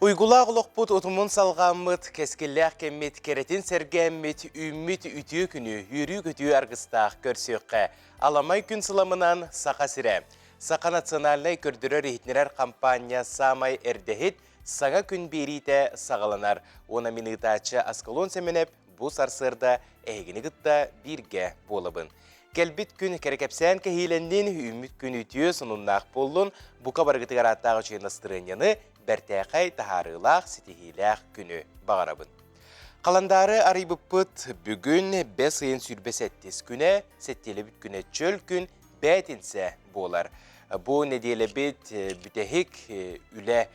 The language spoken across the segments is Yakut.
Уйгулаах олохпут утумун салҕааммыт, кэскиллээх кэммит кэрэтин сэргээммит, үүммүт үтүө күнү, үөрүү-көтүү аргыстаах көрсүөххэ. Аламай күн сыламынан Саха сирэ. Саха национальнай көрдөрөр-иһитиннэрэр хампаанньа саамай эрдэһит, саҥа күн биэриитэ саҕаланар. Уонна мин ыытааччы Аскалон Сэмэнэп бу сарсыарда эһигини кытта бииргэ буолабын. Кэлбит күн кэрэкэпсээн кэһиилэннин, үүммүт күн үтүө сонуннаах буоллун, бука барыгытыгар ааттаах үчүгэй настырыанньаны, бэртээхэй, таһаарыылаах, ситиһиилээх күнү баҕарабын. Халандаары арыйбыппыт бүгүн бэс ыйын 27 күнэ, сэттиэлэбит күнэ чөл күн, бээтинсэ буолар. Бу нэдиэлэбит бүтэһик үлэ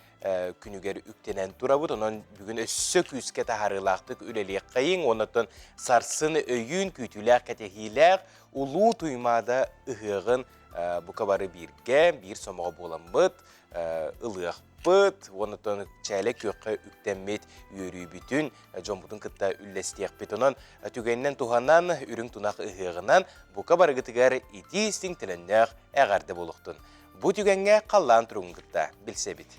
күнүгэр үктэнэн турабыт. Онон бүгүн өссө күүскэ таһаарыылаахтык үлэлиэххэйиҥ. Оннуттан сарсын өйүүн күүтүүлээх кэтэһиилээх Улуу Туймаада ыһыаҕын бука бары бииргэ, биир сомоҕо буоламмыт ылыахпыт. Оннуттан чээлэ күөххэ үктэммит үөрүүбүтүн дьоммутун кытта үллэстиэхпит. Онон түгэнинэн туһанан үрүҥ тунах ыһыаҕынан бука барыгытыгар итии-истиҥ төлөннөөх эҕэрдэ буолуохтун. Бу түгэҥҥэ халлаан туругун кытта билсэбит.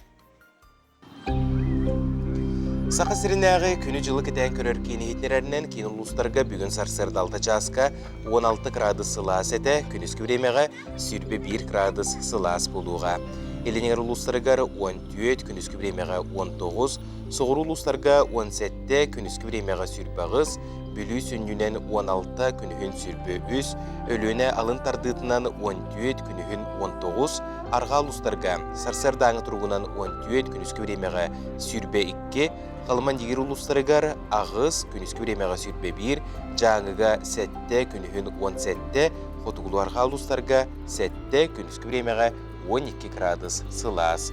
Саха сиринээҕи күнү-дьылы кэтээн көрөр киин иһитиннэрэринэн киин улуустарга бүгүн сарсыарда 6 чааска 16 кыраадыс сылаас этэ, күнүскү бириэмэҕэ 21 кыраадыс сылаас буолуоҕа. Илиниҥэр улуустарыгар 14, күнүскү бириэмэҕэ 19, соҕуруу улуустарга 17, күнүскү бириэмэҕэ 28, Бүлүү сүнньүнэн 16, күнүһүн 23, Өлүөнэ алын тардыытынан 14, күнүһүн 19, арҕаа улуустарга сарсыардааҥы туругунан 14, күнүскү бириэмэҕэ 22, Халыма-Индигир улуустарыгар 8, күнүскү бириэмэҕэ 21, Дьааҥыга 7, күнүһүн 17, хотугулуу-арҕаа улуустарга 7, күнүскү бириэмэҕэ 12 кыраадыс сылаас.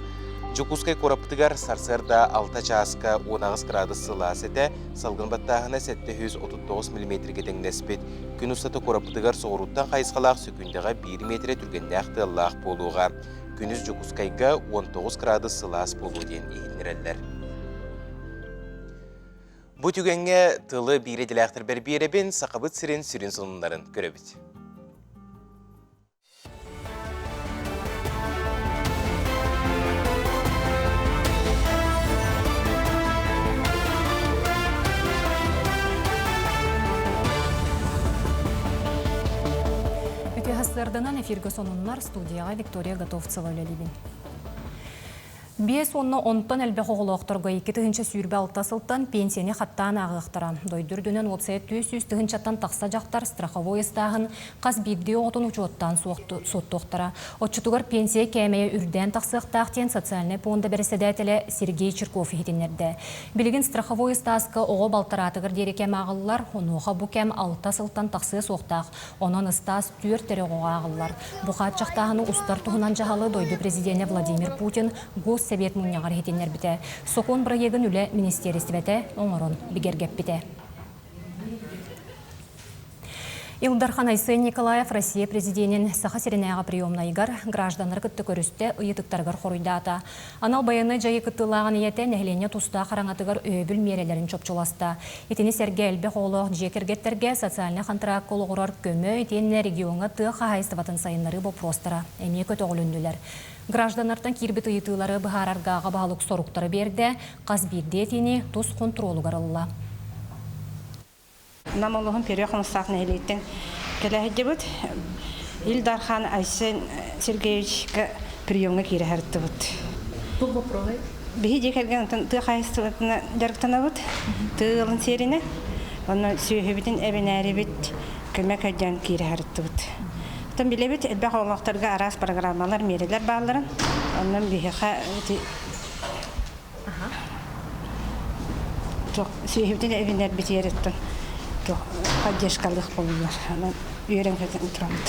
Дьокуускай куораппытыгар сарсыарда 6 чааска 18 кыраадыс сылаас этэ, салгын баттааһына 739 миллиметргэ тэҥнэспит. Күн устата куораппытыгар соҕурууттан хайысхалаах сөкүүндэҕэ 1 миэтэрэ түргэннээх тыаллаах буолуоҕа. Күнүс Дьокуускайга 19 кыраадыс сылаас буолуо диэн иһитиннэрэллэр. Бу түгэҥҥэ тылы биир идэлээхтэрбэр биэрэбин, Сахабыт сирин сүрүн сонуннарын көрөбүт. Үтүө сарсыарданан эфиргэ сонуннар студияҕа Виктория Готовцева үлэлиибин. Биэс уонна онтон элбэх оҕолоохторго 2026 сылтан пенсияны хаттаан ааҕыахтара. Дойду үрдүнэн уопсайа 400 тыһыынчаттан тахса дьахтар страховой ыстааһын хас биирдии оҕотун учуоттаан суоттуохтара. Оччотугар пенсия кээмэйэ үрдээн тахсыахтаах диэн социальнай пуонда бэрэссэдээтэлэ Сергей Чирков иһитиннэрдэ. Билигин страховой ыстааска оҕо балтараатыгар диэри кэм ааҕыллар, онуоха бу кэм алта сылтан тахсыа суохтаах. Онон ыстаас түөрт эрэ оҕоҕо ааҕыллар. Бу хааччахтааһыны устар туһунан дьаһалы дойду президенэ Владимир Путин Госсэбиэт мунньаҕар иһитиннэрбитэ. Сокуон бырайыагын үлэ министиэристибэтэ оҥорон бигэргэппитэ. Ил Дархан Айсен Николаев Россия президенин Саха сиринээҕи приемнайыгар гражданнары кытта көрүстэ, ыйытыктарыгар хоруйдаата. Анал байыаннай дьайыы кыттыылааҕын ийэтэ нэһилиэнньэ тустаах араҥатыгар өйөбүл миэрэлэрин чопчуласта. Итини сэргэ элбэх оҕолоох дьиэ кэргэттэргэ социальнай хантыраакка олоҕурар көмө итиэннэ региоҥҥа тыа хаһаайыстыбатын сайыннарыы боппуруостара эмиэ көтөҕүлүннүлэр. Гражданнартан киирбит ыйытыылары быһаарарга аҕа баһылык соруктары биэрдэ, хас биирдии этиини тус хонтуруолугар ылла. Нам улууһун Перья Хомустаах нэһилиэгиттэн кэлэ сылдьыбыт Ил Дархан Айсен Сергеевичка приемҥа киирэ сырыттыбыт. Туох боппуруоһай? Биһи дьиэ кэргэн онтон тыа хаһаайыстыбатынан дьарыктанабыт. Тыа ыалын сиэринэ. Онно сүөһүбүтүн эбинээрибит көмө көрдөөн киирэ сырыттыбыт. Оттон билэбит элбэх оҕолоохторго араас программалар, миэрэлэр баалларын. Онон биһиэхэ ити Туох сүөһүбүтүн эбинэрбитигэр оттон туох поддержкалыах буоллулар. Онон үөрэн-көтөн турабыт.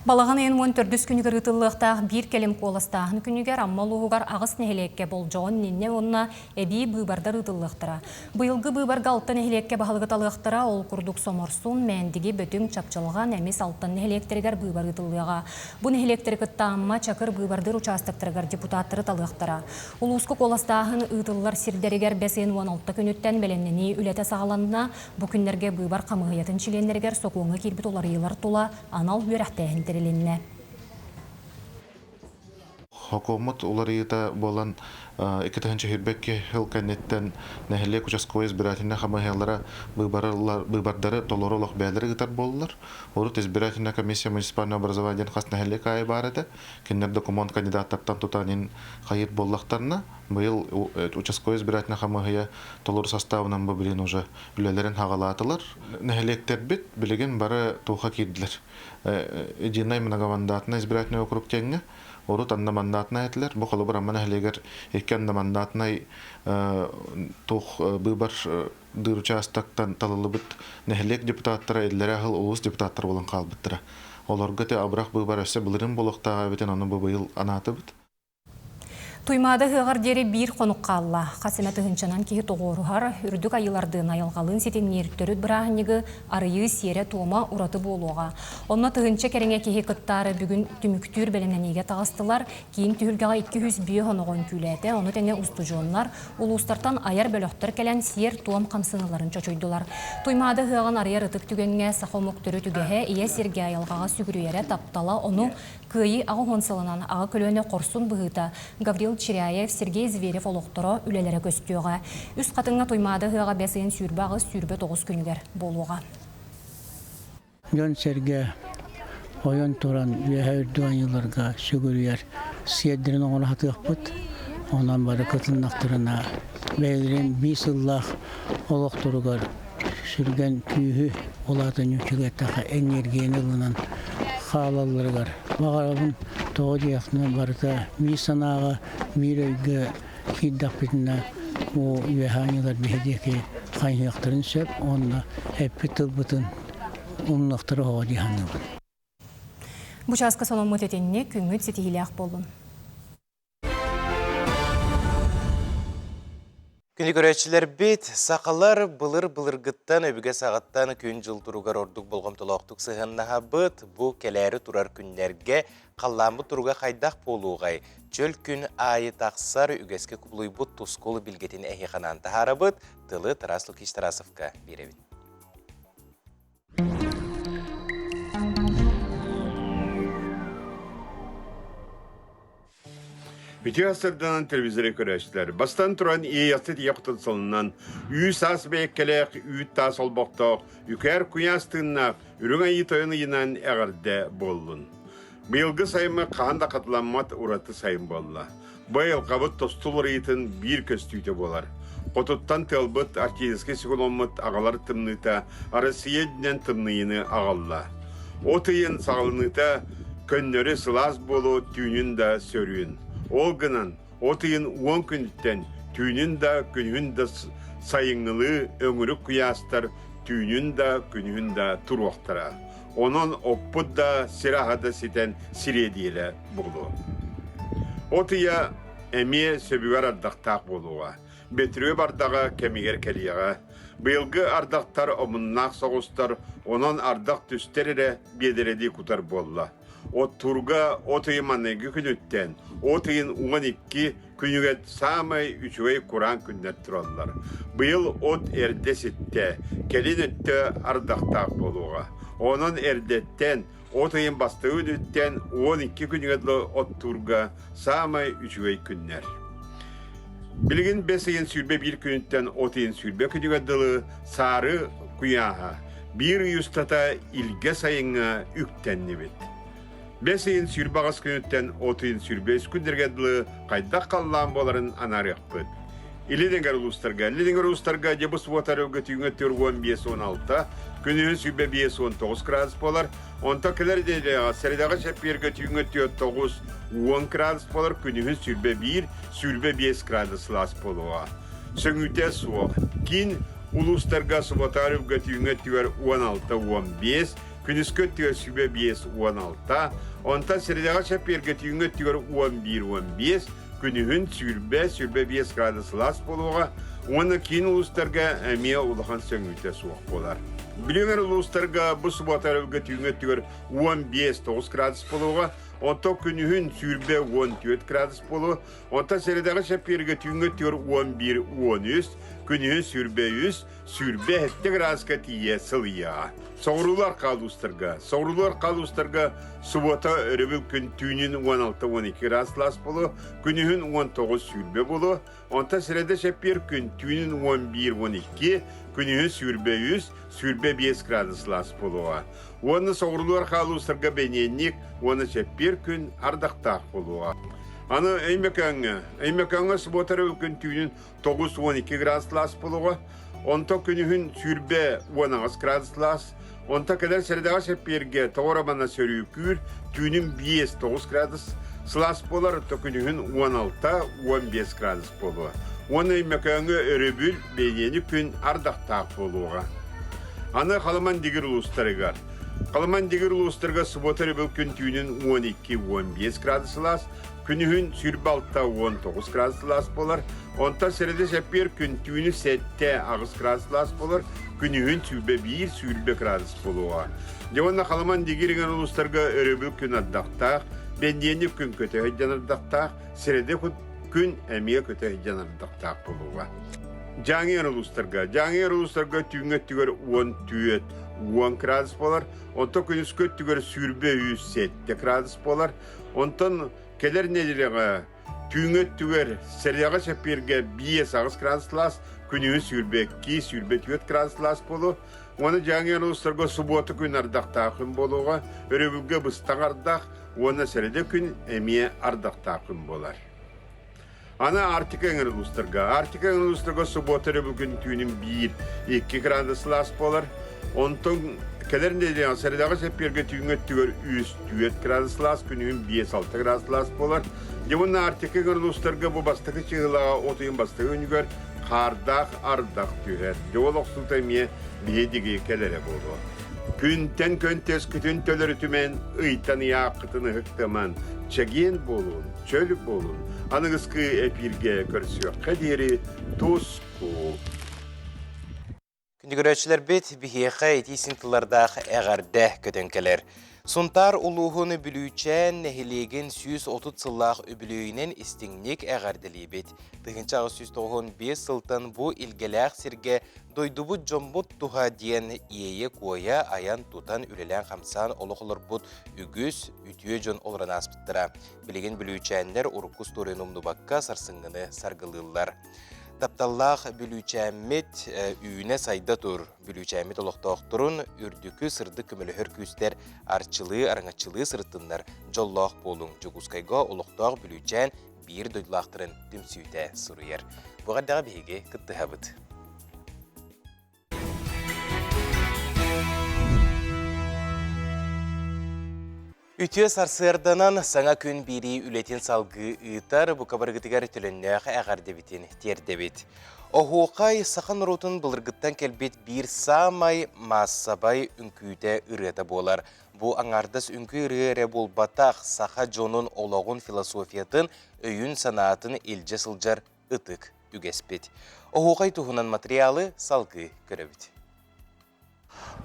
Балаҕан ыйын 14 күнүгэр ыытыллыахтаах биир кэлим куоластааһын күнүгэр Амма улууһугар аҕыс нэһилиэккэ болдьоҕун иннинэ уонна эбии быыбардар ыытыллыахтара. Быйылгы быыбарга алта нэһилиэккэ баһылыгы талыахтара, ол курдук Соморсун, Мээндиги, Бөтүҥ, Чапчылҕан, Эмис, Алтан нэһилиэктэригэр быыбар ыытыллыаҕа. Бу нэһилиэктэри кытта Амма, Чакыр быыбардыыр учаастактарыгар депутаттары талыахтара. Улууска куоластааһын ыытыллар сирдэригэр бэс ыйын 16 күнүттэн бэлэмнэнии үлэтэ саҕаланна. Бу күннэргэ быыбар хамыыһыйатын чилиэннэригэр сокуоҥҥа киирбит уларыйыылар тула анал үөрэхтээһин тэрилиннэ. Хокуоммут уларыйыыта буолан 2022 сыл кэнниттэн нэһилиэк участковай избирательнай хамыыһыйалара быыбардары толору олох бэйэлэрэ ыытар буоллулар. Урут избирательная комиссия муниципального образования диэн хас нэһилиэк аайы баар этэ. Кинилэр докумуон кандидаттартан тутан ин хайыыр буоллахтарына, быйыл участковай избирательнай хамыыһыйа толору составынан бу билигин уже үлэлэрин хаҕалаатылар. Нэһилиэктэрбит билигин бары туохха киирдилэр. Единый многомандатный избирательный округ диэҥҥэ урут одномандатнай этилэр. Бу холобур Амма нэһилиэгэр икки одномандатнай туох быыбар дыр участоктан талыллыбыт нэһилиэк депутаттара иллэрэ аһыл улуус депутаттара буолан хаалбыттара. Олорго те абырах быыбар өссө былырын буолуохтааҕа эбитин ону бу быйыл анаатыбыт. Туймаада ыһыаҕар диэри биир хонук хаалла. Хас эмэ тыһыынчанан киһи тоҕуоруһар, үрдүк айыылардыын айылҕалыын ситимниир төрүт бырааһынньыгы арыйыы сиэрэ-туома ураты буолуоҕа. Онно тыһыынча кэриҥэ киһи кыттаары бүгүн түмүктүүр бэлэмнэниигэ таҕыстылар. Киин түһүлгэҕэ 205 оноҕо үҥкүүлээтэ, ону тэҥэ устудьуоннар, улуустартан айар бөлөхтөр кэлэн сиэр-туом хамсаныыларын чочуйдулар. Туймаада ыһыаҕын арыйар ытык түгэҥҥэ саха омук төрүт үгэһэ, ийэ сиргэ айылҕаҕа сүгүрүйэрэ, таптала, ону Кыайыы 80 сылынан аҕа көлүөнэ хорсун быһыыта Гаврил Чиряев, Сергей Зверев олохторо, үлэлэрэ көстүөҕэ. Үс Хатыҥҥа Туймаада ыһыаҕа бэс ыйын 28-29 күнүгэр буолуоҕа. Дьон-сэргэ ойон туран үөһэ үрдүк аньыыларга сүгүрүйэр сиэрдэрин оҥоро сатыахпыт. Онон бары кытыннахтарына бэйэлэрин биир сыллаах олохторугар сүргэн күүһү улаатан үчүгэттэхэ энергияны ылынан хаалалларыгар баҕарабын. Тоҕо диэххинэ барыта биир санааҕа, биир өйгө киирдэхпитинэ бу үөһээ аньыылар биһи диэки хайыһыахтарын сөп уонна эппит тылбытын умнуохтара оҕо дии саныыбын. Бу чааска сонуммут итинник, күҥҥүт ситиһиилээх буоллун. Күнү көрөөччүлэрбит, сахалар былыр-былыргыттан өбүгэ саҕаттан күн-дьыл туругар ордук болҕомтолоохтук сыһыаннаһабыт. Бу кэлээри турар күннэргэ халлааммыт туруга хайдах буолуоҕай? Чөл күн аайы тахсар үгэскэ кубулуйбут тускул билгэтин эһиэхэ анаан таһаарабыт. Тылы Тарас Лукич Тарасовка биэрэбин. Үтүө сырданан телевизоры көрөөччүлэр. Бастан туран иэйэхсит ийэ кутун сылынан үү саас бэйэккэлээх, үүт таас олбохтоох, үкээр куйаас тыыннаах, үрүҥ айыы тойон ыйынан эҕэрдэ буоллун. Быйылгы сайыммыт хаһан да хатыламмат ураты сайын буолла. Бу айылҕабыт тосту уларыйыытын биир көстүүтэ буолар. Хотуттан тыалбыт, арктическай цикломмут аҕалар тымныыта Россия үрдүнэн тымныйыыны аҕалла. От ыйын саҕаланыыта көннөрү сылаас буолуо түүнүн да сөрүүн. Ол гынан от ыйын 10 күнүттэн түүнүн да күнүһүн да сайыҥҥылыы өҥүрүк куйаастар түүнүн да күнүһүн да туруохтара. Онон оппут да сир аһа да ситэн сириэдийэлэ буолуо. От ыйа эмиэ сөбүгэр ардахтаах буолуоҕа. Бөтүрүөп ардаҕа кэмигэр кэлиэҕэ. Быйылгы ардахтар омуннаах соҕустар, онон ардах түстэр эрэ биэдэрэлии кутар буолла. Оттуурга от ыйы маҥнайгы күнүттэн, от ыйын 12 күнүгэр саамай үчүгэй кураан күннэр тураллар. Быйыл от эрдэ ситтэ, кэлин өттө ардахтаах буолуоҕа. Онон эрдэттэн, от ыйын бастакы күнүттэн 12 күнүгэр дылы оттуурга саамай үчүгэй күннэр. Билигин бэс ыйын 21 күнүттэн от ыйын 20 күнүгэр дылы саары куйааһа биир ый устата илгэ сайыҥҥа үктэннибит. Бэс ыйын 28 күнүттэн от ыйын 23 күннэргэ дылы хайдах халлаан буоларын анаарыахпыт. Илин эҥэр улуустарга Илин эҥэр улуустарга дьыбыс уотар өлгөтүүҥҥэ 45-16, күнүһүн 25-19 градус буолар. Онтон кэлэр нэдиэлэҕэ сэрэдэҕэ чэппиэргэ түүҥҥэ 49-10 градус буолар, күнүһүн 21-25 градус сылаас буолуоҕа. Сөҥүүтэ суох. Киин улуустарга субатаар өлгөтүүҥҥэ өттүгэр 16-15, күнүскү өттүгэр 25-16, онтон сэрэдэҕэ чэппиэргэ түүҥҥү өттүгэр 11-15, күнүһүн 20-25 градус сылаас буолуоҕа уонна киин улуустарга эмиэ улахан сөҥүүтэ суох буолар. Бүлүү улуустарга бу субуота өрөбүлгэ түүҥҥү өттүгэр 15-9 градус буолуоҕа, онтон күнүһүн 20-14 градус буолуо, онтон сэрэдэҕэ чэппиэргэ түүҥҥү өттүгэр 11-13, Күнүһүн 23, 27 градуска тиийэ сылыйыаҕа. Соҕуруулар хаалуустарга, соҕуруулар хаалуустарга субуота өрөбүл күн түүнүн 16-12 градус лаас буолуо, күнүһүн 19-20 буолуо, онтон сирэдэ чэппиэр күн түүнүн 11-12, күнүһүн 23, 25 градус лаас буолуоҕа. Уонна соҕуруулар хаалуустарга бэниэнньик уонна чэппиэр күн ардахтаах буолуоҕа. Аны Өймөкөөҥҥө, Өймөкөөҥҥө субуота өрөбүл күн түүнүн 92 градус лаас буолуоҕа, онто күнүһүн 28 градус лаас, онто кэлэр сэрэдэҕэ сэппиэргэ тоҕо романа сөрүүкүүр, түүнүн 5-9 градус сылаас буолар, то күнүһүн 16-15 градус буолуо. Уонна Өймөкөөҥҥө өрөбүл бэйиэни күн ардахтаах буолуоҕа. Аны Халыман Дигир улуустарыгар. Халыман Дигир улуустарыгар субуота өрөбүл күн түүнүн 12-15 градус сылаас, Күнүһүн 26-19 градус сылаас буолар. Онтон сэрэдэ сэппиэр күн түүнү 7-8 градус сылаас буолар. Күнүһүн 21-20 градус буолуоҕа. Дьэ уонна Халыман Дигириҥэр улуустарга өрөбүл күн ардахтаах, бэнниэнньик күн көтө сылдьан ардахтаах, сэрэдэ күн эмиэ көтө сылдьан ардахтаах буолуоҕа. Дьааҥы улуустарга. Дьааҥы улуустарга түүҥҥү өттүгэр 14 10 градус буолар. Онтон күнүскү өттүгэр 23 7 градус буолар. Онтон кэлэр нэдиэлэҕэ түүҥҥү өттүгэр сэрэҕэ сэппиэргэ 5-8 градус сылаас, күнүһүн 22-24 градус сылаас буолуо. Уонна дьааҥы улуустарга субуота күн ардахтаах күн буолуоҕа, өрөбүлгэ быстах ардах уонна сэрэдэ күн эмиэ ардахтаах күн буолар. Аны Арктика эҥэр улуустарга. Арктика эҥэр улуустарга субуота өрөбүл күн түүнүн 1-2 градус сылаас буолар. Онтон кэлэр нэдиэлэҕэ сэрэдэҕэ сэппиэргэ түүҥҥү өттүгэр 3-4 градус сылаас, күнүһүн 5-6 градус сылаас буолар. Дьэ уонна Арктика эҥэр улуустарга бу бастакы чыһылаҕа от ыйын бастакы күнүгэр хаардаах ардах түһэр. Дьэ ол охсуута эмиэ биһи диги кэлэрэ буолуо. Күнтэн көнтөскүтүн төлөрүтүмэн, ыйтан ыйааххытын ыһыктыман, чэгиэн буолун, чөл буолун. Аныгыскы эпииргэ көрсүөххэ диэри тус-кул. Күндү көрөөччүлэрбит, биһиэхэ итии син тыллардаах эҕэрдэ көтөн кэлэр. Сунтаар улууһун Бүлүүчээн нэһилиэгин 130 сыллаах үбүлүөйүнэн истиҥник эҕэрдэлиибит. 1895 сылтан бу илгэлээх сиргэ Дойдубут дьоммут туһа диэн иэйэ-куойа айан-тутан үлэлээн-хамсаан олох олорбут үгүс үтүө дьон олорон ааспыттара. Билигин бүлүүчээннэр урукку устуоруйаны умнубакка сарсыҥҥыны саргылыыллар. Тапталлаах бүлүүчээммит үүнэ-сайда тур. Бүлүүчээммит олохтоохторун үрдүкү сырдык көмөлөһөр күүстэр арчылыы, араҥаччылыы сырыттыннар. Дьоллоох буолуҥ. Дьокуускайга олохтоох бүлүүчээн биир дойдулаахтарын түмсүүтэ суруйар. Бу эҕэрдэҕэ биһиги кыттыһабыт. Үтүө сарсыарданан саҥа күн биэрии үлэтин салгыы ыытар бука барыгытыгар төлөннөөх эҕэрдэбитин тиэрдэбит. Оһуохай саха норуотун былыргыттан кэлбит биир саамай маассабай үҥкүүтэ ырыата буолар. Бу аҥаардас үҥкүү ырыа эрэ буолбатах, саха дьонун олоҕун философиятын, өйүн-санаатын илдьэ сылдьар ытык үгэспит. Оһуохай туһунан матырыйаалы салгыы көрөбүт.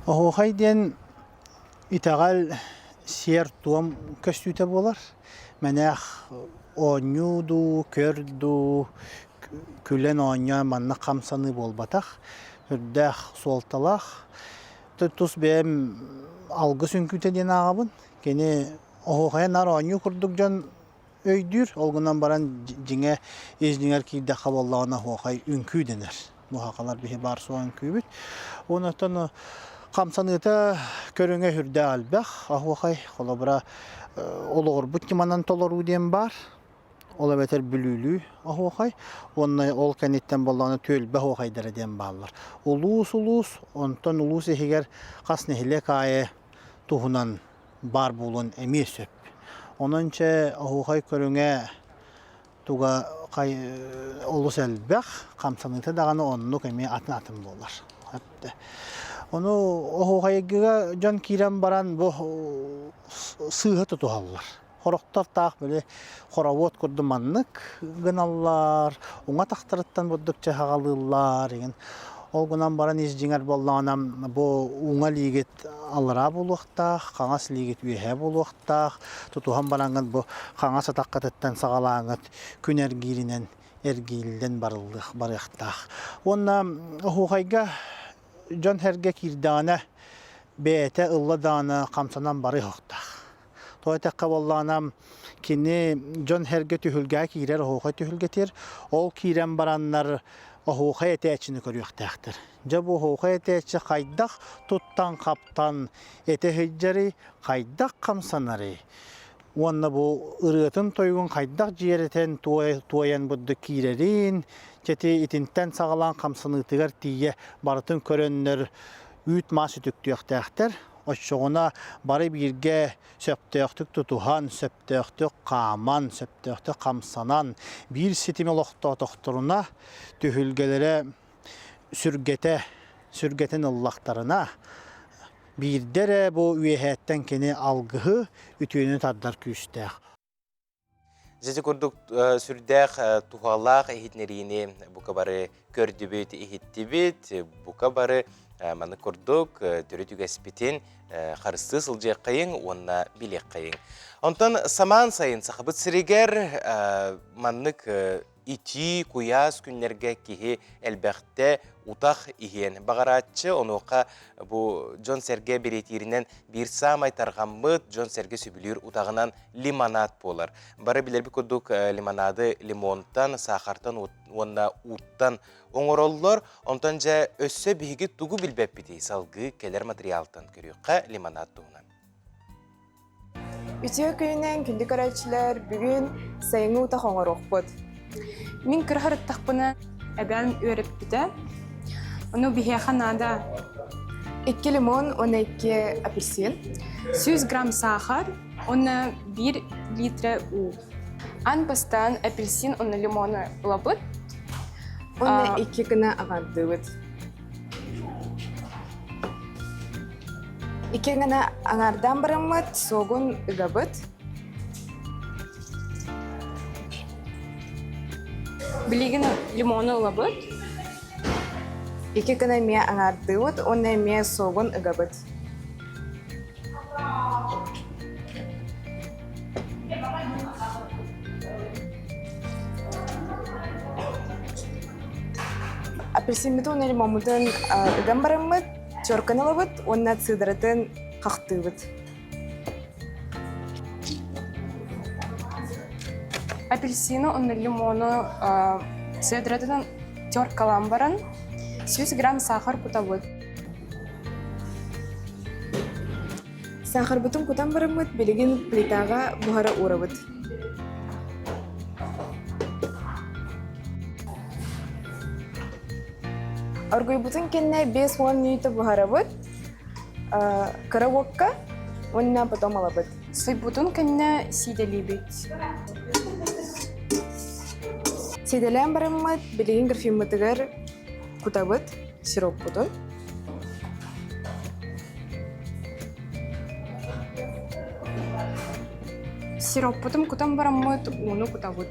Оһуохай диэн итэҕэл сиэр-туом көстүүтэ буолар. Мэнээх оонньуу дуу, көр дуу, күлэн оонньоон маннык хамсаныы буолбатах. Үрдээх суолталаах. Тус бэйэм алгыс үҥкүүтэ диэн ааҕабын. Кини оһуохайа наар оонньуу курдук дьон өйдүүр. Ол гынан баран дьиҥэ ис дьиҥэр киирдэххэ буоллаҕына оһуохай үҥкүү дэнэр. Муһахалар биһи баар суох үҥкүүбүт. Онтон хамсаныыта көрүҥэ сүрдээх элбэх. Оһуохай холобура олоҕурбут ньыманан толоруу диэн баар. Ол эбэтэр Бүлүүлүү оһуохай уонна ол кэнниттэн буоллаҕына түөлбэ оһуохайдара диэн бааллар. Улуус-улуус, онтон улуус иһигэр хас нэһилиэк аайы туһунан баар буолуон эмиэ сөп. Онон чэ оһуохай көрүҥэ туга олус элбэх, хамсаныыта даҕаны оннук эмиэ атын-атын буолар. Ону оһуохайга дьон киирэн баран бу сыыһа тутуһаллар. Хорохтор таах били хоровод курдук маннык гыналлар, уҥа тахтарыттан бурдук чаһаҕалыыллар игин. Ол гынан баран ис дьиҥэр буоллаҕына бу уҥа илиигит аллараа буолуохтаах, хаҥас илиигит үөһээ буолуохтаах. Тутуһан бараҥҥыт бу хаҥас атаххытыттан саҕалааҥҥыт күн эргииринэн. эргийиллэн барыллыах барыахтаах. Уонна оһуохайга дьон-сэргэ киирдэҕинэ бэйэтэ ылла даҕаны хамсанан барыахтаах. Тоҕо этэххэ буоллаҕына кини дьон-сэргэ түһүлгэҕэ киирэр оһуохай түһүлгэтигэр ол киирэн бараннар оһуохай этээччини көрүөхтээхтэр. Дьэ бу оһуохай этээччи хайдах туттан-хаптан этэ сылдьарый, хайдах хамсанарый? Уонна бу ырыатын-тойугун хайдах дьиэрэтэн туойан бурдук киирэрин, чэти итинтэн саҕалаан хамсаныытыгар тиийэ барытын көрөннөр үүт-маас үтүктүөхтээхтэр. Оччоҕуна бары бииргэ сөптөөхтүк тутуһан, сөптөөхтүк хааман, сөптөөхтүк хамсанан, биир ситими олохтоотохторуна түһүлгэлэрэ сүргэтэ, сүргэтин ыллахтарына, биирдэ эрэ бу үөһээттэн кини алгыһы, үтүөнү тардар күүстээх. Дьэ курдук сүрдээх туһалаах иһитиннэриини бука бары көрдүбүт, иһиттибит. Бука бары маны курдук төрүт үгэспитин харыстыы сылдьыаххайыҥ уонна билиэххэйиҥ. Онтон самаан сайын Сахабыт сиригэр маннык итии, куйаас күннэргэ киһи элбэхтэ утах иһиэн баҕарааччы. Онуоха бу дьон-сэргэ бэлиэтииринэн биир саамай тарҕаммыт, дьон-сэргэ сөбүлүүр утаҕынан лимонад буолар. Бары билэрбит курдук лимонады лимонтан, саахартан уонна ууттан оҥороллор. Онтон дьэ өссө биһиги тугу билбэппитий салгыы кэлэр материалтан көрүөххэ лимонад туһунан. Үтүө күнүнэн күндү көрөөччүлэр, бүгүн сайыҥҥы утах оҥоруохпут. Мин кыра сырыттахпына эбээм үөрэппитэ. Ону биһиэхэ наада Икки лимон уонна икки апельсин. 100 грамм саахар уонна 1 литра уу. Аан бастаан апельсин уонна лимону ылабыт. Уонна икки гына аҕардыбыт. Икки гына аҥаардаан бараммыт, суогун ыгабыт. Билигин лимону ылабыт. Икки гына эмиэ аҥаардыыбыт уонна эмиэ суогун ыгабыт. Апельсиммытын уонна лимоммутун ыган бараммыт, терканы ылабыт уонна цедратын хахтыыбыт. Апельсины уонна лимону цедратын теркалаан баран 100 грамм сахар кутабыт. Саахарбытын кутан бараммыт, билигин плитаҕа буһара уурабыт. Оргуйбутун кэннэ 50 мүнүүтэ буһарабыт, кыра уокка уонна потом ылабыт. Суйбутун кэннэ сиидэлиибит. Сиидэлээн бараммыт, билигин графиммытыгар кутабыт сироппутун. Сироппутун кутан бараммыт ууну кутабыт.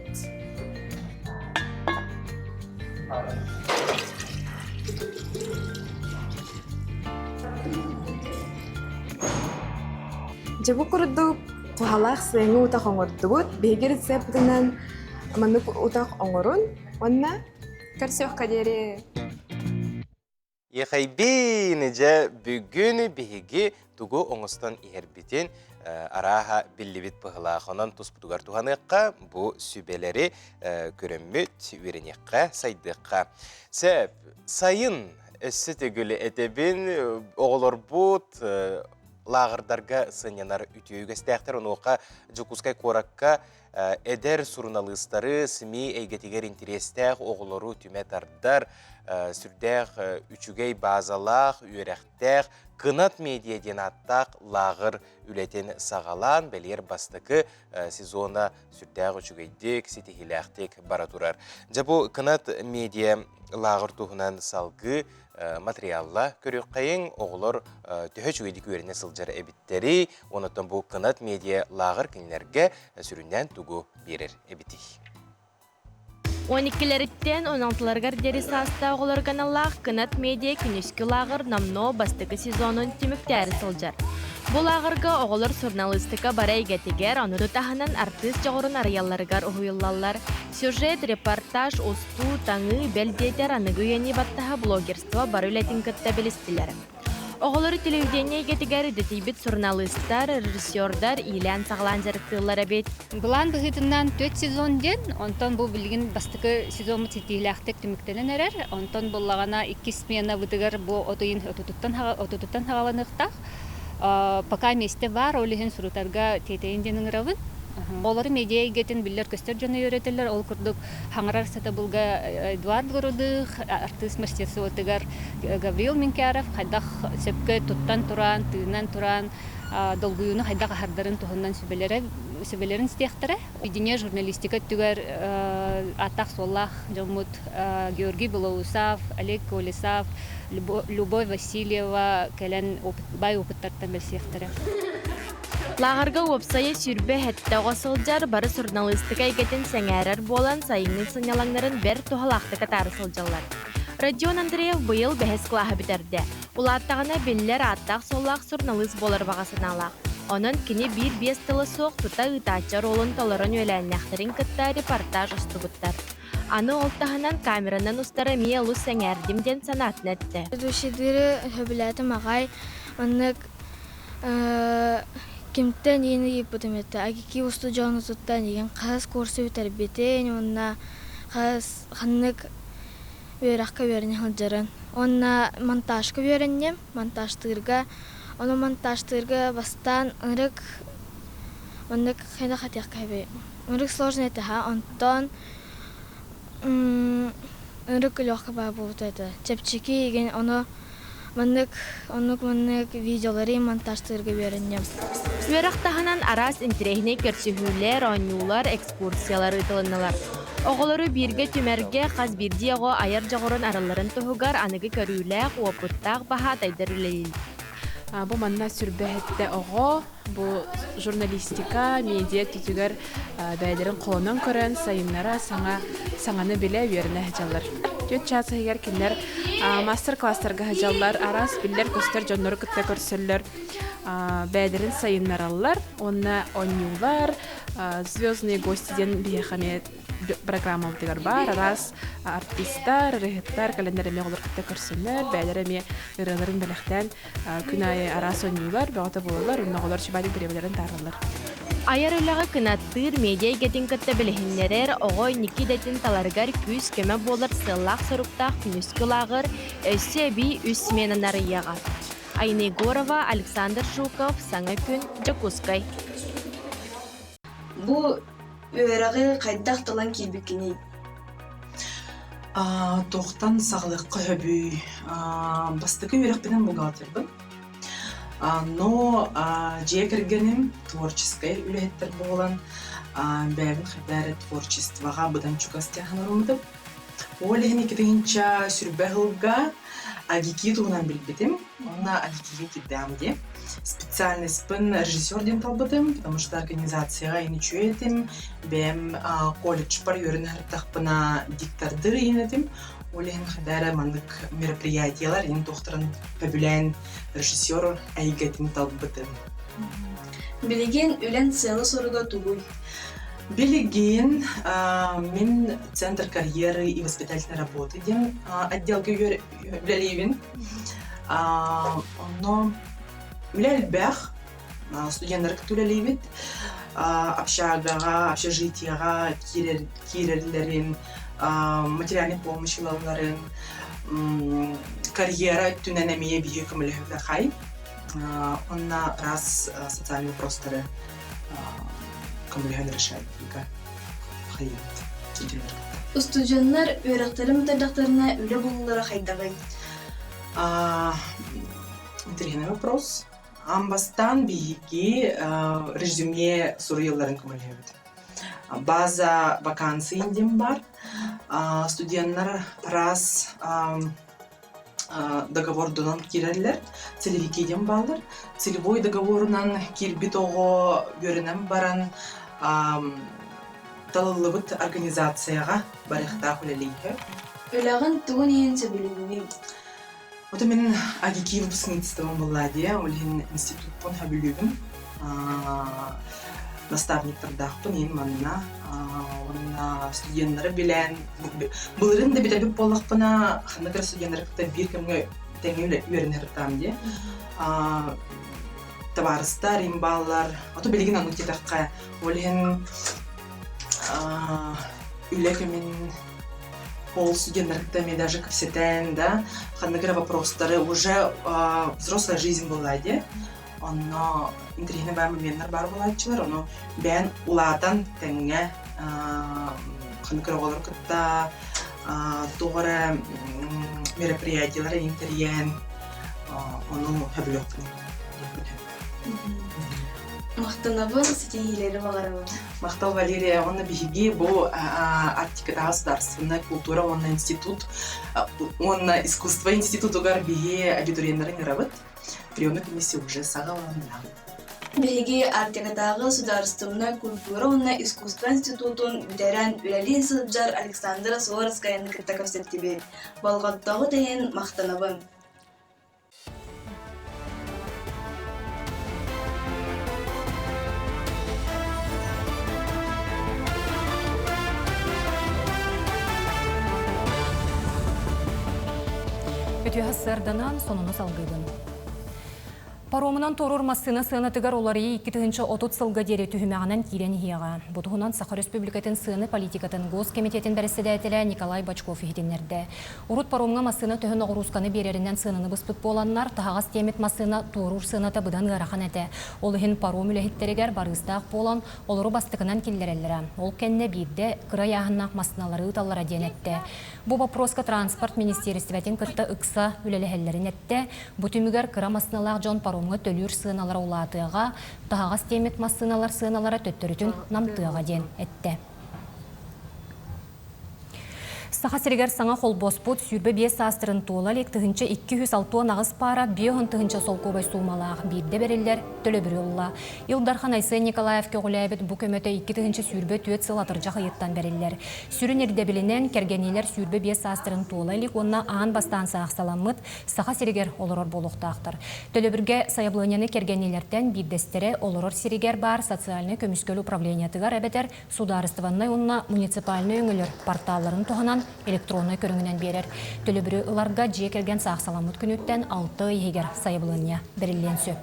Дьэ бу курдук туһалаах сыаҥы утах оҥордубут. Биһиги рецеппитинэн маннык утах оҥорун уонна Көрсүөххэ диэри. Иэхэйбиин дьэ бүгүн биһиги тугу оҥостон иһэрбитин арааһа биллибит быһылаах. Онон туспутугар туһаныахха, бу сүбэлэри көрөммүт, үөрэниэххэ, сайдыахха. Сөп, сайын өссө төгүл этэбин, оҕолорбут лааҕырдарга сынньанар үтүө үгэстээхтэр. Онуоха Дьокуускай куоракка эдэр суруналыыстары СМИ эйгэтигэр интэриэстээх оҕолору түмэ тардар, сүрдээх үчүгэй баазалаах, үөрэхтээх Кынат медиа диэн ааттаах лааҕыр үлэтин саҕалаан, бэлиэр бастакы сезона сүрдээх үчүгэйдик, ситиһиилээхтик бара турар. Дьэ бу Кынат медиа лааҕыр туһунан салгыы материалла көрүөххэйиҥ, оҕолор төһө үчүгэйдик үөрэнэ сылдьар эбиттэрий, онтон бу Кынат медиа лааҕыр кинилэргэ сүрүннээн тугу биэрэр эбитий? 12-лэриттэн 16-ларыгар диэри саастаах оҕолорго аналлаах Кынат медиа күнүскү лааҕыр номнуо бастакы сезонун түмүктээри сылдьар. Бу лааҕырга оҕолор суруналыыстыка бары эйгэтигэр, ону таһынан артыыс дьоҕурун арыйалларыгар уһуйуллаллар. Сюжет, репортаж, устуу, таҥыы, бэл диэтэр аныгы үйэни баттаһа блогерство бары үлэтин кытта билистилэр. Оҕолору телевидение эйгэтигэр идэтийбит суруналыыстар, режиссердар иилээн-саҕалаан дьарыктыыллар эбит. Былаан быһыытынан түөрт сезон диэн, онтон бу билигин бастакы сезоммут ситиһиилээхтик түмүктэнэн эрэр. Онтон буллаҕына иккис сменабытыгар бу от ыйын отутуттан саҕаланыахтаах. Пока миэстэ баар, ол иһин сурутарга тиэтэйин диэн ыҥырабын. Оҕолору медиа эйгэтин биллэр-көстөр дьону үөрэтэллэр. Ол курдук хаҥарар сатабылга Эдуард Городых, артыыс мастерствотыгар Гаврил Минкяров хайдах сөпкө туттан туран, тыынан туран, долгуйууну хайдах аһардарын туһунан сүбэлэрэ сүбэлэрин истиэхтэрэ. Едине журналистика өттүгэр ааттаах-суоллаах дьоммут Георгий Белоусов, Олег Колесов, Любовь Васильева кэлэн баай опыттартан бэлсиэхтэрэ. Лааҕырга уопсайа 27 оҕо сылдьар, бары суруналыыстыка эйгэтин сэҥээрэр буолан, сайыҥҥы сынньалаҥнарын бэрт туһалаахтык атаара сылдьаллар. Родион Андреев быйыл бэһис кылааһы бүтэрдэ. Улааттаҕына биллэр ааттаах-суоллаах суруналыыс буолар баҕа санаалаах. Онон кини биир-биэс тыла суох тута ыытааччы оруолун толорон үөлээннээхтэрин кытта репортаж устубуттар. Аны ол таһынан камеранан устара эмиэ олус сэҥээрдим диэн санаатын эттэ. Ведущийдыыры сөбүлээтим аҕай. Маннык кимтэн иин ыйыппытым этэ. Агики устудьуонутуттан игин хас курсу бүтэрбитин уонна хас ханнык үөрэххэ үөрэнэ сылдьарын. Уонна монтажка үөрэнним. Монтажтыырга ону монтажтыырга бастаан ынырык оннук хайдах этиэххэ эбий ынырык сложно этэ онтон ынырык легко баа буолбута этэ. Чэпчэки игин ону маннык оннук маннык видеолары монтажтыырга үөрэнним. Үөрэх таһынан араас интэриэһинэй көрсүһүүлэр, оонньуулар, экскурсиялар ыытылыннылар. Оҕолору бииргэ түмэргэ хас биирдии оҕо айар дьоҕурун арылларын туһугар аныгы көрүүлээх, уопуттаах баһаатайдар үлэлииллэр. Бу манна сүрбэһиттэ оҕо бу журналистика, медиа өттүтүгэр бэйэлэрин холонон көрөн сайыннара саҥа саҥаны билэ үөрэнэ сылдьаллар. Түөрт чаас иһигэр кинилэр мастер-класстарга сылдьаллар, араас биллэр-көстөр дьоннору кытта көрсөллөр, бэйэлэрин сайыннараллар уонна оонньуулар, «Звездные гости» диэн биһиэхэ эмиэ программабытыгар баар араас артистар, ырыаһыттар кэлэннэр эмиэ оҕолор кытта көрсөннөр, бэйэлэрэ эмиэ ырыаларын бэлэхтээн күн аайы араас оонньуулар бөҕөтө буолаллар, онно оҕолор чубаадык бириэмэлэрин таараллар. Айар үлэҕэ кынаттыыр, медиа эйгэтин кытта билиһиннэрэр, оҕо инники идэтин таларыгар күүс-көмө буолар сыаллаах-соруктаах күнүскү лааҕыр өссө эбии үс сменаны арыйыаҕа. Айна Егорова, Александр Жуков, Саҥа күн, Дьокуускай. Бу үөрэҕи хайдах талан киирбиккиний? Туохтан саҕалыахха сөбүй? Бастакы үөрэхпинэн бухгалтербын. Но дьиэ кэргэним творческай үлэһиттэр буолан, бэйэбин хайдах эрэ творчествоҕа быдан чугас диэн санаммытым. Ол иһин икки сүрбэ сылга АГИКИ туһунан билбитим уонна АГИКИга киирдэҕим дии. Специальностьпын режиссер диэн талбытым, потому что организацияҕа ин үчүгэй этим, бэйэм колледжпар үөрэнэ сырыттахпына диктордыр иһин этим. Ол иһин хайдах эрэ маннык мероприятиелар иһин туохтарын сөбүлээн режиссер эйгэтин талбытым. Билигин үлэн сыала-соруга тугуй? Билигин мин Центр карьеры и воспитательной работы диэн отделга үлэлиибин. Онно үлэ элбэх, студеннары кытта үлэлиибит. Общагаҕа, общежитиеҕа киирэллэрин, материальный помощь ылалларын, карьера өттүнэн эмиэ биһиги көмөлөһөбүт хай. Онно раз социальный вопростары көмөлөһөн решать хайыыбыт Устудьуоннар үөрэхтэрин бүтэрдэхтэринэ үлэ булуулара хайдаҕый? Интересный вопрос. Аан бастаан биһиги резюме суруйалларын көмөлөһөбүт. База вакансий диэн бар. Студенттар раз договордунан киирэллэр, целевики диэн бааллар. Целевой договорунан киирбит оҕо үөрэнэн баран. Талыллыбыт организацияҕа барыахтаах үлэлииһэ. Үлэҕин тугун иһин сөбүлүүгүнүй? Ото мин АГИКИ выпускництвом была дия, ол иһин институппун сөбүлүүбүн. Наставниктардаахпын иһин манна уонна студеннары билэн былырын да билэбит буоллахпына ханнык эрэ студеннары кытта биир кэмҥэ тэҥҥэ үөрэнэ дии. Табаарыстар им бааллар. Ото билигин оннук диэтэххэ, ол иһин үлэ кэмин ол студеннарга эмиэ даже кэпсэтэн да ханнык эрэ вопростары уже взрослая жизнь была дии онно интэриэһинэй баар моменнар баар буолааччылар ону бэйэн улаатан тэҥҥэ ханнык эрэ оҕолору кытта туох эрэ мероприятиелары тэрийэн ону сөбүлүөхпүн Махтанабын, ситиһиилэри баҕарабын. Махтал Валерия, уонна биһиги бу Арктикатааҕы государственная культура уонна институт уонна искусство институтугар биһи абитуриеннары ыҥырабыт. Приемная комиссия уже саҕаланна. Биһиги Арктикатааҕы судаарыстыбаннай культура уонна искусство институтун бүтэрэн үлэлии сылдьар Александра Суворовскаяны кытта кэпсэттибит. Болҕомтоҕут иһин махтанабын. Үтүө сарданан сонуну салгыыбын. Паромунан туоруур массыына сыанатыгар уларыйыы 2030 сылга диэри түһүмэҕинэн киирэн иһиэҕэ. Бу туһунан Саха Өрөспүүбүлүкэтин сыана политикатын Госкомитетин бэрэссэдээтэлэ Николай Бочков иһитиннэрдэ. Урут паромҥа массыына төһө ноҕуруусканы биэрэринэн сыананы быспыт буоланнар, таһаҕас тиэммит массыына туоруур сыаната быдан ыарахан этэ. Ол иһин паром үлэһиттэригэр барыыстаах буолан, олору бастакынан киллэрэллэрэ. Ол кэннэ биирдэ кыра ыйааһыннаах массыыналары ыыталлара диэн эттэ. Бу боппуруоска транспорт министиэристибэтин кытта ыкса үлэлэһэллэрин эттэ. Бу түмүгэр кыра массыыналаах дьон паромҥа төлүүр сыаналара улаатыаҕа, таһаҕас тиэммит массыыналар сыаналара төттөрүтүн намтыаҕа диэн эттэ. Саха сиригэр саҥа холбоспут 25 саастарын туола илик 1268 паара 50 000 солкуобай суумалаах биирдэ бэриллэр төлөбүрү ылла. Ил Дархан Айсен Николаев көҕүлээбит бу көмөтө 2024 сыл атырдьах ыйыттан бэриллэр. Сүрүн ирдэбилинэн кэргэниилэр 25 саастарын туола илик уонна аан бастаан саахсаламмыт Саха сиригэр олорор буолуохтаахтар. Төлөбүргэ сайабылыанньаны кэргэниилэртэн биирдэстэрэ олорор сиригэр баар социальнай көмүскэл управлениетыгар эбэтэр Судаарыстыбаннай уонна муниципальнай өҥөлөр порталларын туһанан электроннай көрүҥүнэн биэрэр. Төлөбүрү ыларга дьиэ кэргэн саахсаламмыт күнүттэн 6 ый иһигэр сайабылыанньа бэриллиэн сөп.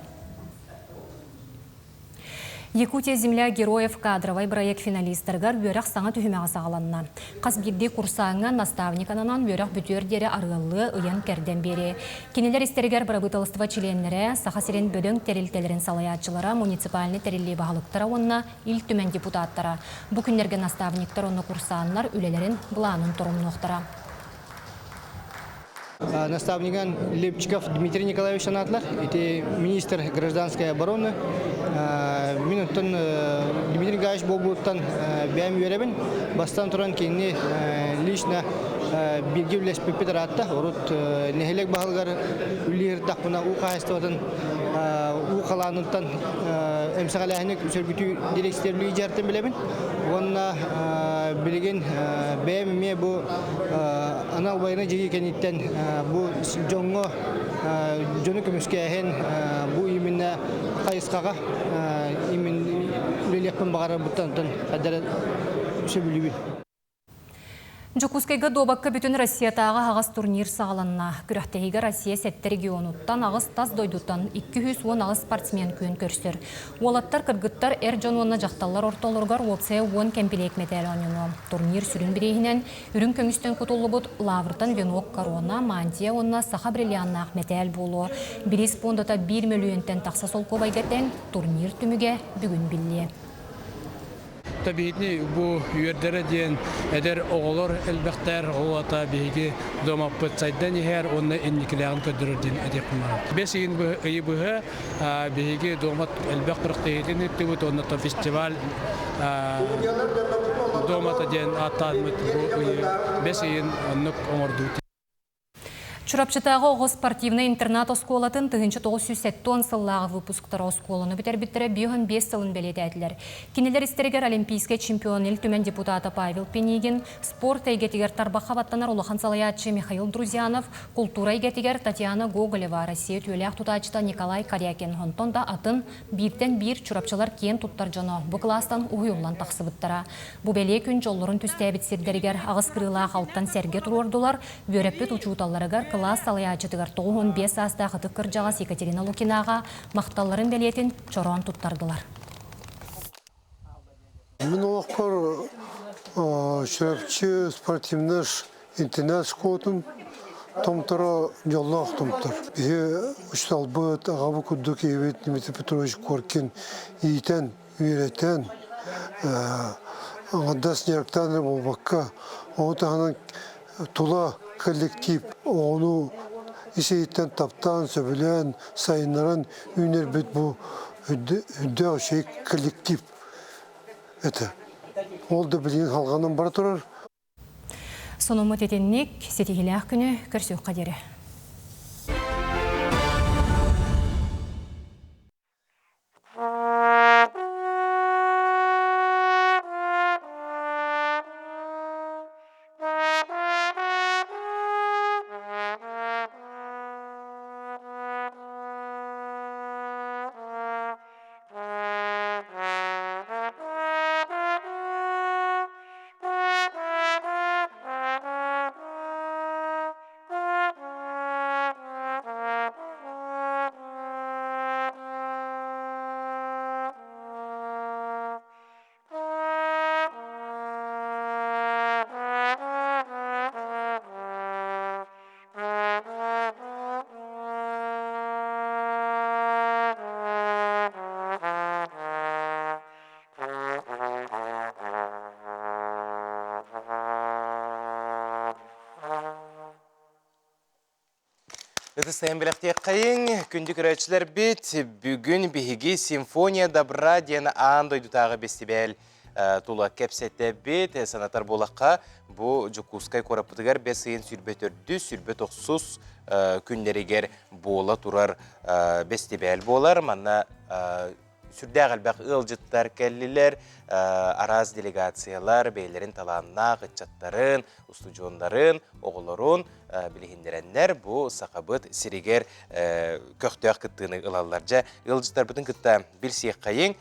Якутия земля героев кадровай проект финалистарыгар үөрэх саҥа түһүмэҕэ саҕаланна. Хас биирдии курсааҥҥа наставник ананан үөрэх бүтүөр диэри арыаллыы ыйан-кэрдэн биэриэ. Кинилэр истэригэр бырабыыталыстыба чилиэннэрэ, Саха сирин бөдөҥ тэрилтэлэрин салайааччылара, муниципальнай тэриллии баһылыктара уонна Ил Түмэн депутаттара. Бу күннэргэ наставниктар уонна курсааннар үлэлэрин былаанын торумнуохтара. Наставниган Лепчиков Дмитрий Николаевич анаатылар. Ити министр гражданской обороны. Мин оттон Дмитрий Николаевич буолбуттан бэйэм үөрэбин. Бастан туран кинини лично бииргэ үлэлэспиппит ыраатта. Урут нэһилиэк баһылыгар үлэлиир уу хаһаайыстыбатын уу халааныттан эмсэҕэлээһини сөргүтүү дириэкситэр дьартан билэбин уонна билигин бэйэм эмиэ бу анал байыаннай дьайыы кэнниттэн бу дьоҥҥо дьону көмүскээһин бу именно хайысхаҕа именно үлэлиэхпин баҕарарбыттан онтон хайдах сөбүлүүбүн. Дьокуускайга дуобакка бүтүн Россиятааҕы аһаҕас турнир саҕаланна. Күрэхтэһиигэ Россия сэттэ регионуттан, аҕыс тас дойдуттан 218 спортсмен күөн көрсөр. Уолаттар, кыргыттар, эр дьон уонна дьахталлар ортолоругар уопсайа уон кэмпилиэк мэтээл оонньонуо. Турнир сүрүн бирииһинэн үрүҥ көмүстэн кутуллубут лавртан венок корона, мантия уонна саха бриллианнаах мэтээл буолуо. Бириис пуондата биир мөлүйүөнтэн тахса солкуобайга тэҥ турнир түмүгэ бүгүн биллиэ. Биһигини бу үөрдэрэ диэн эдэр оҕолор элбэхтэр, ол аата биһиги домаппыт сайдан иһэр уонна инникилээҕин көрдөрөр диэн этиэхпин баҕарабын. Бэс ыйын ыйы быһа биһиги домат элбэх күрэхтэһиитин ыыттыбыт уонна фестиваль домата диэн ааттааммыт бу ыйы бэс ыйын оннук оҥордубут. Чурапчытааҕы оҕо спортивнай интернат оскуолатын 1970 сыллааҕы выпусктара оскуоланы бүтэрбиттэрэ 55 сылын бэлиэтээтилэр. Кинилэр истэригэр олимпийскай чемпион Ил Түмэн депутата Павел Пинигин, спорт эйгэтигэр тарбахха баттанар улахан салайааччы Михаил Друзьянов, култуура эйгэтигэр Татьяна Гоголева, Россия үтүөлээх тутааччыта Николай Корякин, онтон да атын бииртэн биир чурапчылар киэн туттар дьоно бу кылаастан уһуйуллан тахсыбыттара. Бу бэлиэ күн дьоллорун түстээбит сирдэригэр аҕыс кырыылаах алтан сэргэ туруордулар, үөрэппит учууталларыгар кылаас салайааччытыгар 95 саастаах ытык кырдьаҕас Екатерина Лукинаҕа махталларын бэлиэтин чороон туттардылар. Мин олохпор Чурапчы спортивнай интернат школатын томторо дьоллоох томтор. Биһи учууталбыт, аҕабыт курдук ийэбит Дмитрий Петрович Коркин иитэн, үөрэтэн, аҥардас дьарыктаан эрэ буолбакка, ону таһынан тула коллектив оҕону ис-иһиттэн таптаан, сөбүлээн, сайыннаран үүнэрбит бу үрдээх үчүгэй коллектив этэ. Ол да билигин халҕанан бара турар. Сонуммут итинник ситиһиилээх күнү көрсүөххэ диэри. Ытыстайан бэлэхтиэххэйиҥ, күндү көрөөччүлэрбит, бүгүн биһиги «Симфония добра» диэн аан дойдутааҕы бэстибээл тула кэпсэтэбит. Санатар буолахха, бу Дьокуускай куораппытыгар бэс ыйын 24-дүс, 29 күннэригэр буола турар бэстибээл буолар. Манна сүрдээх элбэх ыалдьыттар кэллилэр, араас делегациялар бэйэлэрин талааннаах ыччаттарын, устудьуоннарын, оҕолорун билиһиннэрэннэр бу Сахабыт сиригэр көхтөөх кыттыыны ылаллар. Дьэ, ыалдьыттарбытын кытта билсиэххэйиҥ.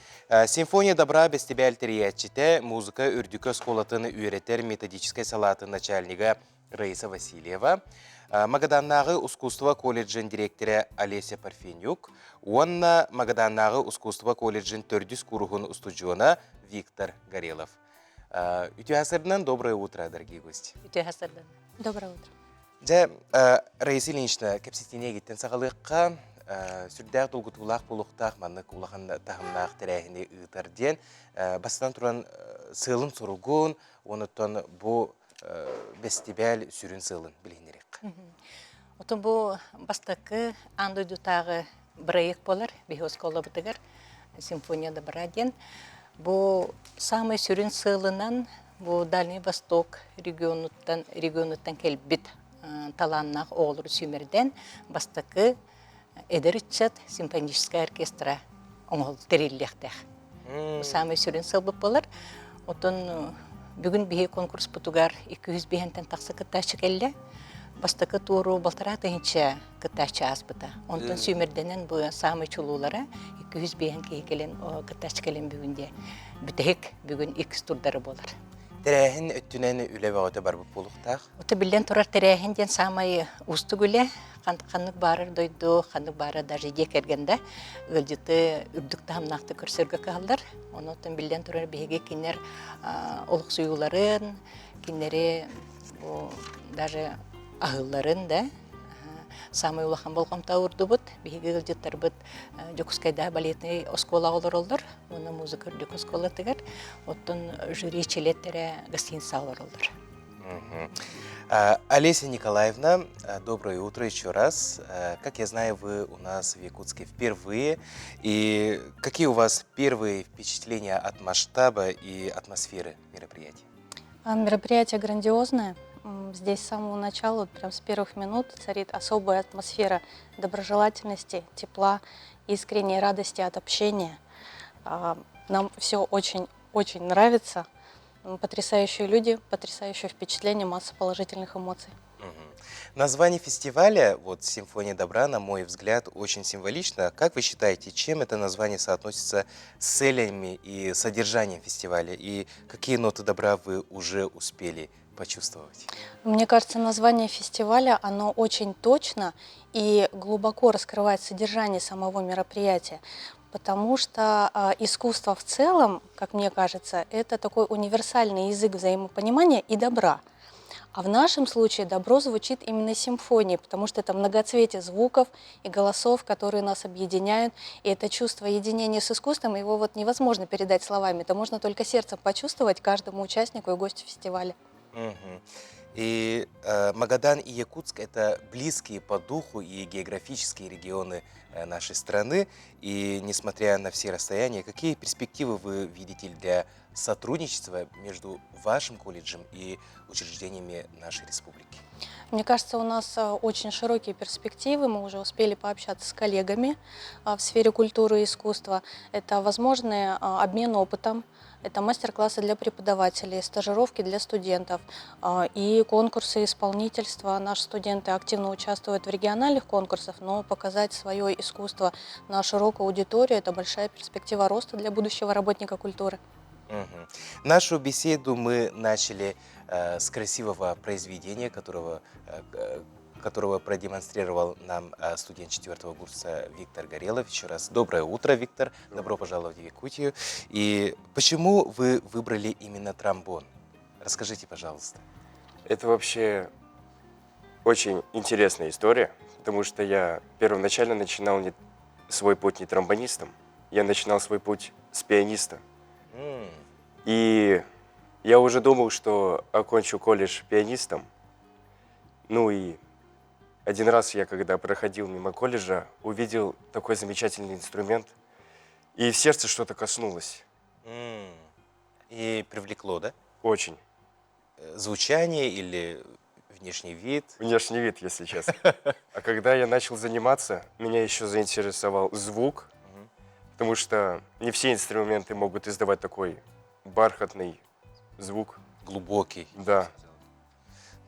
Симфония добра бэстибээл тэрийээччитэ, музыка үрдүкү оскуолатын үөрэтэр методическай салаатын начальнига Раиса Васильева, Магаданнааҕы ускуустуба колледжын дириэктэрэ Олеся Парфенюк уонна Магаданнааҕы ускуустуба колледжын төрдүс кууруһун устудьуона Виктор Горелов. Үтүө сарсыарданан, доброе утро, дорогие гости. Үтүө сарсыарданан. Доброе утро. Дьэ, Раиса Ильинична, кэпсэтиини эгиттэн саҕалыахха, сүрдээх долгутуулаах буолуохтаах маннык улахан таһымнаах тэрээһини ыытар диэн, бастатан туран сыалын-соругун, онуттан бу бэстибээл сүрүн сыалын билиһиннэриэххэ. Отон бу бастакы аан дойдутааҕы бырайыак буолар биһи оскуолабытыгар симфония добра диэн. Бу самай сүрүн сыалынан бу Дальний Восток регионуттан регионуттан кэлбит талааннаах оҕолору сүүмэрдээн бастакы эдэр ыччат симфоническай оркестра оҥоһул тэриллиэхтээх. Самый сүрүн сылбыт буолар. Отон бүгүн биһи конкурспутугар 205-тэн тахса кыттааччы кэллэ. Бастакы туору балтараа тыһынча кыттааччы ааспыта. Онтон сүүмэрдэнэн бу самый чулуулара 205 киһи кэлэн кыттааччы кэлэн бүгүн диэ бүтэһик бүгүн X турдары буолар. Тэрээһин өттүнэн үлэ бөҕөтө барбыт буолуохтаах. Ото биллэн турар тэрээһин диэн саамай уустук үлэ. Ханнык баарар дойду, ханнык баарар даже дьиэ кэргэн да ыалдьыты үрдүк таһымнаахтык көрсөргө кыһаллар. Онон биллэн турар биһиги кинилэр олохсуйууларын, кинилэри даже аһыылларын да самый улахан болҕомто уурдубут. Биһиги ыалдьыттарбыт Дьокуускайдааҕы балетнай оскуолаҕа олороллор уонна музыка үрдүк оскуолатыгар. Оттон жюри чилиэттэрэ гостиницаҕа олороллор. Олеся Николаевна, доброе утро еще раз. Как я знаю, вы у нас в Якутске впервые. И какие у вас первые впечатления от масштаба и атмосферы мероприятия? Мероприятие грандиозное. Здесь с самого начала, вот прям с первых минут царит особая атмосфера доброжелательности, тепла, искренней радости от общения. Нам все очень-очень нравится. Потрясающие люди, потрясающее впечатление, масса положительных эмоций. Название фестиваля, вот «Симфония добра», на мой взгляд, очень символично. Как вы считаете, чем это название соотносится с целями и содержанием фестиваля? И какие ноты добра вы уже успели почувствовать? Мне кажется, название фестиваля, оно очень точно и глубоко раскрывает содержание самого мероприятия, потому что искусство в целом, как мне кажется, это такой универсальный язык взаимопонимания и добра. А в нашем случае добро звучит именно симфонией, потому что это многоцветие звуков и голосов, которые нас объединяют. И это чувство единения с искусством, его вот невозможно передать словами. Это можно только сердцем почувствовать каждому участнику и гостю фестиваля. Мгм. И Магадан и Якутск – это близкие по духу и географические регионы нашей страны. И несмотря на все расстояния, какие перспективы вы видите для сотрудничества между вашим колледжем и учреждениями нашей республики? Мне кажется, у нас очень широкие перспективы. Мы уже успели пообщаться с коллегами в сфере культуры и искусства. Это возможный обмен опытом, это мастер-классы для преподавателей, стажировки для студентов и конкурсы исполнительства. Наши студенты активно участвуют в региональных конкурсах, но показать свое искусство на широкую аудиторию – это большая перспектива роста для будущего работника культуры. Мгм. Нашу беседу мы начали с красивого произведения, которого продемонстрировал нам студент четвертого курса Виктор Горелов. Еще раз доброе утро, Виктор. Добро пожаловать в Якутию. И почему вы выбрали именно тромбон? Расскажите, пожалуйста. Это вообще очень интересная история, потому что я первоначально начинал не, свой путь не тромбонистом, я начинал свой путь с пианиста. И я уже думал, что окончу колледж пианистом. Ну и один раз я, когда проходил мимо колледжа, увидел такой замечательный инструмент, и в сердце что-то коснулось. И привлекло, да? Очень. Звучание или внешний вид? Внешний вид, если честно. А когда я начал заниматься, меня еще заинтересовал звук, потому что не все инструменты могут издавать такой бархатный звук. Глубокий. Да.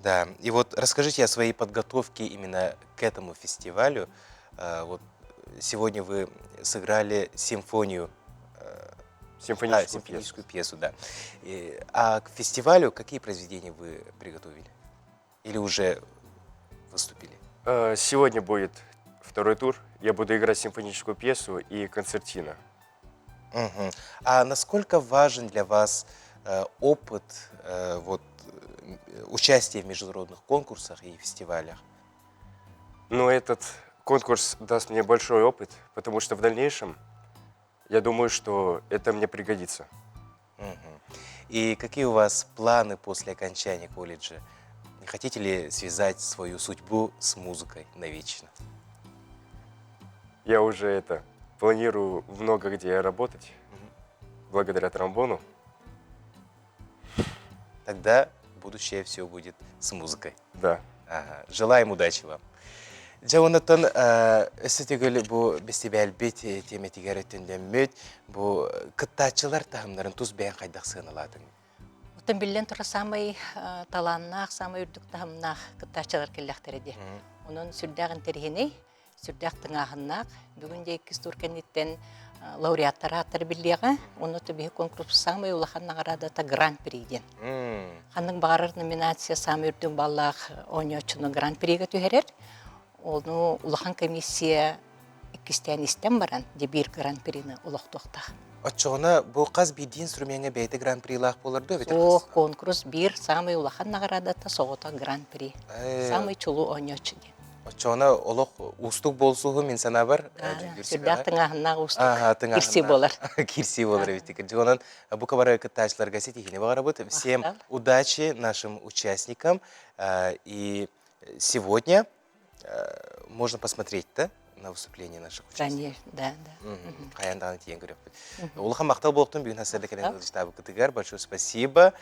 Да, и вот расскажите о своей подготовке именно к этому фестивалю. Вот сегодня вы сыграли симфонию. Симфоническую а, симфоническую пьесу, да. А к фестивалю какие произведения вы приготовили? Или уже выступили? Сегодня будет второй тур. Я буду играть симфоническую пьесу и концертино. Мгм. А насколько важен для вас опыт вот, участия в международных конкурсах и фестивалях? Но этот конкурс даст мне большой опыт, потому что в дальнейшем я думаю, что это мне пригодится. Мгм. И какие у вас планы после окончания колледжа? Не хотите ли связать свою судьбу с музыкой навечно? Я уже это планирую много где работать, благодаря тромбону. Тогда будущее все будет с музыкой. Да. Ага. Желаем удачи вам. Дьэ онтон өссө төгүл бу бэстибээлбит тиэмэтигэр төннөммүт бу кыттааччылар таһымнарын тус бэйэҥ хайдах сыаналаатыҥ? Оттон биллэн турар саамай талааннаах, саамай үрдүк таһымнаах кыттааччылар кэллэхтэрэ дии. Онон сүрдээх интэриэһинэй, сүрдээх тыҥааһыннаах. Бүгүн дьэ иккис тур кэнниттэн лауреаттар ааттара биллиэҕэ. Онно биһи конкурс саамай улахан наҕараадата Гран-при диэн. Ханнык баҕарар номинация саамай үрдүк баллаах оонньооччуну Гран-прига түһэрэр. Ону улахан комиссия иккистээн истэн баран, дьэ биир Гран-прины олохтуохтаах. Оччоҕуна бу хас биирдии инструмеҥҥа бэйэтэ гран-прилаах буолар дуо эбэтэр Суох, конкурс биир саамай улахан наҕараадата соҕотох Гран-при. Саамай чулуу оонньооччу диэн. Оччоҕуна олох уустук буолсуһу мин санаабар Сүрдээх тыҥааһыннаах уустук кирсии буолар. Кирсии буолар эбит. Дьонон бу бары кыттааччыларга ситиһиини баҕарабыт. Всем удачи нашим участникам. И сегодня можно посмотреть да, на выступление наших участников. Конечно, да, да. Хайаан даҕаны тиийэн көрүөхпүт. Улахан махтал буолуохтун бүгүн сарсыарда кэлэн ыалдьытаабыккытыгар. Большое спасибо.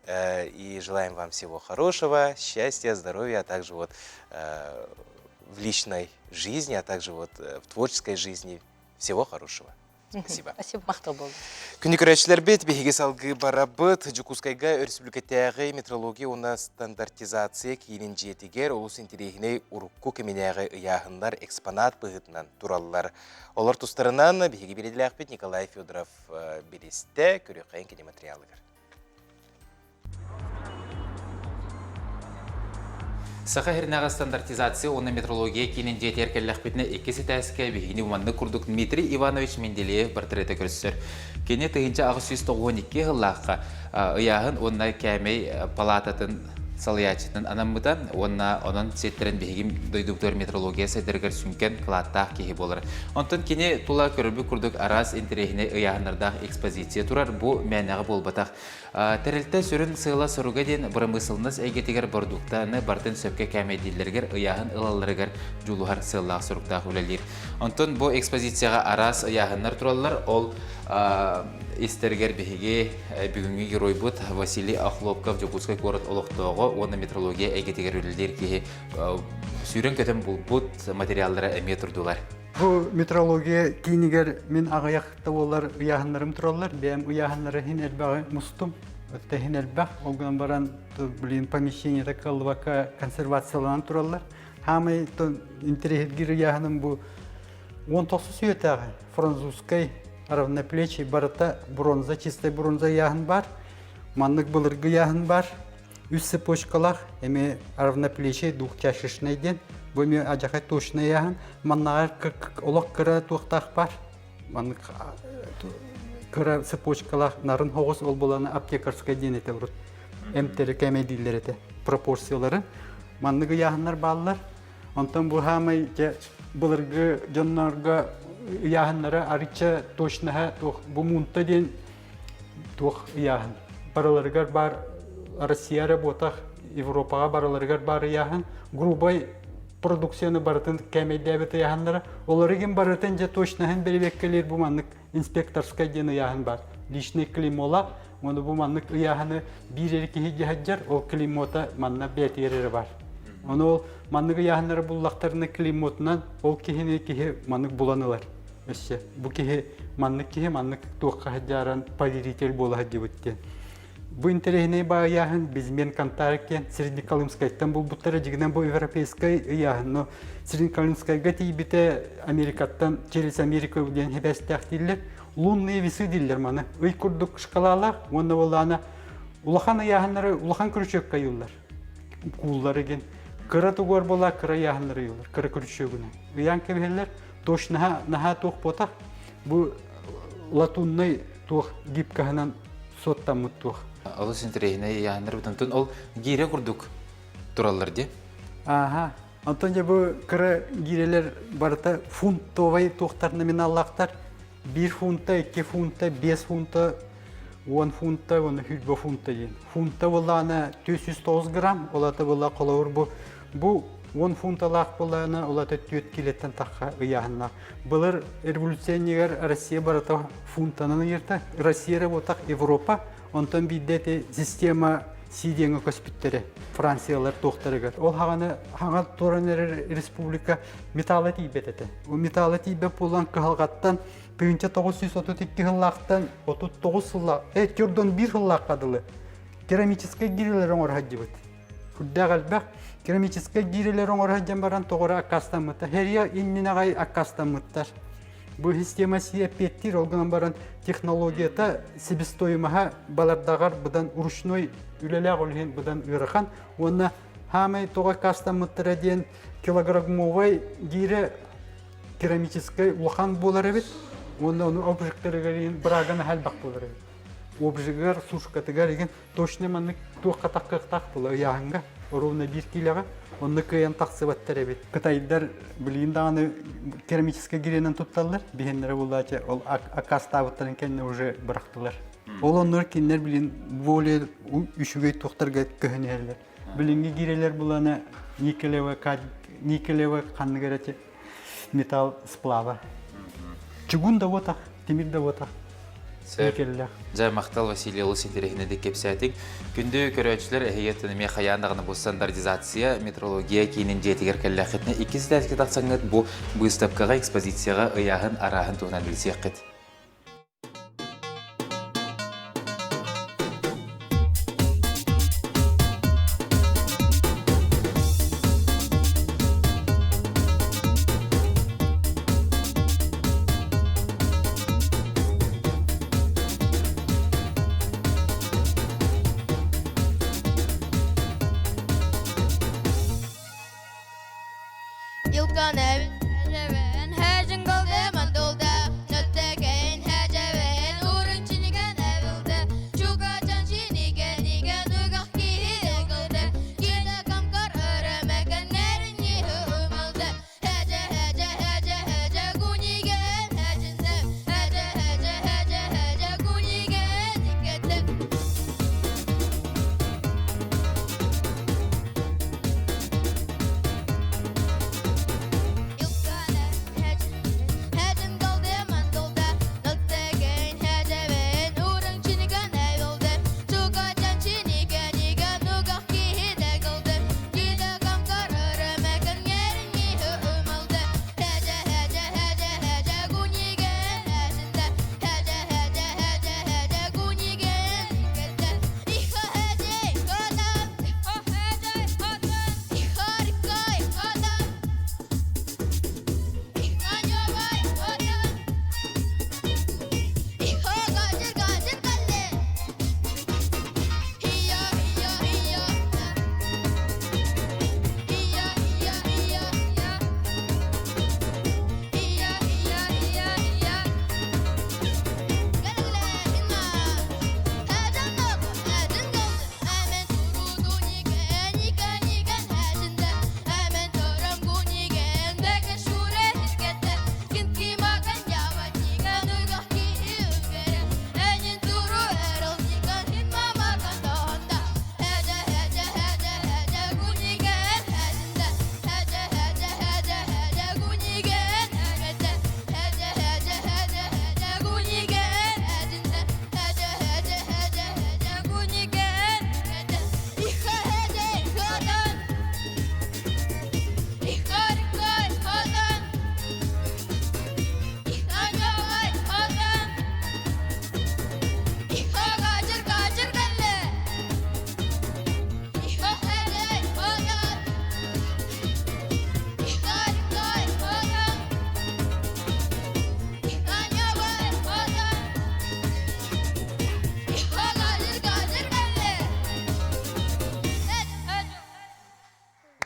И желаем вам всего хорошего, счастья, здоровья, а также вот в личной жизни, а также вот в творческой жизни. Всего хорошего. Спасибо. Спасибо, махтал буоллун. Күнү көрөөччүлэрбит биһиги салгыы барабыт. Дьокуускайга өрөспүүбүлүкэтээҕи метрология уонна стандартизация киинин дьиэтигэр олус интэриэһинэй урукку кэминээҕи ыйааһыннар экспонат быһыытынан тураллар. Олор тустарынан биһиги бириидэлээхпит Николай Федоров билистэ, көрүөххэйин кини материалыгар. Саха сиринээҕи стандартизация уонна метрология киинин дьиэтигэр кэллэхпитинэ иккис этээскэ биһигини маннык курдук Дмитрий Иванович Менделеев портрета көрсөр. Кини 1892 сыллаахха ыйааһын уонна кээмэй палаататын салайааччытын анаммыта уонна онон сиэттэрэн биһиги дойдубутугар метрология сайдарыгар сүҥкэн кылааттаах киһи буолар. Онтон кини тула көрөрбүт курдук араас интэриэһинэй ыйааһыннардаах экспозиция турар. Бу мээнэҕэ буолбатах. Тэрилтэ сүрүн сыала-соруга диэн бырамыысыланнас эйгэтигэр бородууктаны барытын сөпкө кээмэйдииллэригэр ыйааһын ылалларыгар дьулуһар сыаллаах-соруктаах үлэлиир. Онтон бу экспозицияҕа араас ыйааһыннар тураллар. Ол истэригэр биһиги бүгүҥҥү геройбут Василий Охлопков Дьокуускай куорат олохтооҕо уонна метрология эйгэтигэр үлэлиир киһи сүүрэн-көтөн булбут материаллара эмиэ турдулар. Бу метрология киинигэр мин аҕыйах да буоллар ыйааһыннарым тураллар. Бэйэм ыйааһыннары иһин элбэҕи мустум. Өттө иһин элбэх. Ол гынан баран, блин, помещениета кыаллыбакка консервацияланан тураллар. Хаамай интэриэһиргиир ыйааһыным бу 19 үйэтээҕи французскай равноплечий барыта бронза, чистай бронза ыйааһын бар. Маннык былыргы ыйааһын бар. Үс цепочкалаах, эми равноплечий двухчашечный диэн. Бу эми адьахай точный ыйааһын. Маннаҕар олох кыра туохтаах бар. Маннык кыра цепочкалаах нарын хоҕус ол буланы аптекарскай диэн этэ урут. Эмтэри кэмэйдииллэр этэ пропорциялары. Маннык ыйааһыннар бааллар. Онтон бу хаамай дьэ былыргы дьоннорго ыйааһыннара арычча точноһа туох бу муунта диэн туох ыйааһын барыларыгар баар Россия эрэ буотах Европаҕа барыларыгар баар ыйааһын грубай продукцияны барытын кээмэйдээбит ыйааһыннара олоригин барытын дьэ точноһын бэрэбиэккэлиир бу маннык инспекторскай диэн ыйааһын бар личный клеймола уонна бу маннык ыйааһыны биир эрэ киһи дьаһайдьар ол клеймота манна бэйэтигэр эрэ бар ону ол маннык ыйааһыннары буллахтарына клеймотунан ол киһини киһи маннык булан ылар өссө бу киһи маннык киһи маннык туохха сылдьааран поверитель буола сылдьыбыт диэн. Бу интэриэһинэй баайааһын Безмен Кантарик диэн Среднеколымскайтан булбуттара дьигинэн бу европейскай ыйааһын, но Среднеколымскайга тиийбитэ Америкаттан через Америку диэн хибэстээх дииллэр. Лунные весы дииллэр маны. Ый курдук шкалалаах уонна буоллаана улахан ыйааһыннары улахан крючокка ыйыллар. Кууллар игин. Кыра тугуар буола кыра ыйааһыннары ыйыллар, кыра крючогунан. Ыйаан кэбиһэллэр, точно наһаа туох буотах бу латуннай туох гибкаһынан суоттаммыт туох. Олус интэриэһинэй ыйааһыннар бутантын ол гиирэ курдук тураллар дии. Ааха. Онтон дьэ бу кыра гиирэлэр барыта фунтовай туохтар номиналлаахтар. Биир фунта, икки фунта, биэс фунта, уон фунта, уонна хүлбэ фунта диэн. Фунта буоллаҕына 409 грамм, ол ата буолла холобур бу бу уон фунталаах буоллаҕына, ол ата түөрт килоттан тахха ыйааһыннаах. Былыр революционнигар Россия барыта фунтанан ыйырта. Россия эрэ буотах Европа, онтон биирдэ ити система Си диэҥҥэ көспүттэрэ Франциялар туохтарыгар. Ол хаҕаны хаҥа туран эрэр республика металла тиийбэт этэ. Ол металла тиийбэт буолан кыһалҕаттан 1932 сыллаахтан 39 сыллаах, э, төрдөн биир сыллаахха дылы керамическай гирилэр оҥоро сылдьыбыт. Курдаах элбэх керамическай гирилэр оҥоро сылдьан баран тоҕо аккаастаммыттар. Херия иннинэҕэй аккаастаммыттар. Бу система си эппиэттиир, ол гынан баран технологията себестоимоһа балардаҕар быдан ручной үлэлээх үлэһин быдан ыарахан уонна хаамай тоҕо аккаастаммыттара диэн килограммовай гиирэ керамическай улахан буолар эбит уонна ону обжигтарыгар иһин браган элбэх буолар эбит. Обжигар, сушкатыгар игин точно маннык туохха таххыахтаах була ыйааһыҥҥа ровно биир киилэҕэ онно кыайан тахсыбаттар эбит. Кытайдар билигин даҕаны керамическай гиренэн тутталлар. Биһиэннэрэ буллаача ол аккаастаабыттарын кэннэ уже бырахтылар. Ол оннугар кинилэр билин более үчүгэй туохтарга көһөн иһэллэр. Билиҥҥи гирелэр булана никелевая никелевая ханнык эрэ. Металл сплава. Чугун да буотах, тимир да буотах. Сөп. Дьэ, махтал Василий олус интэриэһинэйдик кэпсээтиҥ. Күндү көрөөччүлэр, эһиги эмиэ хайаан даҕаны бу стандартизация, метрология киинин дьиэтигэр кэллэххитинэ иккис этээскэ тахсаҥҥыт бу быыстапкаҕа, экспозицияҕа ыйааһын арааһын туһунан билсиэххит.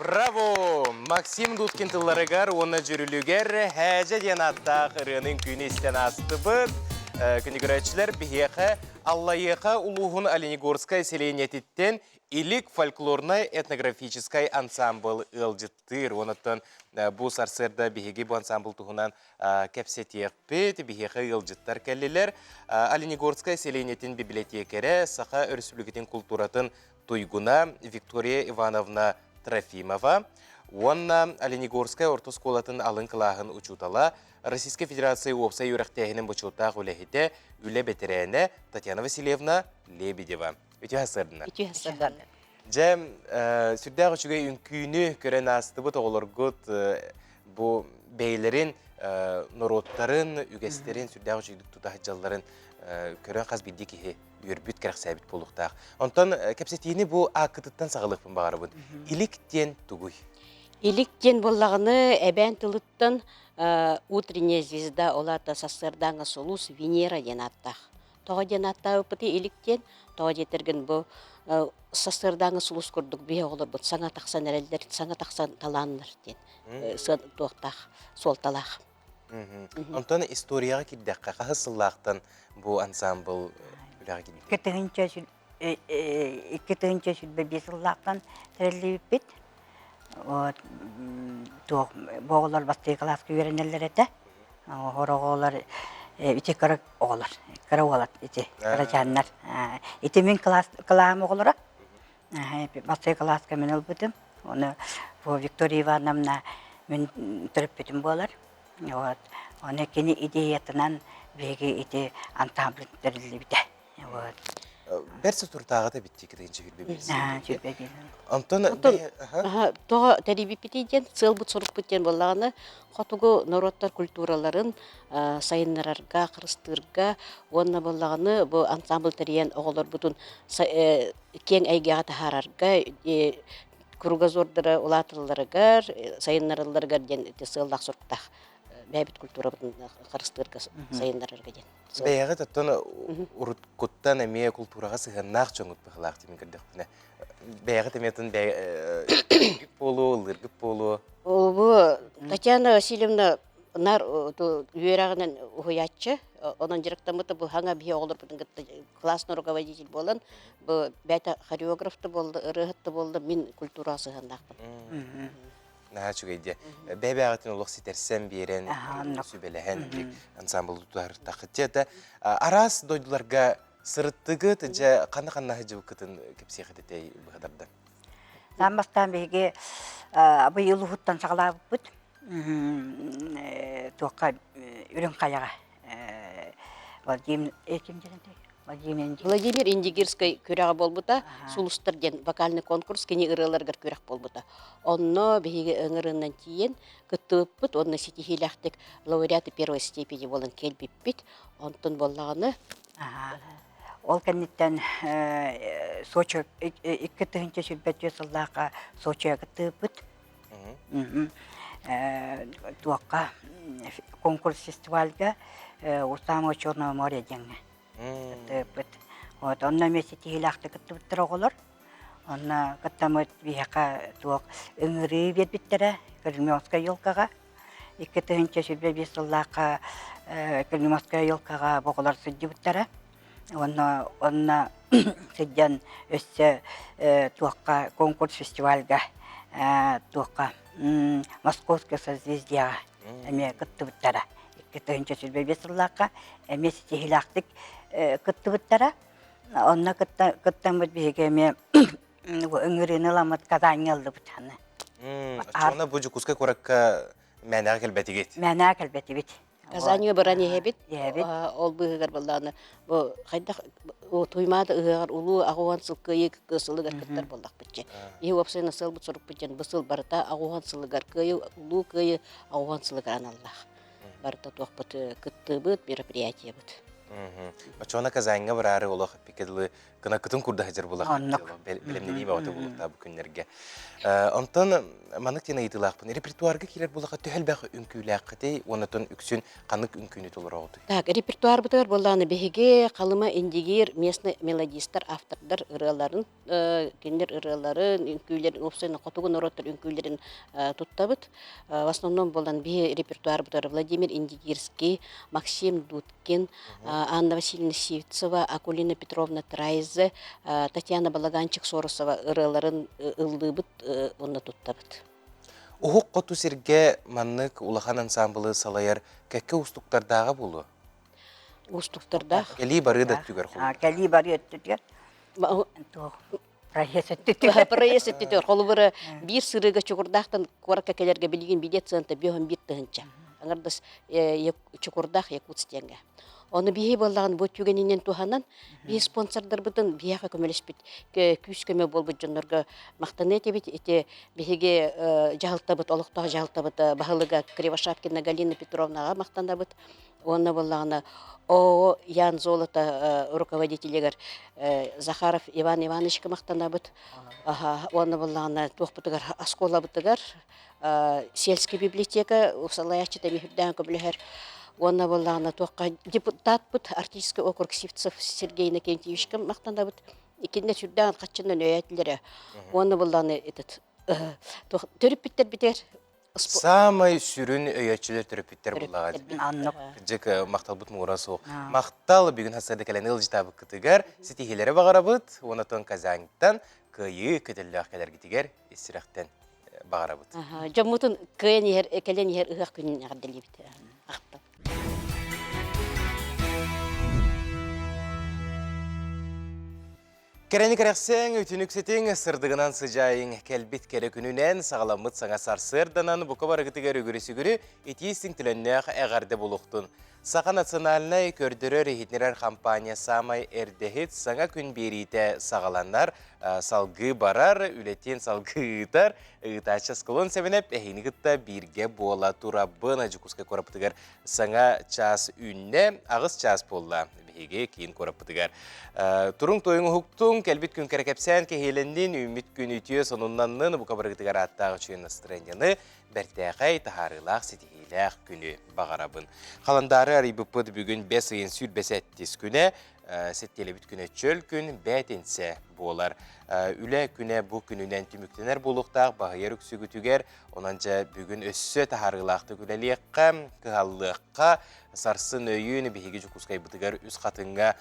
Браво! Максим Дудкин тылларыгар уонна дьүрүлүгэр Һээдьэ диэн ааттаах ырыаны үҥкүүнү истэн аастыбыт. Күнү көрөөччүлэр биһиэхэ Аллайыаха улууһун Оленегорскай сэлиэнньэтиттэн Илик фольклорнай этнографическай ансаамбыл ыалдьыттыыр. Онуттан бу сарсыарда биһиги бу ансаамбыл туһунан кэпсэтиэхпит. Биһиэхэ ыалдьыттар кэллилэр. Оленегорскай сэлиэнньэтин бибилэтиэкэрэ, Саха Өрөспүүбүлүкэтин култууратын туйгуна Виктория Ивановна Трофимова уонна Оленегорскай орто оскуолатын алын кылааһын учуутала, Российскай Федерация уопсай үөрэхтээһинин бочуоттаах үлэһитэ, үлэ бэтэрээнэ Татьяна Васильевна Лебедева. Үтүө сарсыардынан. Үтүө сарсыардынан. Дьэ, сүрдээх үчүгэй үҥкүүнү көрөн аастыбыт оҕолоргут бу бэйэлэрин норуоттарын, үгэстэрин сүрдээх үчүгэйдик тута сылдьалларын көрөн хас биирдии киһи үөрбүт, кэрэхсээбит буолуохтаах. Онтон кэпсэтиини бу ааккытыттан саҕалыахпын баҕарабын. Илик диэн тугуй? Илик диэн буоллаҕына эбээн тылыттан утренняя звезда, ол аата сарсыардааҥҥы сулус Венера диэн ааттаах. Тоҕо диэн ааттаабыппытый илик диэн? Тоҕо диэтэргин бу сарсыардааҥҥы сулус курдук биһи оҕолорбут саҥа тахсан эрэллэр, саҥа тахсан талааннар диэн туохтаах, суолталаах. Онтон историяҕа киирдэххэ, хаһыс сыллаахтан бу ансаамбыл үлэҕэ киирбитий? 2025 сыллаахтан тэриллибиппит. Вот туох бу оҕолор бастакы кылааска үөрэнэллэр этэ. Оҕолор оҕолор ити кыра оҕолор, кыра уолат ити кырачааннар. Ити мин кылаас кылааһым оҕолоро. Бастакы кылааска мин ылбытым. Оны Виктория Ивановна мин төрөппүтүм буолар. Вот. Оны кини идеятынан биһиги ити ансамбль тэриллибитэ. Вот. Бэрт сутуртааҕыта битти кытыынча хүрбэ биир. Онтон тоҕо тэрийбиппитий диэн сыалбыт сорукпут диэн буоллаҕына хотугу норуоттар культураларын сайыннарарга, харыстыырга уонна буоллаҕына бу ансамбль тэрийэн оҕолорбутун киэҥ эйгэҕэ таһаарарга кругозордара улааталларыгар, сайыннаралларыгар диэн сыаллаах соруктаах бэйэбит культурабытын харыстыырга, сайыннарарга диэн. Бэйэҕит оттон уруткуттан эмиэ култуураҕа сыһыаннаах дьоҥҥут быһыылаах диэн көрдөхпүнэ. Бэйэҕит эмиэ атын буолуо, ыллыыргыт буолуо. Бу Татьяна Васильевна наар үөрэҕинэн уһуйааччы, онон дьарыктаммыта бу хаҥа биһи оҕолорбутун кытта классный руководитель буолан, бу бэйэтэ хореограф да буолла, ырыаһыт да буолла, мин культураҕа сыһыаннаахпын. Наһаа үчүгэй диэ. Бэйэ-бэйэҕитин олох ситэрсэн биэрэн, сүбэлэһэн ансамблы тутуһартаххыт. Дьэ, араас дойдуларга сырыттыгыт, дьэ, ханна-ханна сылдьыбыккытын кэпсиэххит этэй быһадардан. Саам бастаан биһиги быйыл уһуттан саҕалаабыппыт. Туохха Үрүҥ Хайаҕа Владимир ким диэн Владимир Индигирскай күрэҕэ буолбута, Сулустар диэн вокальный конкурс кини ырыаларыгар күрэх буолбута. Онно биһиги ыҥырыынан тиийэн кыттыбыппыт уонна ситиһиилээхтик лауреаты первой степени буолан кэлбиппит. Онтон буоллаҕына Ол кэнниттэн Сочи 2024 сыллаахха Сочига кыттыбыппыт. Туохха конкурс фестивальга у самого Черного моря диэҥҥэ кыттыбыппыт. Вот онно эмиэ ситиһиилээхтик кыттыбыттар оҕолор. Онно кыттаммыт биһиэхэ туох ыҥырыы биэрбиттэрэ Кремлевская елкаҕа. 2025 сыллаахха Кремлевская елкаҕа оҕолор сылдьыбыттара. Уонна онно сылдьан өссө туохха конкурс фестивальга туохха Московское созвездиеҕа эмиэ кыттыбыттара. 2025 сыллаахха эмиэ ситиһиилээхтик кыттыбыттара. Онно кыттаммыт биһиги эмиэ ыҥырыыны ыламмыт Казаньҥа ыллыбыт аны. Оччоҕуна бу Дьокуускай куоракка мээнэҕэ кэлбэтигит? Мээнэҕэ кэлбэтибит. Казаньга баран иһэбит. Ол быыһыгар буоллаҕына бу хайдах Туймаада ыһыаҕар улуу аҕуһан сыл кыайыы сылыгар кыттар буоллахпыт дьэ. Биһи уопсайынан сыалбыт сорукпут диэн бу сыл барыта аҕуһан сылыгар кыайыы улуу кыайыы аҕуһан сылыгар аналлаах. Барыта туохпут кыттыыбыт, мероприятиебыт. Оччоҕуна Казаньга бараары олох эппиккэ дылы кынаккытын курда сылдьар буоллахпыт бэлэмнэнии бөҕөтө буолуохтаах бу күннэргэ. Онтон маннык диэн ыйытыылаахпын. Репертуарга киирэр буоллахха төһө элбэх үҥкүүлээххитий уонна үксүн ханнык үҥкүүнү толороҕутуй? Так, репертуарбытыгар буоллаҕына биһиги Халыма Индигир местный мелодистар, автордар ырыаларын, кинилэр ырыаларын, үҥкүүлэрин, уопсайынан хотугу норуоттар үҥкүүлэрин туттабыт. В основном буолан биһи репертуарбытыгар Владимир Индигирский, Максим Дудкин, Анна Васильевна Сивцева, Акулина Петровна Трайзе, Татьяна Балаганчик-Соросова ырыаларын ыллыыбыт уонна туттабыт. Уһук хоту сиргэ маннык улахан ансаамбылы салайар кэккэ уустуктардааҕа буолуо? Уустуктардаах. Кэлии барыы да өттүгэр холобур. Кэлии барыы өттүгэр. Проезд өттүтүгэр. Проезд өттүтүгэр. Холобура, биир сырыыга Чугурдаахтан куоракка кэлэргэ билигин билет сыаната 51 тыһыынча. Аҥардас Чукурдаах Якутск диэҥҥэ. Ону биһи буоллаҕын бу түгэнинэн туһанан, биһи спонсордарбытын биһиэхэ көмөлөспүт күүс-көмө буолбут дьоннорго махтаныа этибит. Ити биһиги дьаһалтабыт, олохтоох дьаһалтабыт баһылыга Кривошапкина Галина Петровнаҕа махтанабыт. Уонна буоллаҕына ООО Ян Золото руководителигэр Захаров Иван Ивановичка махтанабыт. Уонна буоллаҕына туохпутугар оскуолабытыгар сельская библиотека салайааччыта эмиэ көмөлөһөр. Уонна буоллаҕына туохха депутатпыт Арктический округ Сивцев Сергей Иннокентьевичка махтанабыт. Икиннэ сүрдээх хаччынан өйөөтүлэрэ. Уонна буоллаҕына этот төрүппүттэрбитигэр Саамай сүрүн өйөөччүлэр төрөппүттэр буллаҕа. Кырдьык махталбыт муҥура суох. Махтал бүгүн хасыада кэлэн ыалдьытаабыккытыгар ситиһиилэри баҕарабыт. Уонна Казаньтан кыайыы көтөллөөх кэлэргитигэр ис сүрэхтэн баҕарабыт. Дьоммутун кыайан иһэр, кэлэн иһэр ыһыах күнүн эҕэрдэлиибит. Ахтал. Кэрэни кэрэхсээҥ, үтүнүк ситиҥ, сырдыгынан сыдьаайыҥ, кэлбит кэрэ күнүнэн, саҕаламмыт саҥа сарсыарданан бука барыгытыгар үгүрү-сүгүрү итии-истиҥ төлөннөөх эҕэрдэ булуохтун. Саха национальнай көрдөрөр-иһитиннэрэр компания саамай эрдэһит саҥа күн биэриитэ саҕаланар, салгыы барар, үлэтин салгыы ыытар, ыытааччы Склон Сэмэнэп эһигини кытта бииргэ буола турабын. Дьокуускай куораппытыгар саҥа чаас үүннэ, аҕыс чаас буолла биһиги киин куораппытыгар. Туруҥ тойуҥ уһуктуҥ, кэлбит күн кэрэ кэпсээн кэһиэлэннин, үүммүт күн үтүө сонуннаннын, бука барыгытыгар ааттаах үчүгэй настырыанньаны бэртээхэй, таһаарыылаах, ситиһиилээх күнү баҕарабын. Халандаары арыйбыппыт бүгүн бэс ыйын 27 күнэ, сэттиэлэбит күнэ чөл күн, бээтинсэ буолар. Үлэ күнэ бу күнүнэн түмүктэнэр буолуохтаах баһыйар үксүгүтүгэр, онон дьэ бүгүн өссө таһаарыылаахтык үлэлиэххэ, кыһаллыахха, сарсын өйүүн биһиги Дьокуускайбытыгар Үс Хатыҥҥа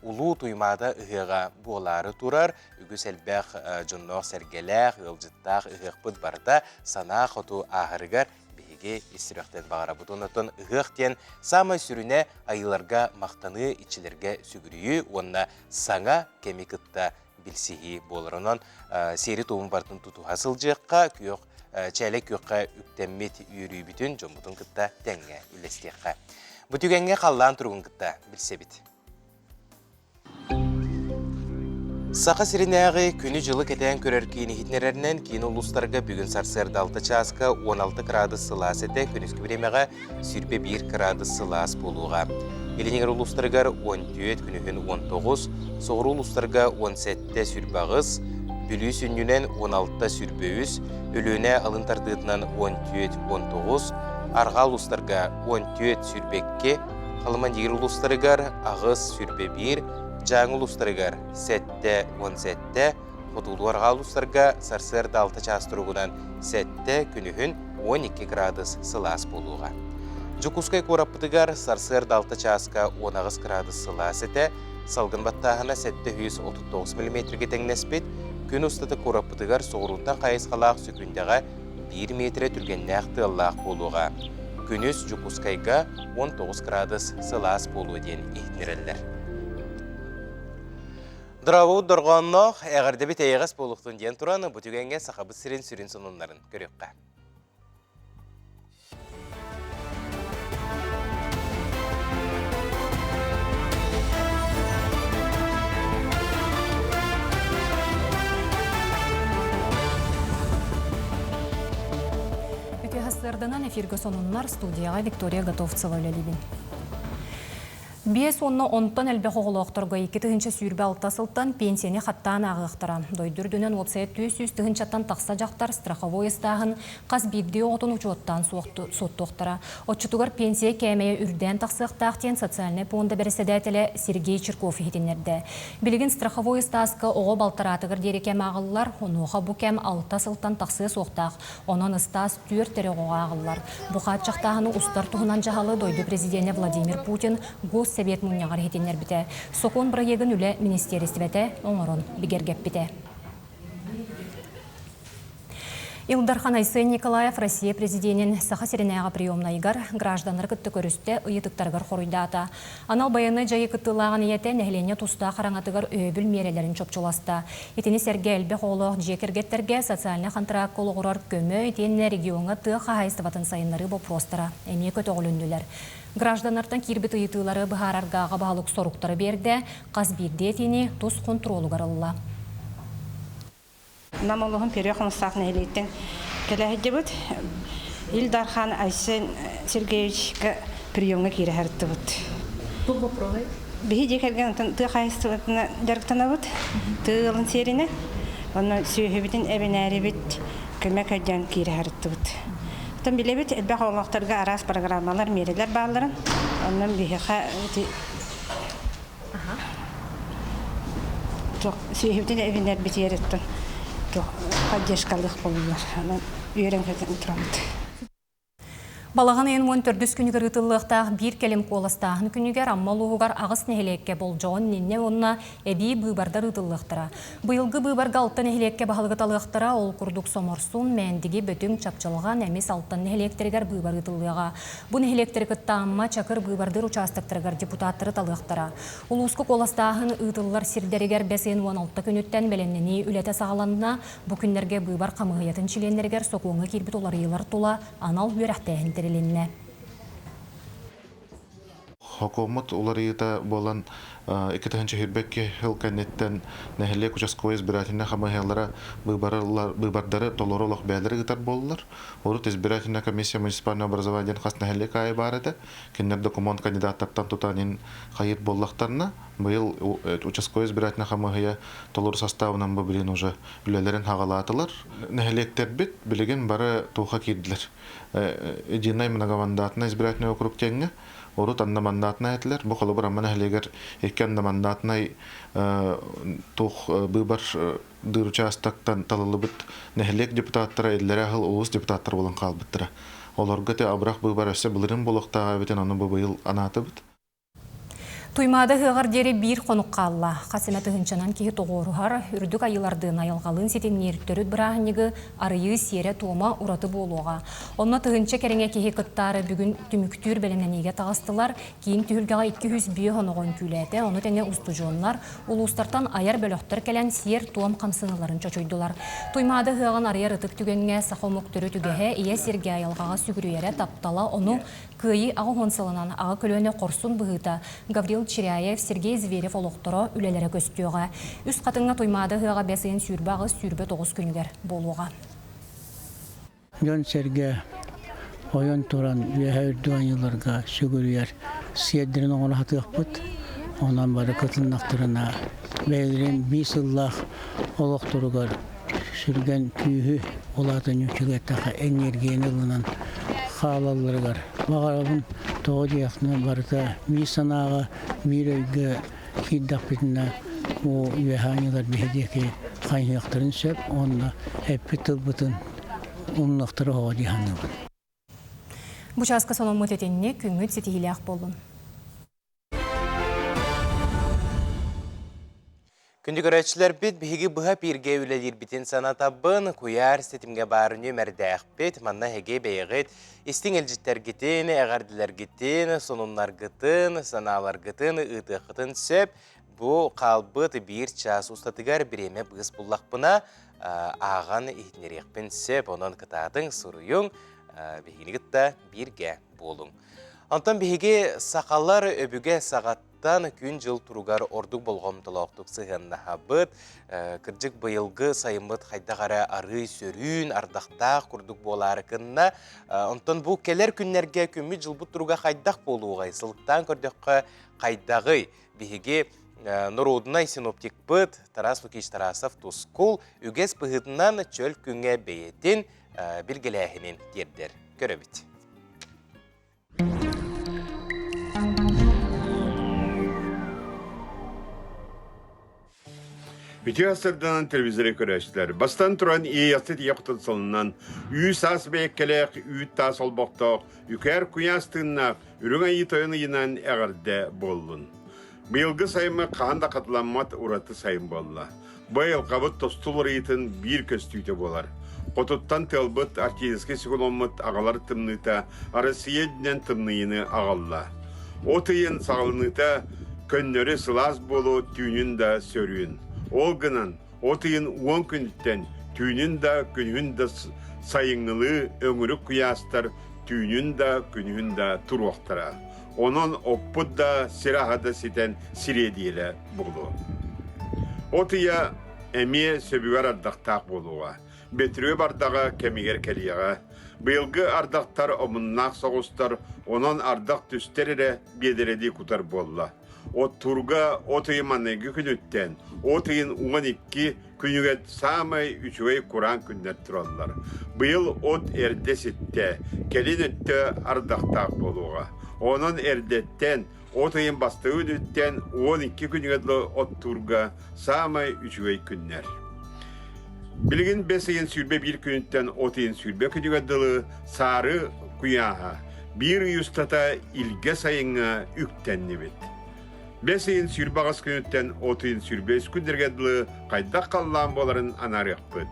Улуу Туймаада ыһыаҕа буолаары турар, үгүс элбэх дьонноох-сэргэлээх, ыалдьыттаах ыһыахпыт барыта санаа хоту ааһарыгар биһиги ис сүрэхтэн баҕарабыт. Онтон ыһыах диэн саамай сүрүнэ айыыларга махтаныы, иччилэргэ сүгүрүйүү уонна саҥа кэми кытта билсиһии буолар. Онон сиэри-туому барытын тутуһа сылдьыахха, күөх чээлэй күөххэ үктэммит үөрүүбүтүн дьоммутун кытта тэҥҥэ үллэстиэххэ. Бу түгэҥҥэ халлаан туругун кытта билсэбит. Саха сиринээҕи күнү-дьылы кэтээн көрөр киин иһитиннэрэринэн киин улуустарга бүгүн сарсыарда 6 чааска 16 кыраадыс сылаас этэ, күнүскү бириэмэҕэ 21 кыраадыс сылаас буолуоҕа. Илиниҥэр улуустарыгар 14, күнүһүн 19, соҕуруу улуустарга 17 28, Бүлүү сүнньүнэн 16 23, Өлүөнэ алын тардыытынан 14 19, арҕаа улуустарга 14 22, Халыма-Ньигир улуустарыгар 8 21, Дьааҥы улуустарыгар 7 17, Хотугулуу-Арҕаа улуустарга сарсыарда 6 чаас туругунан 7, күнүһүн 12 градус сылаас буолуоҕа. Дьокуускай куораппытыгар сарсыарда 6 чааска 18 градус сылаас этэ, салгын баттааһына 739 миллиметргэ тэҥнэспит, күн устата куораппытыгар соҕурууттан хайысхалаах сөкүүндэҕэ биир миэтэрэ түргэннээх тыаллаах буолуоҕа. Күнүс Дьокуускайга 19 градус сылаас буолуо диэн иһитиннэрэллэр. Дорообут дорҕоонноох, эҕэрдэбит эйэҕэс буолуохтун диэн туран, бу түгэҥҥэ Сахабыт сирин сүрүн сонуннарын көрүөххэ. Үтүө сарсыарданан эфиргэ сонуннар студияҕа Виктория Готовцева үлэлиибин. Биэс уонна онтон элбэх оҕолоохторго 2026 сылтан пенсияны хаттаан ааҕыахтара. Дойду үрдүнэн уопсайа 400 тыһыынчаттан тахса дьахтар страховой ыстааһын хас биирдии оҕотун учуоттаан суоттуохтара. Оччотугар пенсия кээмэйэ үрдээн тахсыахтаах диэн социальнай пуонда бэрэссэдээтэлэ Сергей Чирков иһитиннэрдэ. Билигин страховой ыстааска оҕо балтараатыгар диэри кэм ааҕыллар, онуоха бу кэм алта сылтан тахсыа суохтаах. Онон ыстаас түөрт эрэ оҕоҕо ааҕыллар. Бу хааччахтааһыны устар туһунан дьаһалы дойду президенэ Владимир Путин Госсэбиэт мунньаҕар иһитиннэрбитэ. Сокуон бырайыагын үлэ министиэристибэтэ оҥорон бигэргэппитэ. Ил Дархан Айсен Николаев Россия президенин Саха сиринээҕи приемнайыгар гражданнары кытта көрүстэ, ыйытыктарыгар хоруйдаата. Анал байыаннай дьайыы кыттыылааҕын ийэтэ нэһилиэнньэ тустаах араҥатыгар өйөбүл миэрэлэрин чопчуласта. Итини сэргэ элбэх оҕолоох дьиэ кэргэттэргэ социальнай хантыраакка олоҕурар көмө итиэннэ региоҥҥа тыа хаһаайыстыбатын сайыннарыы боппуруостара эмиэ көтөҕүлүннүлэр. Гражданнартан киирбит ыйытыылары быһаарарга аҕа баһылык соруктары биэрдэ, хас биирдии этиини тус хонтуруолугар ылла. Нам улууһун Перья Хомустаах нэһилиэгиттэн кэлэ сылдьыбыт Ил Дархан Айсен Сергеевичка приемҥа киирэ сырыттыбыт. Туох боппуруоһай? Биһи дьиэ кэргэн тыа хаһаайыстыбатынан дьарыктанабыт. Тыа ыалын сиэринэ. Онно сүөһүбүтүн эбинээрибит көмө көрдөөн киирэ сырыттыбыт. Оттон билэбит элбэх оҕолоохторго араас программалар, миэрэлэр баалларын. Онон биһиэхэ Сүөһүбүтүн эбинэрбитигэр оттон поддержкалыах буоллулар. Онон үөрэн-көтөн турабыт. Балаҕан ыйын 14 күнүгэр ыытыллыахтаах биир кэлим куоластааһын күнүгэр Амма улууһугар аҕыс нэһилиэккэ болдьоҕун иннинэ уонна эбии быыбардар ыытыллыахтара. Быйылгы быыбарга алта нэһилиэккэ баһылыгы талыахтара, ол курдук Соморсун, Мээндиги, Бөтүҥ, Чапчылҕан, Эмис, Алтан нэһилиэктэригэр быыбар ыытыллыаҕа. Бу нэһилиэктэри кытта Амма, Чакыр быыбардыыр учаастактарыгар депутаттары талыахтара. Улууска куоластааһын ыытыллар сирдэригэр бэс ыйын 16 күнүттэн бэлэмнэнии үлэтэ саҕаланна. Бу күннэргэ быыбар хамыыһыйатын чилиэннэригэр сокуоҥҥа киирбит уларыйыылар тула анал үөрэхтээһин тэрилиннэ. Хокуоммут уларыйыыта буолан 2022 сыл кэнниттэн нэһилиэк участковай избирательнай хамыыһыйалара быыбардары толору олох бэйэлэрэ ыытар буоллулар. Урут избирательная комиссия муниципального образования диэн хас нэһилиэк аайы баар этэ. Кинилэр докумуон кандидаттартан тутан ин хайыыр буоллахтарына, быйыл участковай избирательнай хамыыһыйа толору составынан бу билигин уже үлэлэрин хаҕалаатылар. Нэһилиэктэрбит билигин бары туохха киирдилэр. Единый многомандатный избирательный округ диэҥҥэ урут одномандатнай этилэр. Бу холобур Амма нэһилиэгэр икки одномандатнай туох быыбар дыр участоктан талыллыбыт нэһилиэк депутаттара иллэрэ аһыл улуус депутаттара буолан хаалбыттара. Олорго те абырах быыбар өссө былырын буолуохтааҕа эбитин ону бу быйыл анаатыбыт. Туймаада ыһыаҕар диэри биир хонук хаалла. Хас эмэ тыһыынчанан киһи тоҕуоруһар, үрдүк айыылардыын айылҕалыын ситимниир төрүт бырааһынньыгы арыйыы сиэрэ-туома ураты буолуоҕа. Онно тыһыынча кэриҥэ киһи кыттаары бүгүн түмүктүүр бэлэмнэниигэ таҕыстылар. Киин түһүлгэҕэ 205 оноҕо үҥкүүлээтэ, ону тэҥэ устудьуоннар, улуустартан айар бөлөхтөр кэлэн сиэр-туом хамсаныыларын чочуйдулар. Туймаада ыһыаҕын арыйар ытык түгэҥҥэ саха омук төрүт үгэһэ, ийэ сиргэ айылҕаҕа сүгүрүйэрэ, таптала, ону Кыайыы 80 сылынан аҕа көлүөнэ хорсун быһыыта Гаврил Чиряев, Сергей Зверев олохторо, үлэлэрэ көстүөҕэ. Үс Хатыҥҥа Туймаада ыһыаҕа бэс ыйын 28-29 күнүгэр буолуоҕа. Дьон-сэргэ ойон туран үөһэ үрдүк аньыыларга сүгүрүйэр сиэрдэрин оҥоро сатыахпыт. Онон бары кытыннахтарына бэйэлэрин биир сыллаах олохторугар сүргэн күүһү улаатан үчүгэттэхэ энергияны ылынан хаалалларыгар баҕарабын. Тоҕо диэххинэ барыта биир санааҕа, биир өйгө киирдэхпитинэ бу үөһээ аньыылар биһи диэки хайыһыахтарын сөп уонна эппит тылбытын умнуохтара оҕо дии саныыбын. Бу чааска сонуммут итинник, күҥҥүт ситиһиилээх буоллун. Күндү көрөөччүлэрбит, биһиги быһа бииргэ үлэлиирбитин санатабын. Куйаар ситимгэ баар нүөмэрдээхпит. Манна эһиги бэйэҕит истиҥ илдьиттэргитин, эҕэрдэлэргитин, сонуннаргытын, санааларгытын ыытыаххытын сөп. Бу хаалбыт биир чаас устатыгар бириэмэ быыс буллахпына, ааҕан иһитиннэриэхпин сөп. Онон кытаатыҥ, суруйуҥ, биһигини кытта бииргэ буолуҥ. Онтон биһиги сахалар өбүгэ саҕаттан күн-дьыл туругар ордук болҕомтолоохтук сыһыаннаһабыт. Кырдьык быйылгы сайыммыт хайдах эрэ арыый сөрүүн, ардахтаах курдук буолаары гынна. Онтон бу кэлэр күннэргэ күммүт-дьылбыт туруга хайдах буолуоҕай? Сылыктаан көрдөххө хайдаҕый? Биһиги норуодунай синоптикпыт Тарас Лукич Тарасов Тускул үгэс быһыытынан чөл күҥҥэ бэйэтин билгэлээһинин тиэрдэр. Көрөбүт. Үтүө сырданан телевизоры көрөөччүлэр. Бастан туран иэйэхсит ийэ кутун сылынан үү саас бэйэккэлээх, үүт таас олбохтоох, үкээр куйаас тыыннаах, үрүҥ айыы тойон ыйынан эҕэрдэ буоллун. Быйылгы сайыммыт хаһан да хатыламмат ураты сайын буолла. Бу айылҕабыт тосту уларыйыытын биир көстүүтэ буолар. Хотуттан тыалбыт, арктическай цикломмут аҕалар тымныыта Россия үрдүнэн тымныйыыны аҕалла. От ыйын саҕаланыыта көннөрү сылаас буолуо түүнүн да сөрүүн. Ол гынан от ыйын уон күнүттэн түүнүн да күнүһүн да сайыҥҥылыы өҥүрүк куйаастар түүнүн да күнүһүн да туруохтара. Онон оппут да сир аһа да ситэн сириэдийэлэ буолуо. От ыйа эмиэ сөбүгэр ардахтаах буолуоҕа. Бөтүрүөп ардаҕа кэмигэр кэлиэҕэ. Быйылгы ардахтар омуннаах соҕустар, онон ардах түстэр эрэ биэдэрэлии кутар буолла. Оттуурга от ыйы маҥнайгы күнүттэн, от ыйын 12 күнүгэр саамай үчүгэй кураан күннэр тураллар. Быйыл от эрдэ ситтэ, кэлин өттө ардахтаах буолуоҕа. Онон эрдэттэн, от ыйын бастакы күнүттэн 12 күнүгэр дылы оттуурга саамай үчүгэй күннэр. Билигин бэс ыйын 21 күнүттэн от ыйын 20 күнүгэр дылы саары куйааһа биир ый устата илгэ сайыҥҥа үктэннибит. Бэс ыйын 28 күнүттэн от ыйын 25 күннэргэ дылы хайдах халлаан буоларын анаарыахпыт.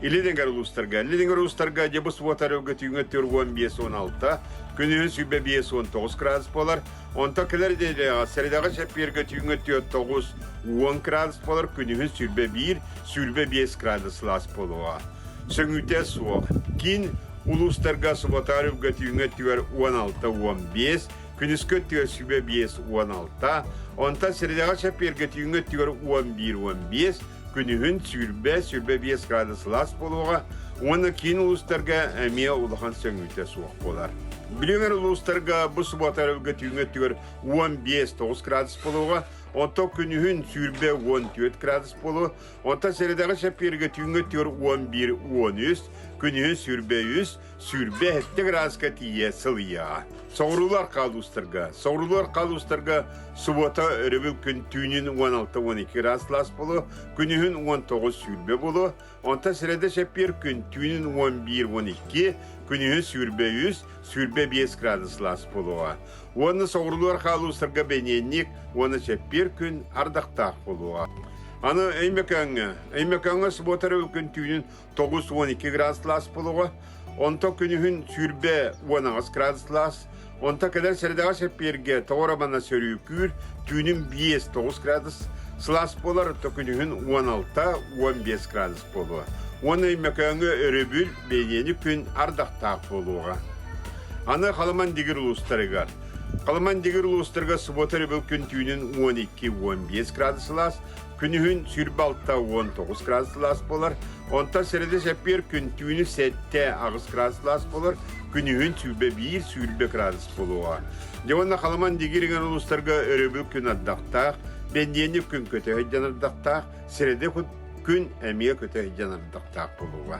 Илин эҥэр улуустарга Илин эҥэр улуустарга дьыбыс уотар өлгөтүүҥҥэ 45-16, күнүһүн 105-19 градус буолар. Онтон кэлэр нэдиэлэҕэ сэрэдэҕэ чэппиэргэ түүҥҥэ 49-10 градус буолар, күнүһүн 21-25 градус сылаас буолуоҕа. Сөҥүүтэ суох. Киин улуустарга субатаар өлгөтүүҥҥэ өттүгэр 16-15, күнүскү өттүгэр 105-16, онтон сэрэдэҕэ чэппиэргэ түүҥҥэ өттүгэр 11-15, күнүһүн 120-125 градус сылаас буолуоҕа уонна киин улуустарга эмиэ улахан сөҥүүтэ суох буолар. Бүлүү улуустарга бу субуота өрөбүлгэ түүҥҥү өттүгэр 15-9 градус буолуоҕа, онтон күнүһүн 114 градус буолуо, онтон сэрэдэҕэ чэппиэргэ түүҥҥү өттүгэр 11-13, күнүһүн 103, 27 градуска тиийэ сылыйыаҕа. Соҕуруулар хаалуустарга, соҕуруулар хаалуустарга субуота өрөбүл күн түүнүн 16-12 градус сылаас буолуо, күнүһүн 19-20 буолуо, онтон сэрэдэ чэппиэр күн түүнүн 11-12, күнүһүн 23, 25 градус сылаас буолуоҕа. Уонна соҕуруулар хаалуустарга бэниэнньик уонна чэппиэр күн ардахтаах буолуоҕа. Аны Өймөкөөҥҥө, Өймөкөөҥҥө субуота өрөбүл күн түүнүн 92 градус сылаас буолуоҕа, онто күнүһүн 28 градус сылаас, онто кэлэр сэрэдэҕэ чэппиэргэ тоҕо романа сөрүүкүүр, түүнүн 5-9 градус сылаас буолар, то күнүһүн 16-15 градус буолуо. Уонна Өймөкөөҥҥө өрөбүл бэйиэни күн ардахтаах буолуоҕа. Аны Халыман Дигир улуустарыгар. Халыман Дигир улуустарыгар субуота өрөбүл күн түүнүн 12-15 градус сылаас, Күнүһүн 26-19 градус сылаас буолар. Онтон сэрэдэ сэппиэр күн түүнү 7-8 градус сылаас буолар. Күнүһүн 21-20 градус буолуоҕа. Дьэ уонна Халыман Дигириҥэн улуустарга өрөбүл күн ардахтаах, бэнниэнньик күн көтө сылдьан ардахтаах, сэрэдэ күн эмиэ көтө сылдьан ардахтаах буолуоҕа.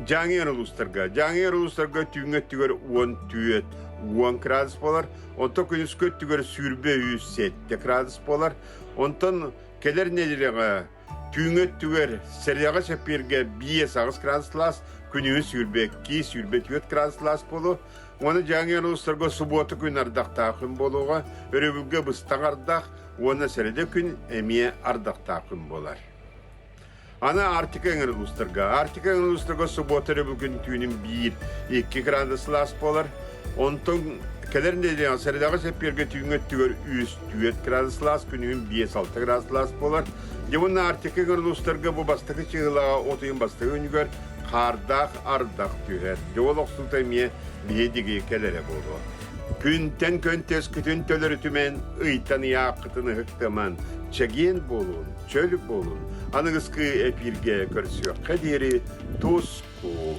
Дьааҥы улуустарга. Дьааҥы улуустарга түүҥҥү өттүгэр 14 10 градус буолар. Онтон күнүскү өттүгэр 23 7 градус буолар. Онтон кэлэр нэдиэлэҕэ түүҥҥү өттүгэр сэрэҕэ чэппиэргэ 5-8 градус сылаас, күнүһүн 22-24 градус сылаас буолуо. Уонна дьааҥы улуустарга субуота күн ардахтаах күн буолуоҕа, өрөбүлгэ быстах ардах уонна сэрэдэ күн эмиэ ардахтаах күн буолар. Аны Арктика эҥэр улуустарга. Арктика эҥэр улуустарга субуота өрөбүл күн түүнүн 1-2 градус сылаас буолар. Онтон кэлэр нэдиэлэҕэ сэрэдэҕэ чэппиэргэ түүҥҥү өттүгэр 3-4 градус сылаас, күнүһүн 5-6 градус сылаас буолар. Дьэ уонна Арктика эҥэр улуустарга бу бастакы чыһылаҕа от ыйын бастакы күнүгэр хаардаах ардах түһэр. Дьэ ол охсуута эмиэ биһи диги кэлэрэ буолуо. Күнтэн көнтөскүтүн төлөрүтүмэн, ыйтан ыйааххытын ыһыктыман, чэгиэн буолун, чөл буолун. Аныгыскы эпииргэ көрсүөххэ диэри тус-кул.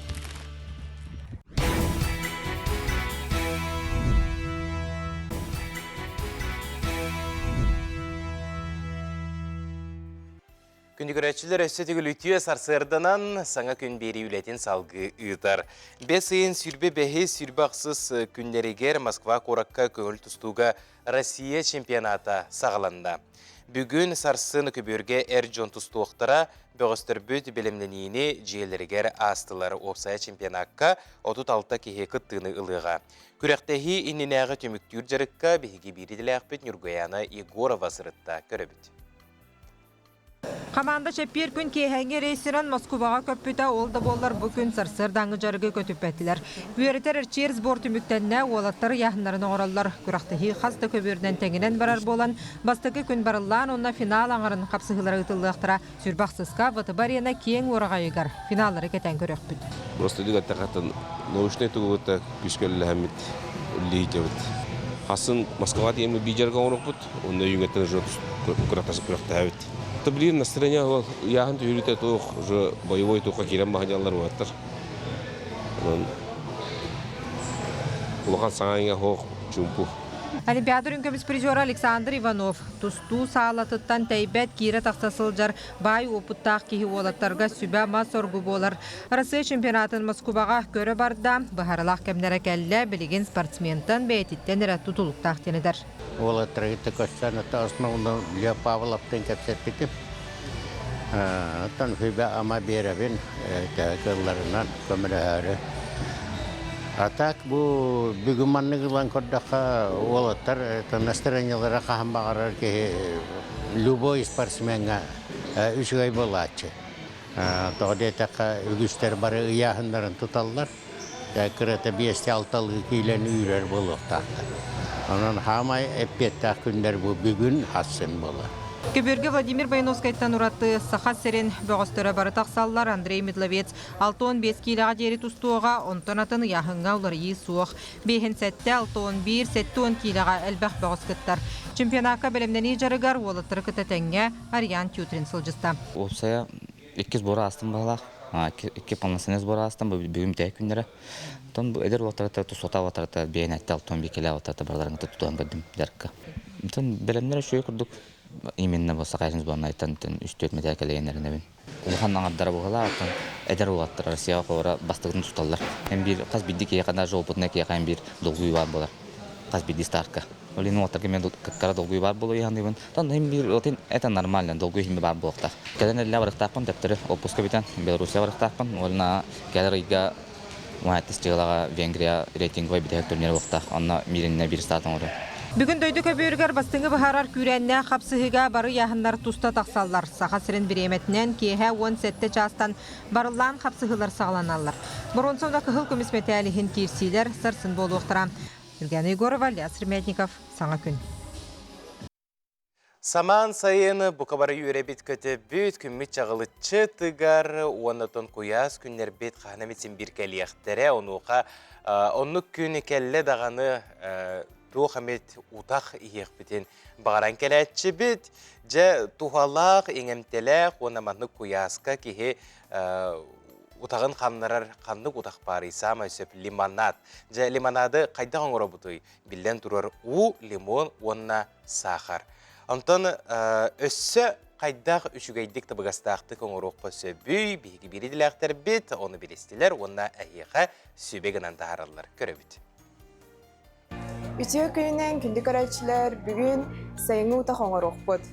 Күндү көрөөччүлэр өссө төгүл үтүө сарсыарданан саҥа күн биэрии үлэтин салгыы ыытар. Бэс ыйын 25-и 28 күннэригэр Москва куоракка көҥүл тустууга Россия чемпионата саҕаланна. Бүгүн сарсын көбүөргэ эр дьон тустуохтара, бөҕөстөрбүт бэлэмнэниини дьиэлэригэр аастылар. Уопсайа чемпионакка 36 киһи кыттыыны ылыаҕа. Күрэхтэһии иннинээҕи түмүктүүр дьарыкка биһиги биир идэлээхпит Ньургуйаана Егорова сырытта көрөбүт. Хамаанда чэппиэр күн киэһээҥҥи рейсинэн Москубаҕа көппүтэ, ол да буоллар бу күн сарсыардааҥҥы дьарыгы көтүппэтилэр. Үөрэтэр эрчийэр сбор түмүктэннэ, уолаттар ыйааһыннарын оҥороллор. Күрэхтэһии хас да көбүөрүнэн тэҥинэн барар буолан, бастакы күн барыллаан уонна финал аҥарын хапсыһыылара ыытыллыахтара. Сүрбэх сыска ВТБ арена киэҥ уораҕайыгар финаллары кэтээн көрүөхпүт. Просто дигаттахатын научнай тугута күүскэ үлэлэһэммит үллиһитебит. Хасын Москваҕа тиийэммит биир оҥоруохпут. Онно үүҥэттэн уже күрэхтэһэбит. Блин, настроение ол ыйааһын түһүүрүтэ туох уже боевой туохха киирэн баһаньаллар уолаттар. Онон улахан саҥа иҥэ суох чуумпу. Олимпиада үрүҥ көмүс призера Александр Иванов тустуу саалатыттан тэйбэт киирэ-тахса сылдьар баай уопуттаах киһи уолаттарга сүбэ-ама соргу буолар. Россия чемпионатын Москубаҕа көрө барда, быһаарылаах кэмнэрэ кэллэ, билигин спортсментан бэйэтиттэн эрэ тутулуктаах диэн этэр. Уолаттары кытта көрсөн, оттон основном Лев Павловтыын кэпсэппитим. Оттон сүбэ-ама биэрэбин, төһө кыалларынан көмөлөһөөрү. А так бу бүгүн маннык ылан көрдөххө уолаттар настроениелара хаһан баҕарар киһи любой спортсмеҥҥа үчүгэй буолааччы. Тоҕо диэтэххэ үгүстэр бары ыйааһыннарын туталлар. Кырата биэсти алталыы киилэни үүрэр буолуохтаахтар. Онон хаамай эппиэттээх күннэр бу бүгүн хассын буолар. Көбүөргэ Владимир Бойновскайтан ураты Саха сирин бөҕөстөрө бары тахсаллар. Андрей Медловец 65 киилэҕэ диэри тустуоҕа, онтон атын ыйааһыҥҥа уларыйыы суох. Биэһин сэттэ, 61, 70 киилэҕэ элбэх бөҕөс кыттар. Чемпионакка бэлэмнэнии дьарыгар уолаттары кытта тэҥҥэ Ариан Тютрин сылдьыста. Уопсайа иккис сбор аастым баһылаах. Икки полноценный сбор аастым, бүгүн бүтэһик күннэрэ. Оттон бу эдэр уолаттарга тусуота уолаттарга биэн этте алтон бикеле уолаттарга барыларын кытта тутуһан көрдүм дьарыкка. Оттон бэлэмнэр үчүгэй курдук именно бу Сахайсын сборнайтан үс-түөрт метр кэлэйэннэринэбин. Улахан аҥардара буолла, оттон эдэр уолаттар Россияҕа холобура бастакытын тусталлар. Эн биир хас биирдии киһиэхэ даже опытнай киһиэхэ эн биир долгуйуу баар буолар. Хас биирдии стартка. Ол иһин уолаттарга мен кыра долгуйуу баар буолуо саныыбын. Тон иһин биир отин это нормально, долгуйуу иһин баар буолуохтаах. Кэлэн эллэ барыктаахпын, төптөрү отпуска бүтэн Белоруссия барыктаахпын. Уонна кэлэр ыйга Уһааттыс дьыалаҕа Венгрия рейтинговай бүтэһик турнир буолуохтаах. Онно миириннэ биир старт оҥоруу. Бүгүн дойду көбүөрүгэр бастыҥы быһаарар күүрээннээх хапсыһыыга бары ыйааһыннар туста тахсаллар. Саха сирин бириэмэтинэн киэһэ 17 чаастан барыллаан хапсыһыылар саҕаланаллар. Боруонса уонна кыһыл көмүс мэтээл иһин киирсиилэр сарсын буолуохтара. Ульяна Егорова, Илья Сремятников, Саҥа күн. Самаан сайын бука бары үөрэбит көтөбүт, күммүт чаҕылыччы тыгар, уонна куйаас күннэрбит хаһан эмит син биир кэлиэхтэрэ. Онуоха оннук күн кэллэ даҕаны туох эмит утах иһиэхпитин баҕаран кэлээччибит. Дьэ, туһалаах, иҥэмтэлээх уонна маннык куйааска киһи утаҕын ханнарар ханнык утах баарый саамай сөп лимонад. Дьэ, лимонады хайдах оҥоробутуй? Биллэн турар уу, лимон уонна саахар. Онтон өссө хайдах үчүгэйдик табыгастаахтык оҥоруохха сөбүй, биһиги биир идэлээхтэрбит, ону билистилэр уонна эһиэхэ сүбэ гынан таһаараллар. Көрөбүт. Үтүө күнүнэн күндү көрөөччүлэр, бүгүн сайыҥҥы утах оҥоруохпут.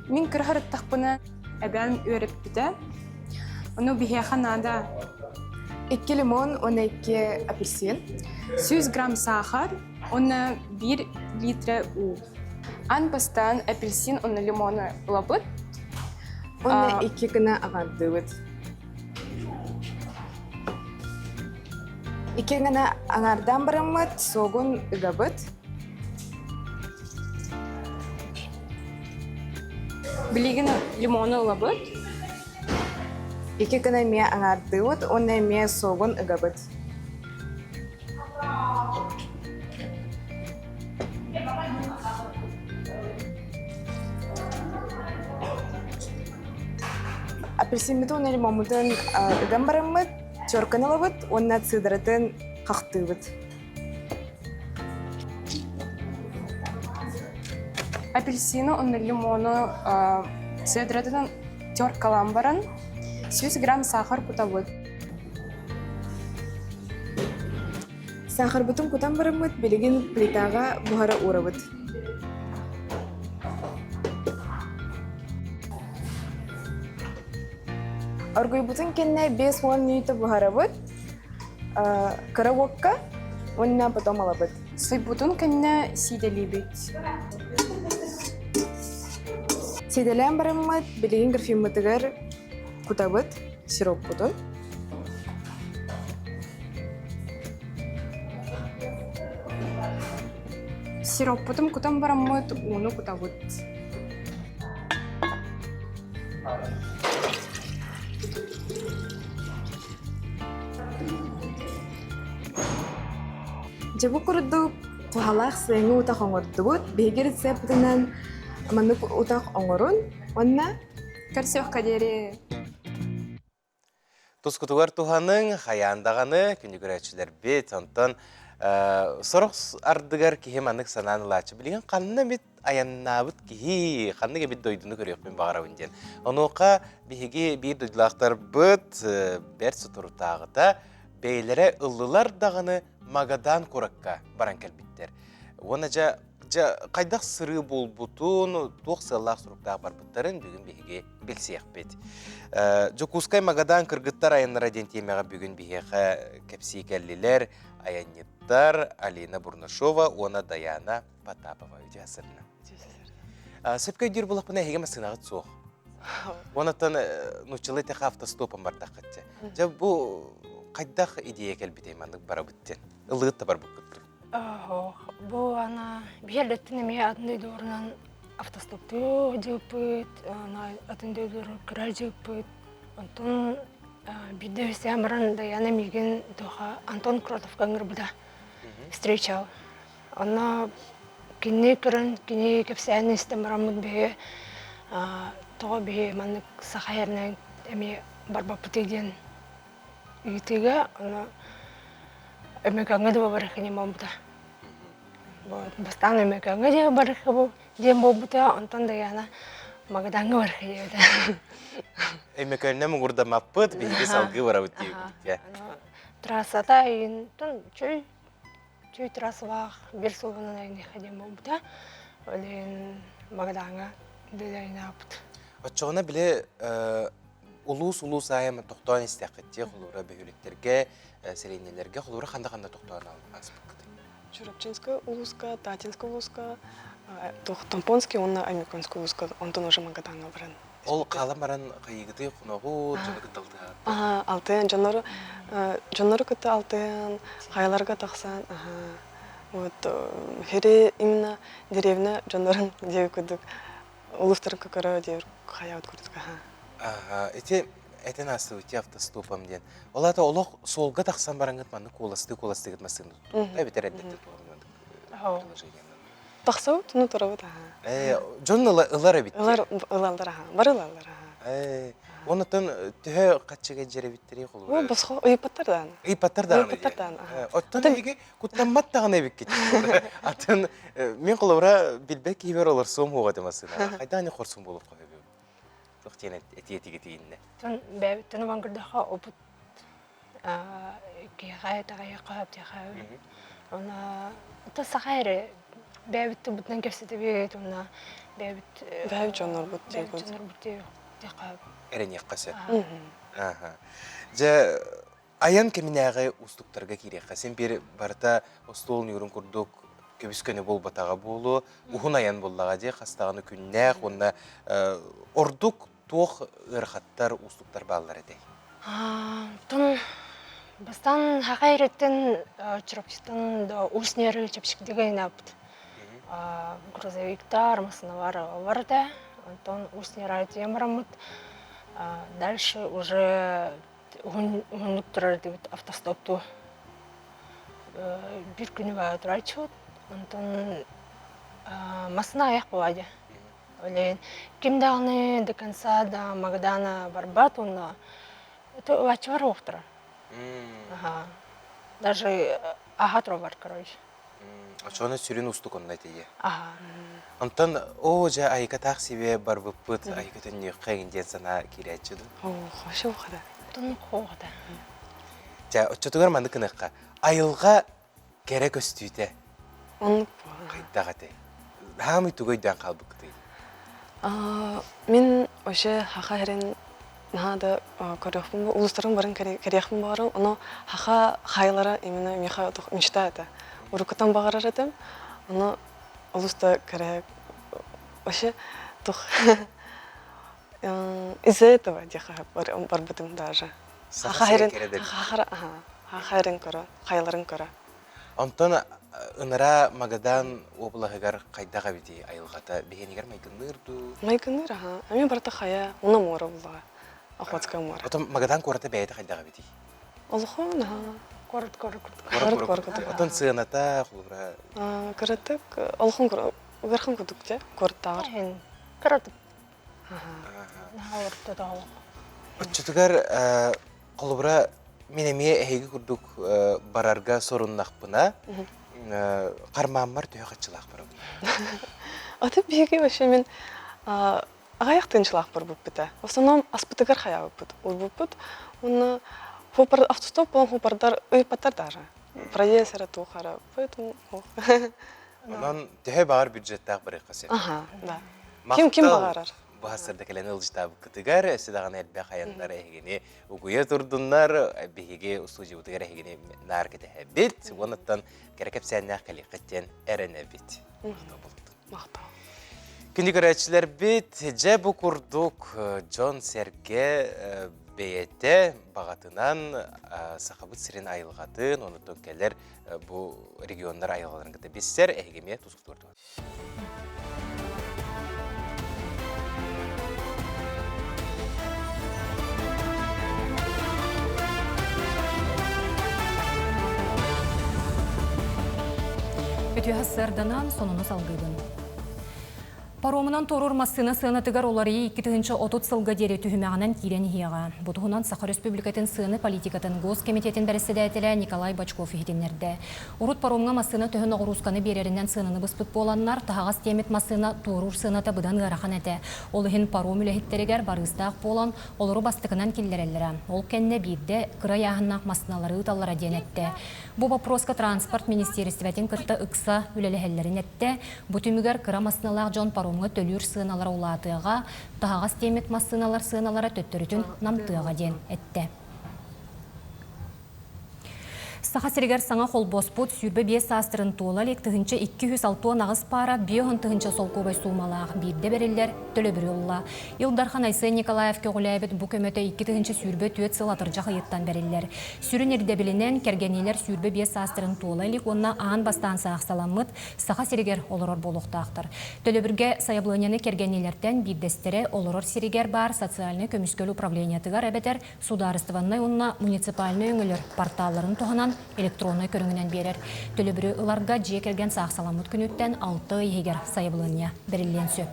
Мин кыра сырыттахпына эбээм үөрэппитэ. Ону биһиэхэ наада Икки лимон уонна икки апельсин. 100 грамм саахар уонна биир литра уу. Аан бастаан апельсин уонна лимону ылабыт. Уонна икки гына аҕардыбыт. Икки гына аҥаардаан бараммыт, суогун ыгабыт. Билигин лимону ылабыт. Икки гына эмиэ аҥаардыыбыт уонна эмиэ суогун ыгабыт. Апельсиммытын уонна лимоммутун ыган бараммыт, терканы ылабыт уонна цедратын хахтыыбыт. Апельсины уонна лимону цедратын теркалаан баран, 100 грамм сахар кутабыт. Саахарбытын кутан бараммыт, билигин плитаҕа буһара уурабыт. Оргуйбутун кэннэ 50 мүнүүтэ буһарабыт, кыра уокка уонна потом ылабыт. Суйбутун кэннэ сиидэлиибит. Сиидэлээн бараммыт, билигин графиммытыгар кутабыт сироппутун. Сироппутун кутан бараммыт ууну кутабыт. Дьэ бу курдук туһалаах сыаҥы утах оҥордубут. Биһиги рецеппитинэн маннык утах оҥорун уонна Көрсүөххэ диэри. Тускутугар туһаныҥ, хайаан даҕаны күнү көрөөччүлэрбит. Онтон сорох ардыгар киһи маннык санаан ылааччы. Билигин ханна эмит айаннаабыт киһи, ханнык эбит дойдуну көрүөхпүн баҕарабын диэн. Онуоха биһиги биир дойдулаахтарбыт бэрт соторутааҕыта бэйэлэрэ ыллылар даҕаны Магадан куоракка баран кэлбиттэр. Уонна дьэ Дьэ, хайдах сырыы буолбутун, туох сыаллаах суруктаах барбыттарын бүгүн биһиги билсиэхпит. Дьокуускай Магадан кыргыттар айаннара диэн тиэмэҕэ бүгүн биһиэхэ кэпсии кэллилэр. айанньыттар Алина Бурнашова уонна Даяна Потапова. Үтүө сырына. Сөпкө өйдүүр булахпына эһиги массыынаҕыт суох. Онтон нууччалыы тэхэ автостопом бардаххытча. Дьэ бу хайдах идея кэлбитэй маннык барабыт диэн? Ыллыгыт да барбыккыт. Бу ана биһиэллэттин эмиэ атын дойдуларынан автостоптуу дьыыппыт, атын дойдулары көрөр дьыыппыт. Онтон биирдэ үстээн баран Даяна миигин туоха Антон Кротовка ыҥырбыта встречал. Онно кинини көрөн, кини кэпсээнин истэн бараммыт биһи тоҕо биһи маннык саха эрнэн эмиэ барбаппытый диэн ыйытыыга ону Өймөкөөҥҥө да барыахха диэн буолбута. Бастаан Өймөкөөҥҥө диэн барыахха диэн буолбута, онтон Даяна Магадаҥҥа барыахха диэбитэ. Өймөкөөннө муҥурдаммаппыт, биһиги салгыы барабыт диэбит. Трассата ыйын чүй Чүй трассалаах биир суолунан айанныахха диэн буолбута. Ол иһин Магадаҥҥа дьайнаабыт. Оччоҕуна били улуус-улуус аайы тохтоон истэххит дии холуура бөһүөлэктэргэ, сэлиэнньэлэргэ холуура ханна-ханна тохтоон ааспыккытый? Чурапчинскай улууска, Татинскай улууска, Томпонский уонна Аймеконский улууска, онтон уже Магадаҥҥа баран. Ол хаалан баран хайыгытый хоноҕут, дьону кытта алтыһаат? Аха, алтыһан дьоннору дьоннору кытта алтыһан, хайаларга тахсан, аха. Вот хири именно деревня дьоннорун диэби курдук улуустарын көрө диэбир хайаабыт курдук аха. Аха, ити этэн аастыбыт автостопом диэн. Ол аата олох суолга тахсан бараҥҥыт маннык куоластыы куоластыгыт массыына туттубут эбэтэр эрдэттэн туһаммыт приложениенан. Тахсабыт, ну турабыт аха. Э, дьон ылар эбит. Ылар ылаллар аха. Бары ылаллар аха. Э, оннуттан төһө хаччыга дьэрэбиттэрий холура? О, босхо ыйыппаттар даҕаны. Ыйыппаттар даҕаны. Ыйыппаттар даҕаны. Оттон эһиги куттаммат даҕаны эбиккит. Атын мин холобура билбэт киһибэр олорсуом хуоҕа этэ массыынаҕа. Хайдах ини хорсун буолуох көһөбүм. Туох диэн этиэ тигитигиннэ. Тон бэйэбиттэн ылан көрдөххө опыт киһиэхэ итэҕэйиэххэ сөптүөххэ уонна ото саха эрэ бэйэбит тылбытынан кэпсэтэбит уонна бэйэбит бэйэбит дьоннорбут бэйэбит дьоннорбут диэххэ эрэниэххэ сөп. Дьэ айан кэминээҕи уустуктарга киириэххэ син биир барыта остуол ньуурун курдук көбүс-көнө буолбатаҕа буолуо уһун айан буоллаҕа дии хас даҕаны күннээх уонна ордук туох ыарахаттар, уустуктар бааллар этэй? Оттон бастаан хаха эриттэн Чурапчыттан да Усть-Неры чэпчэкитик айнаабыт. Грузовиктар, массыыналар бар этэ. Онтон Усть-Нера тиийэн бараммыт. Дальше уже уһуннук турар этибит автостопту. Биир күнү баҕа турааччыбыт. Онтон массыына айах буолаа Олейн ким даҕаны до конца да Магдана барбат уонна это ылааччылар уохтара. Аха. Даже аха тураллар, короче. Очону сүрүн устук онно этиye. Аха. Онтон оо дьэ айыка таах сибе барбыппыт айыка төннүөххэ игин диэн санаа киирээччи дуу? Оо, хошу хада. Тонну хоҕота. Дьэ, оччотугар маннык гыныахха. Айылҕа Кэрэ көстүүтэ. Оннук буолар. Хайдах этэй? Хаамый тугу өйдөөн хаалбыккытый? Мин вообще хаха хэрин наһаа да көрүөхпүн улуустарын барын кэриэхпин баҕарам ону хаха хайлара именно миэхэ мечта этэ уруккуттан баҕарар этим ону олус да кэрэ вообще тух из-за этого диэхэ барбытым даже Саха сирин Хахайрын көрө, хайларын көрө. Онтон ынара Магадан облаһыгар хайдах эбитий айылҕата биһиэнигэр майгынныыр дуу? Майгынныыр аха. Эмиэ барыта хайа, уна муора буллаҕа. Охотская море. Отон Магадан куората бэйэтэ хайдах эбитий? Олохон аха. Куорат куорат Куорат куорат. Отон сыаната холобура Кыратык олохон ыархан курдук дьэ куораттааҕар. Кыратык. Наһаа ортотоох. Оччотугар холобура мин эмиэ эһиги курдук барарга соруннахпына хармааммар төһө хаччылаах барабын? Аты биһиги вообще мин аҕыйах тыынчылаах барбыппыта. В основном аспытыгар хайаабыппыт, урбуппут. Уонна автостоп буолан хупардар ыйыппаттар даже. Проезд эрэ туох эрэ. Поэтому Онон төһө баҕар бюджеттаах барыахха сөп. Ага, да. Ким ким баҕарар. Бу сырда кэлэн ылдьытаабыккытыгар өссө даҕаны элбэх айаннар эһигини угуйа турдуннар, биһиги устуудьубутугар эһигини наар кэтэһэбит. Уонуттан кэрэ кэпсээннээх кэлиэххит диэн эрэнэбит. Махтал буолтун. Махтал. Күндү көрөөччүлэрбит, дьэ бу курдук дьон-сэргэ бэйэтэ баҕатынан Сахабыт сирин айылҕатын, онуттан кэлэр бу регионнар айылҕаларын кытта билсэр, эһиги эмиэ тускутугар Үтүө сарсыарданан сонуну салгыыбын. Паромунан туоруур массыына сыанатыгар уларыйыы 2030 сылга диэри түһүмэҕинэн киирэн иһиэҕэ. Бу туһунан Саха Өрөспүүбүлүкэтин сыаны политикатын Госкомитетин бэрэссэдээтэлэ Николай Бочков иһитиннэрдэ. Урут паромҥа массыына төһө ноҕуруусканы биэрэринэн сыананы быспыт буоланнар, таһаҕас тиэммит массыына туоруур сыаната быдан ыарахан этэ. Ол иһин паром үлэһиттэригэр барыыстаах буолан, олору бастакынан киллэрэллэрэ. Ол кэннэ биирдэ кыра ыйааһыннаах массыыналары ыыталлара диэн эттэ. Бу боппуруоска транспорт министиэристибэтин кытта ыкса үлэлэһэллэрин эттэ. Бу түмүгэр кыра массыыналаах дьон паромҥа төлүүр сыаналара улаатыаҕа, таһаҕас тиэммит массыыналар сыаналара төттөрүтүн намтыаҕа диэн эттэ. Саха сиригэр саҥа холбоспут 25 саастарын туола илик 1268 паара 50 000 солкуобай суумалаах биирдэ бэриллэр төлөбүрү ылла. Ил Дархан Айсен Николаев көҕүлээбит бу көмөтө 2024 сыл атырдьах ыйыттан бэриллэр. Сүрүн ирдэбилинэн кэргэниилэр 25 саастарын туола илик уонна аан бастаан саахсаламмыт Саха сиригэр олорор буолуохтаахтар. Төлөбүргэ сайабылыанньаны кэргэниилэртэн биирдэстэрэ олорор сиригэр баар социальнай көмүскэл управлениетыгар эбэтэр судаарыстыбаннай уонна муниципальнай өҥөлөр порталларын туһанан электроннай көрүҥүнэн биэрэр. Төлөбүрү ыларга дьиэ кэргэн саахсаламмыт күнүттэн 6 ый иһигэр сайабылыанньа бэриллиэн сөп.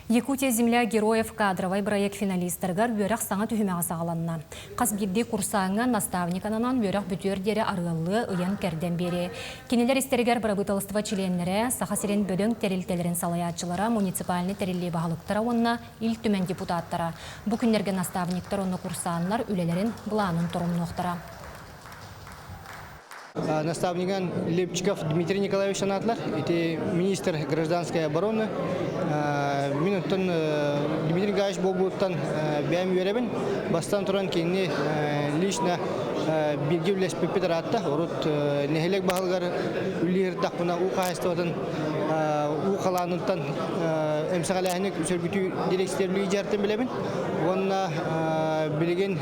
Якутия земля героев кадровай проект финалистарыгар үөрэх саҥа түһүмэҕэ саҕаланна. Хас биирдии курсааҥҥа наставник ананан үөрэх бүтүөр диэри арыаллыы ыйан-кэрдэн биэриэ. Кинилэр истэригэр бырабыыталыстыба чилиэннэрэ, Саха сирин бөдөҥ тэрилтэлэрин салайааччылара, муниципальнай тэриллии баһылыктара уонна Ил Түмэн депутаттара. Бу күннэргэ наставниктар уонна курсааннар үлэлэрин былаанын торумнуохтара. Наставниган Лепчиков Дмитрий Николаевич санаатылар. Ити министр гражданской обороны. Мин оттон Дмитрий Николаевич буолбуттан бэйэм үөрэбин. Бастан туран кинини лично бииргэ үлэлэспиппит ыраатта. Урут нэһилиэк баһылыгар үлэлиир уу хаһаайыстыбатын уу халаанынтан эмсэҕэлээһини сөргүтүү дириэксийэлии дьаартан билэбин. Уонна билигин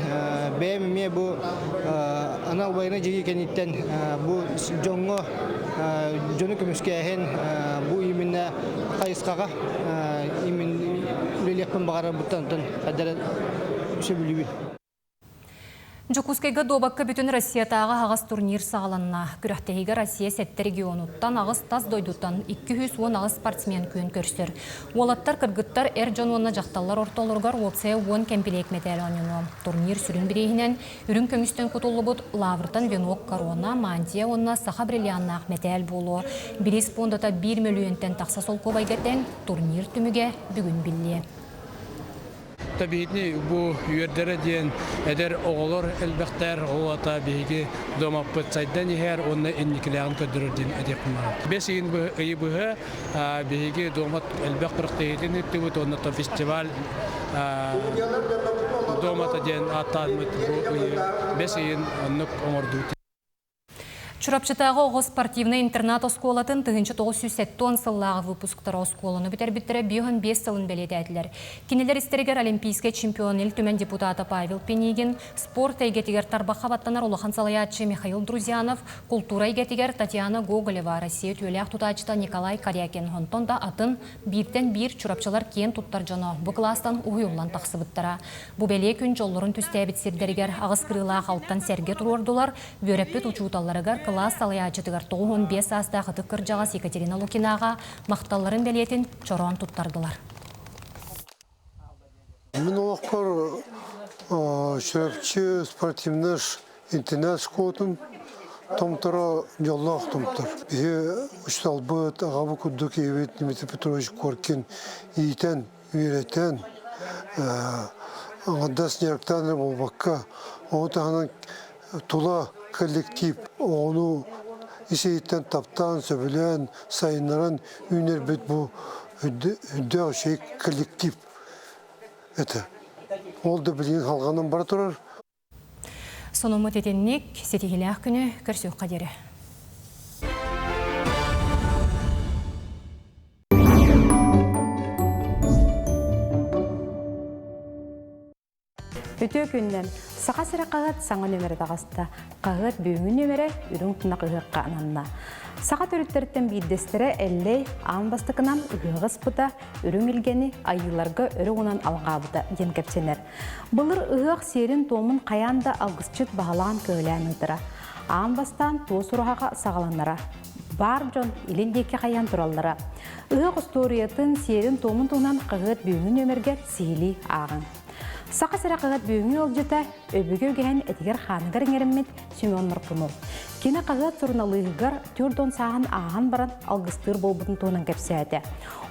бэйэм эмиэ бу анал байыаннай дьайыы кэнниттэн бу дьоҥҥо дьону көмүскээһин бу именно хайысхаҕа именно үлэлиэхпин баҕарарбыттан онтон хайдара сөбүлүүбүн. Дьокуускайга дуобакка бүтүн Россиятааҕы аһаҕас турнир саҕаланна. Күрэхтэһиигэ Россия сэттэ регионуттан, аҕыс тас дойдуттан 218 спортсмен күөн көрсөр. Уолаттар, кыргыттар, эр дьон уонна дьахталлар ортолоругар уопсайа уон кэмпилиэк мэтээл оонньонуо. Турнир сүрүн бирииһинэн үрүҥ көмүстэн кутуллубут лавртан венок, корона, мантия уонна саха бриллианнаах мэтээл буолуо. Бириис пуондата биир мөлүйүөнтэн тахса солкуобайга тэҥ турнир түмүгэ бүгүн биллиэ. Биһигини бу үөрдэрэ диэн эдэр оҕолор элбэхтэр, ол аата биһиги домаппыт сайдан иһэр уонна инникилээҕин көрдөрөр диэн этиэхпин баҕарабын. Бэс ыйын ыйы быһа биһиги домат элбэх күрэхтэһиитин ыыттыбыт уонна фестиваль домата диэн ааттааммыт бу ыйы бэс ыйын оннук оҥордубут. Чурапчытааҕы оҕо спортивнай интернат оскуолатын 1970 сыллааҕы выпусктара оскуоланы бүтэрбиттэрэ 55 сылын бэлиэтээтилэр. Кинилэр истэригэр олимпийскай чемпион Ил Түмэн депутата Павел Пинигин, спорт эйгэтигэр тарбахха баттанар улахан салайааччы Михаил Друзьянов, култуура эйгэтигэр Татьяна Гоголева, Россия үтүөлээх тутааччыта Николай Корякин, онтон да атын бииртэн биир чурапчылар киэн туттар дьоно бу кылаастан уһуйуллан тахсыбыттара. Бу бэлиэ күн дьоллорун түстээбит сирдэригэр аҕыс кырыылаах алтан сэргэ туруордулар, үөрэппит учууталларыгар кылаас салайааччытыгар 95 саастаах ытык кырдьаҕас Екатерина Лукинаҕа махталларын бэлиэтин чороон туттардылар. Мин олохпор Чурапчы спортивнай интернат школатын томторо дьоллоох томтор. Биһи учууталбыт, аҕабыт курдук ийэбит Дмитрий Петрович Коркин иитэн, үөрэтэн, аҥардас дьарыктаан эрэ буолбакка, ону таһынан тула коллектив оҕону ис-иһиттэн таптаан, сөбүлээн, сайыннаран үүнэрбит бу Үрдээх үчүгэй коллектив этэ. Ол да билигин халҕанан бара турар. Сонуммут итинник ситиһилээх күнү көрсүөххэ диэри. Үтүө күннэн! Саха сирэ хаһыат саҥа нүөмэрэ таҕыста. Хаһыат бүгүҥҥү нүөмэрэ үрүҥ тунах ыһыахха ананна. Саха төрүттэриттэн биирдэстэрэ Эллэй аан бастакынан ыһыаҕы ыспыта, үрүҥ илгэни айыыларга өрө уунан алҕаабыта диэн кэпсэнэр. Былыр ыһыах сиэрин-туомун хайаан да алгысчыт баһылаан-көһүлээн ыытара. Аан бастаан туос ураһаҕа саҕаланара. Баар дьон илин диэки хайаан тураллара. Ыһыах устуоруйатын, сиэрин-туомун туһунан хаһыат бүгүҥҥү нүөмэргэр сиһилии ааҕыҥ. Саха сирэ хаһыат бүгүҥҥү ыалдьыта өбүгэ үгэһин этигэр-хааныгар иҥэриммит Семен Моркунов. Кини хаһыат суруналыыһыгар 40 сааһын ааһан баран алгыстыыр буолбутун туһунан кэпсээтэ.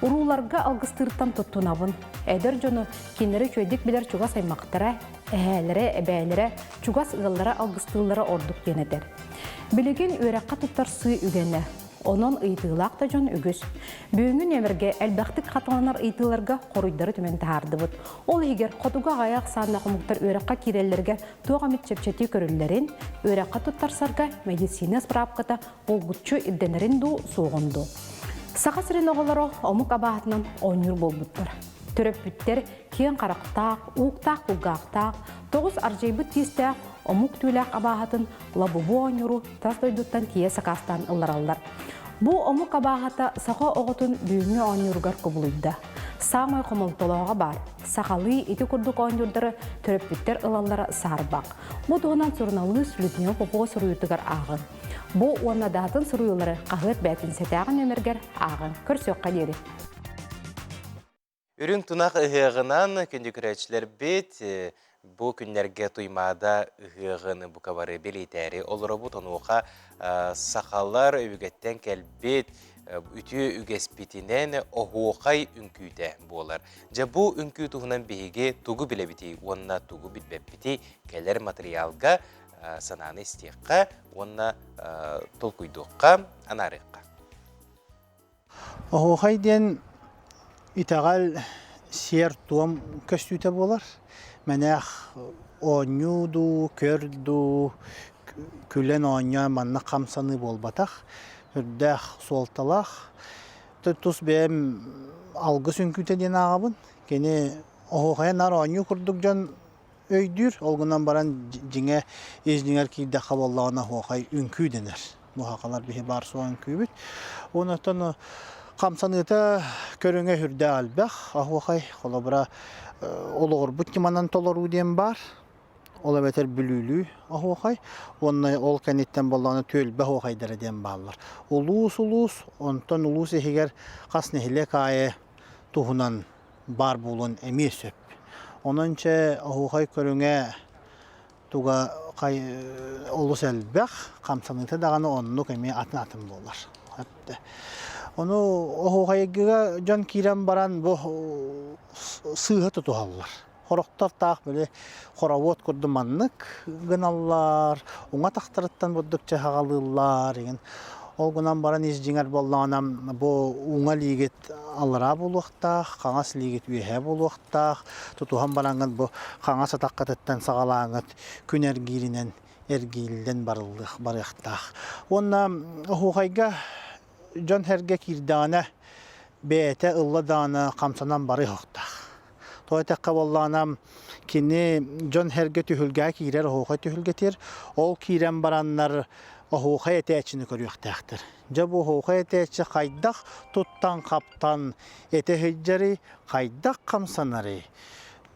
Урууларга алгыстыыртан туттунабын. Эдэр дьону кинилэри үчүгэйдик билэр чугас аймахтара, эһээлэрэ, эбээлэрэ, чугас ыаллара алгыстыыллара ордук диэн этэр. Билигин үөрэххэ туттарсыы үгэнэ. Онон ыйытыылаах да дьон үгүс. Бүгүҥҥү нүөмэргэ элбэхтик хатыланар ыйытыыларга хоруйдары түмэн таһаардыбыт. Ол иһигэр хотугу аҕыйах ахсааннаах омуктар үөрэххэ киирэллэригэр туох эмит чэпчэтии көрүллэрин, үөрэххэ туттарсарга медицина справката булгуччу ирдэнэрин дуу, суоҕун дуу. Саха сирин оҕолоро омук абааһытынан оонньуур буолбуттар. Төрөппүттэр киэҥ харахтаах, ууктаах кулгаахтаах, тоҕус ардьайбыт тиистээх омук түүлээх абааһытын лабубу оонньууру тас дойдуттан тиийэ сакаастаан ыллараллар. Бу омук абааһыта саха оҕотун бүгүҥҥү оонньууругар кубулуйда. Саамай хомолтолооҕо баар, сахалыы ити курдук оонньуурдары төрөппүттэр ылаллара саарбах. Бу туһунан суруналыыс Людмила Попова суруйуутугар ааҕыҥ. Бу уонна даатын суруйуулары хаһыат бээтинсэтээҕи нүөмэргэр ааҕыҥ. Көрсүөххэ диэри. Үрүҥ тунах ыһыаҕынан күндү көрөөччүлэрбит бу күннэргэ Туймаада ыһыаҕын бука бары бэлиэтээри олоробут. Онуоха сахалар өбүгэттэн кэлбит үтүө үгэспитинэн оһуохай үҥкүүтэ буолар. Дьэ бу үҥкүү туһунан биһиги тугу билэбитий уонна тугу билбэппитий кэлэр матырыйаалга санааны истиэххэ уонна толкуйдуохха, анаарыахха. Оһуохай диэн итэҕэл сиэр-туом көстүүтэ буолар. Мэнээх оонньуу дуу, көр дуу, күлэн оонньоон маннык хамсаныы буолбатах. Үрдээх суолталаах. Тус бэйэм алгыс үҥкүүтэ диэн ааҕабын. Кини оһуохайа наар оонньуу курдук дьон өйдүүр. Ол гынан баран дьиҥэ ис дьиҥэр киирдэххэ буоллаҕына оһуохай үҥкүү дэнэр. Муһахалар биһи баар суох үҥкүүбүт. Онтон хамсаныыта көрүҥэ сүрдээх элбэх. Оһуохай холобура олоҕурбут ньыманан толоруу диэн баар. Ол эбэтэр бүлүүлүү оһуохай уонна ол кэнниттэн буоллаҕына түөлбэ оһуохайдара диэн бааллар. Улуус-улуус, онтон улуус иһигэр хас нэһилиэк аайы туһунан баар буолуон эмиэ сөп. Онон чэ оһуохай көрүҥэ туга олус элбэх, хамсаныыта даҕаны оннук эмиэ атын-атын буолар. Ону оһуохайга дьон киирэн баран бу сыыһа тутуһаллар. Хорохтор таах били хоровод курдук маннык гыналлар, уҥа тахтарыттан бурдук чаһаҕалыыллар игин. Ол гынан баран ис дьиҥэр буоллаҕына бу уҥа илиигит аллараа буолуохтаах, хаҥас илиигит үөһээ буолуохтаах. Тутуһан бараҥҥыт бу хаҥас атаххытыттан саҕалааҥҥыт күн эргииринэн эргииллэн барыллыах барыахтаах. Уонна оһуохайга дьон-сэргэ киирдэҕинэ бэйэтэ ылла даҕаны хамсанан барыахтаах. Тоҕо этэххэ буоллаҕына, кини дьон-сэргэ түһүлгэҕэ киирэр, оһуохай түһүлгэтигэр, ол киирэн бараннар оһуохай этээччини көрүөхтээхтэр. Дьэ бу оһуохай этээччи хайдах туттан-хаптан этэ сылдьарый, хайдах хамсанарый?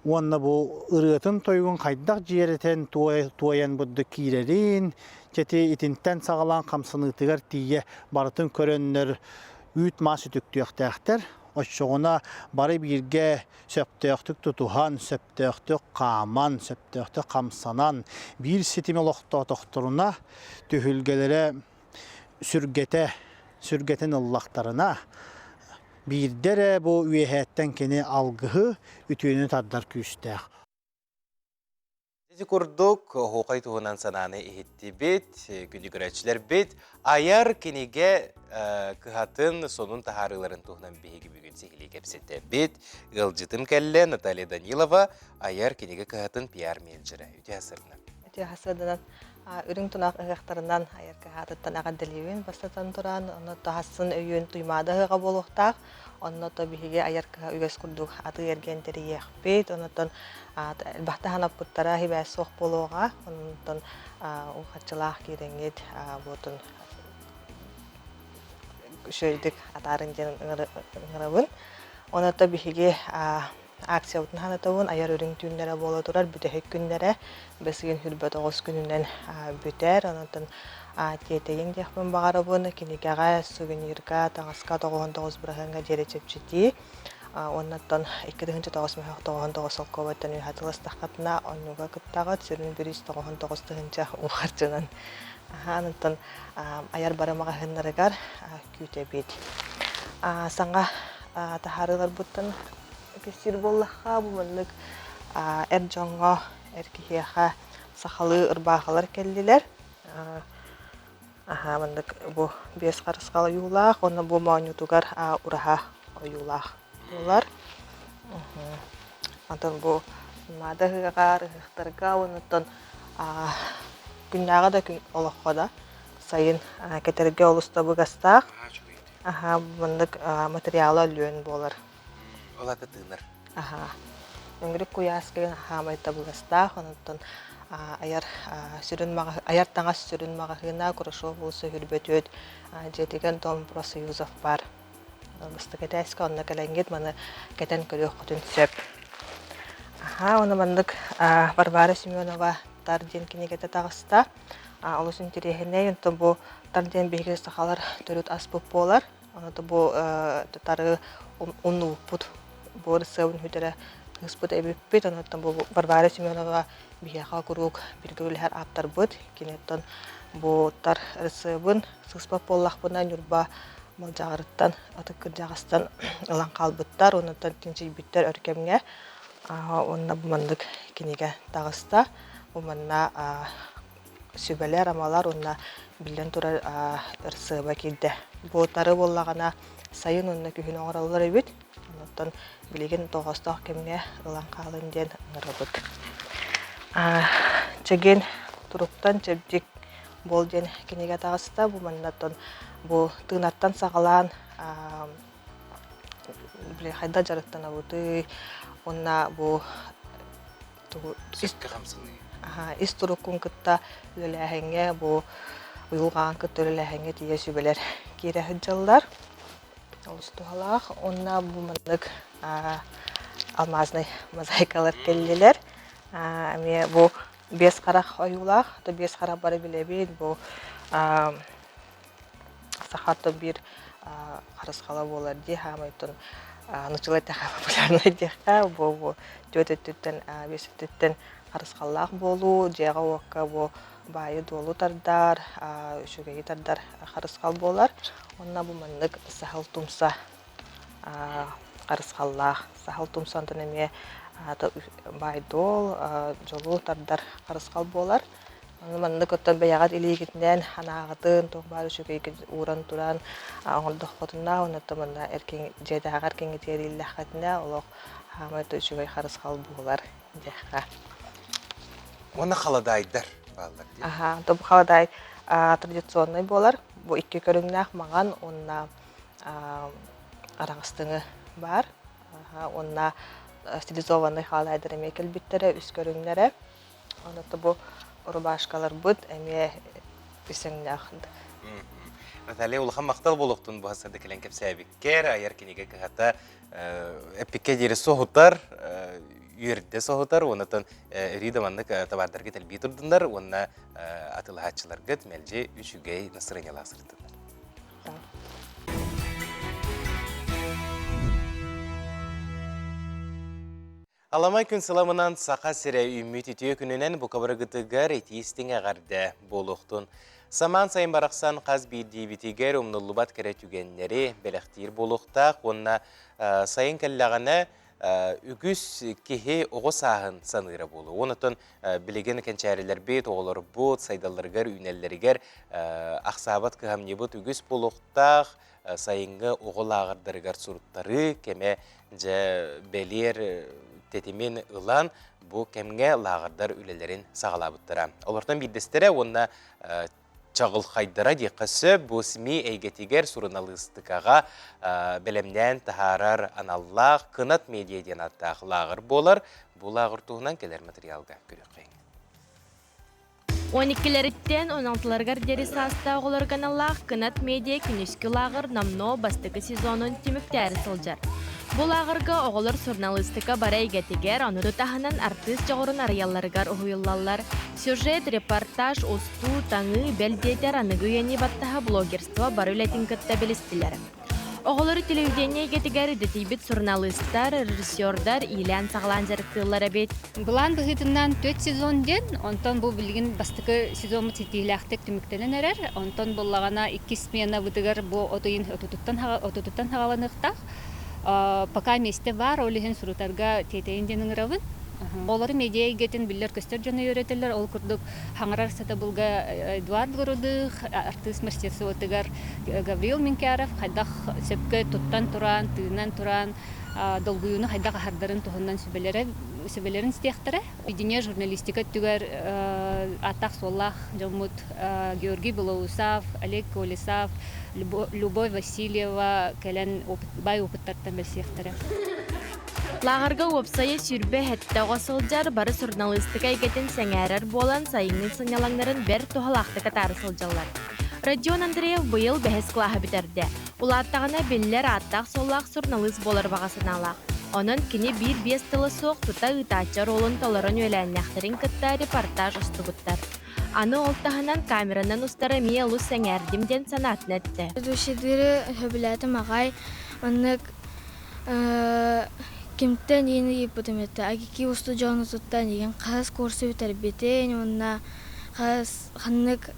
Уонна бу ырыатын-тойугун хайдах дьиэрэтэн туойан бурдук киирэрин, чэти итинтэн саҕалаан хамсаныытыгар тиийэ барытын көрөннөр үүт-маас үтүктүөхтээхтэр. Оччоҕуна бары бииргэ сөптөөхтүк тутуһан, сөптөөхтүк хааман, сөптөөхтүк хамсанан, биир ситими олохтоотохторуна, түһүлгэлэрэ сүргэтэ, сүргэтин ыллахтарына, биирдэ эрэ бу үөһээттэн кини алгыһы, үтүөнү тардар күүстээх. Ити курдук, оһуохай туһунан санааны иһиттибит, күндү көрөөччүлэрбит айар кинигэ кыһатын сонун таһаарыыларын туһунан биһиги бүгүн сиһилии кэпсэтэбит. Ыалдьытым кэллэ Наталья Данилова, айар кинигэ кыһатын пиар-менеджерэ. Үтүө сырдынан. Үтүө сырдынан. Үрүҥ тунах ыһыахтарынан айар кыһаатыттан эҕэрдэлиибин бастатан туран, онно таһассын өйүүн Туймаада ыһыаҕа буолуохтаах. Онно то биһиги айар кыһа үгэс курдук атыы-эргиэн тэрийиэхпит. Оннуттан элбэхтэ ханаппыттара сибээс суох буолуоҕа. Оннуттан улхаччылаах киирэҥҥит буотун үчүгэйдик атаарын диэн ыҥырабын. Онно биһиги акциябытын санатабын айар үрүҥ түүннэрэ буола турар бүтэһик күннэрэ бэсигин хүрбэт оҕус күнүнэн бүтэр. Онон тиэтэйиҥ диэхпин баҕарабын. Кинигэҕэ, сувенирга, таҥаска 99 бырыһыаҥҥа диэри чэпчэтии. Уоннаттан 2009 мөһөх 99 солкуобайтан үөһэ тыластаххытына оннуга кыттаҕыт. Сүрүн бириис 99 тыһыынча уу харчынан. Аһаанаттан айар бары маҕаһыыннарыгар күүтэбит. Саҥа таһаарыыларбыттан кэпсиир буоллахха, бу маннык эр дьоҥҥо, эр киһиэхэ сахалыы ырбаахылар кэллилэр. Аһаа маннык бу биэс харысхал ойуулаах уонна бу моонньуутугар ураһа ойуулаах буолар. Онтон бу Туймаада ыһыаҕар, ыһыахтарга уонна күннээҕи да күн олоххо да сайын кэтэргэ олус табыгастаах. Аһаа маннык материала өлүөн буолар. Ол ата тыынар. Аһаа. Өҥүрүк куйаас кэлин хаамай табыгастаах, онон айар сүрүн айар таҥас сүрүн маҕаһыына Курашов уулусса Хүрбөтүөт дьиэтигэр Дом профсоюзов баар. Бастакы этээскэ онно кэлэҥҥит маны кэтэн көрүөххүтүн сөп. Аһаа, ону маннык Варвара Семенова Тар диэн кинигэтэ таҕыста. Олус интэриэһинэй. Онтон бу Тар диэн биһиги сахалар төрүт аспыт буолар. Ону бу тары умнубуппут, бу ырысыабын бүтэрэ кыыспыт эбиппит. Онуттан бу Варвара Семенова биһиэхэ куруук бииргэ үлэһэр ааптарбыт. Киниттэн бу тар ырысыабын сыыспат буоллахпына Ньурба Малдьаҕарыттан ытык кырдьаҕастан ылан хаалбыттар. Онуттан чинчийбиттэр өр кэмҥэ. Уонна бу маннык кинигэ таҕыста. Бу манна сүбэлэр, амалар уонна биллэн турар ырсыаба киирдэ. Бу тары буоллаҕына сайын уонна күһүн оҥороллор эбит. Онтон билигин тоҕоостоох кэмҥэ ылан хаалын диэн ыҥырабыт. Чэгиэн туруктан чэбдик буол диэн кинигэ таҕыста. Бу маннаттан бу тыынартан саҕалаан били хайдах дьарыктанабытый уонна бу тугу Сөпкө хамсаныы. Ис туруккун кытта үлэлээһиҥҥэ бу уйулҕаҕын кытта үлэлээһиҥҥэ тиийэ сүбэлэр киирэ сылдьаллар. Олус туһалаах. Уонна бу маннык алмазнай мозаикалар кэллилэр. Эмиэ бу биэс харах ойуулаах. То биэс харах бары билэбит. Бу саха биир харысхала буолар дии хаамайтын нуччалыы эттэххэ популярнай диэххэ бу бу түөрт өттүттэн биэс өттүттэн харысхаллаах буолуу дьиэҕэ-уокка бу баайы-дуолу тардар үчүгэйи тардар харысхал буолар уонна бу маннык саһыл тумса харысхаллаах саһыл тумсантан эмиэ баай-дуол дьолу тардар харысхал буолар Маннык оттон бэйэҕит илиигитинэн анаҕытын, туох баар үчүгэйгит ууран туран оҥордоххутуна, оннуттан манна эркин дьиэтээҕи эркиҥҥитигэр ииллэххитинэ олох хаамай да үчүгэй харысхал буолар диэххэ. Уонна халадаайдар бааллар дии. Аха, то бу халадаай традиционнай буолар. Бу икки көрүҥнээх маҥан уонна араҕастыҥы баар. Уонна стилизованный халадаайдар эмиэ кэлбиттэрэ, үс көрүҥнэрэ. Онон бу рубашкаларбыт эмиэ үсэҥнээх. Наталья, улахан махтал буолуохтун бу сырды кэлэн кэпсээбиккэр, айар кинигэ кыһата эппиккэ диэри соһутар, үөрдэ соһутар, уоннатан өрүү да маннык табаардаргыт элбии турдуннар уонна атылаһааччыларгыт мэлдьи үчүгэй настроениялаах сырыттыннар. Аламай күн сыламынан Саха сирэ үүммүт үтүө күнүнэн бука барыгытыгар итии-истиҥ эҕэрдэ буолуохтун. Самаан сайын барахсан хас биирдиибитигэр умнуллубат кэрэ түгэннэри бэлэхтиир буолуохтаах уонна сайын кэллэҕинэ Үгүс киһи оҕо сааһын саныыра буолуо. Онон билигин кэнчээрилэрбит, оҕолорбут сайдалларыгар, үүнэллэригэр ахсаабат кыһамньыбыт үгүс буолуохтаах. Сайыҥҥы оҕо лааҕырдарыгар суруттарыы кэмэ дьэ бэлиэр тэтимин ылан бу кэмҥэ лааҕырдар үлэлэрин саҕалаабыттара. Олортон биирдэстэрэ уонна чаҕылхайдара диэххэ сөп, бу СМИ эйгэтигэр суруналыыстыкаҕа бэлэмнээн таһаарар аналлаах Кынат медиа диэн ааттаах лааҕыр буолар. Бу лааҕыр туһунан кэлэр материалга көрүөххэйиҥ. 12-лэриттэн 16-ларыгар диэри саастаах оҕолорго аналлаах Кынат медиа күнүскү лааҕыр номнуо бастакы сезонун түмүктээри сылдьар. Бу лааҕырга оҕолор суруналыыстыка бары эйгэтигэр, ону таһынан артыыс дьоҕурун арыйалларыгар уһуйуллаллар. Сюжет, репортаж, устуу, таҥыы, бэл диэтэр аныгы үйэни баттаһа блогерство бары үлэтин кытта билистилэр. Оҕолору телевидение эйгэтигэр идэтийбит суруналыыстар, режиссердар иилээн-саҕалаан дьарыктыыллар эбит. Былаан быһыытынан түөрт сезон диэн, онтон бу билигин бастакы сезоммут ситиһиилээхтик түмүктэнэн эрэр. Онтон буллаҕына иккис сменабытыгар бу от ыйын отутуттан саҕаланыахтаах. Пока миэстэ баар, ол иһин сурутарга тиэтэйин диэн ыҥырабын. Оҕолору медиа эйгэтин биллэр-көстөр дьону үөрэтэллэр. Ол курдук хаҥарар сатабылга Эдуард Городых, артыыс мастерствотыгар Гаврил Минкяров хайдах сөпкө туттан туран, тыынан туран, долгуйууну хайдах аһардарын туһунан сүбэлэрэ сүбэлэрин истиэхтэрэ. Едине журналистика өттүгэр ааттаах-суоллаах дьоммут Георгий Белоусов, Олег Колесов, Любовь Васильева кэлэн баай опыттартан бэлсиэхтэрэ. Лааҕырга уопсайа 27 оҕо сылдьар, бары суруналыыстыка эйгэтин сэҥээрэр буолан, сайыҥҥы сынньалаҥнарын бэрт туһалаахтык атаара сылдьаллар. Родион Андреев быйыл бэһис кылааһы бүтэрдэ. Улааттаҕына биллэр ааттаах-суоллаах суруналыыс буолар баҕа санаалаах. Онон кини биир-биэс тыла суох тута ыытааччы оруолун толорон үөлээннээхтэрин кытта репортаж устубуттар. Аны ол таһынан камеранан устара эмиэ олус сэҥээрдим диэн санаатын эттэ. Ведущийдыыры сөбүлээтим аҕай. Маннык кимтэн иин ыйыппытым этэ. Агики устудьуонутуттан игин хаһыс курсу бүтэрбитин уонна хас ханнык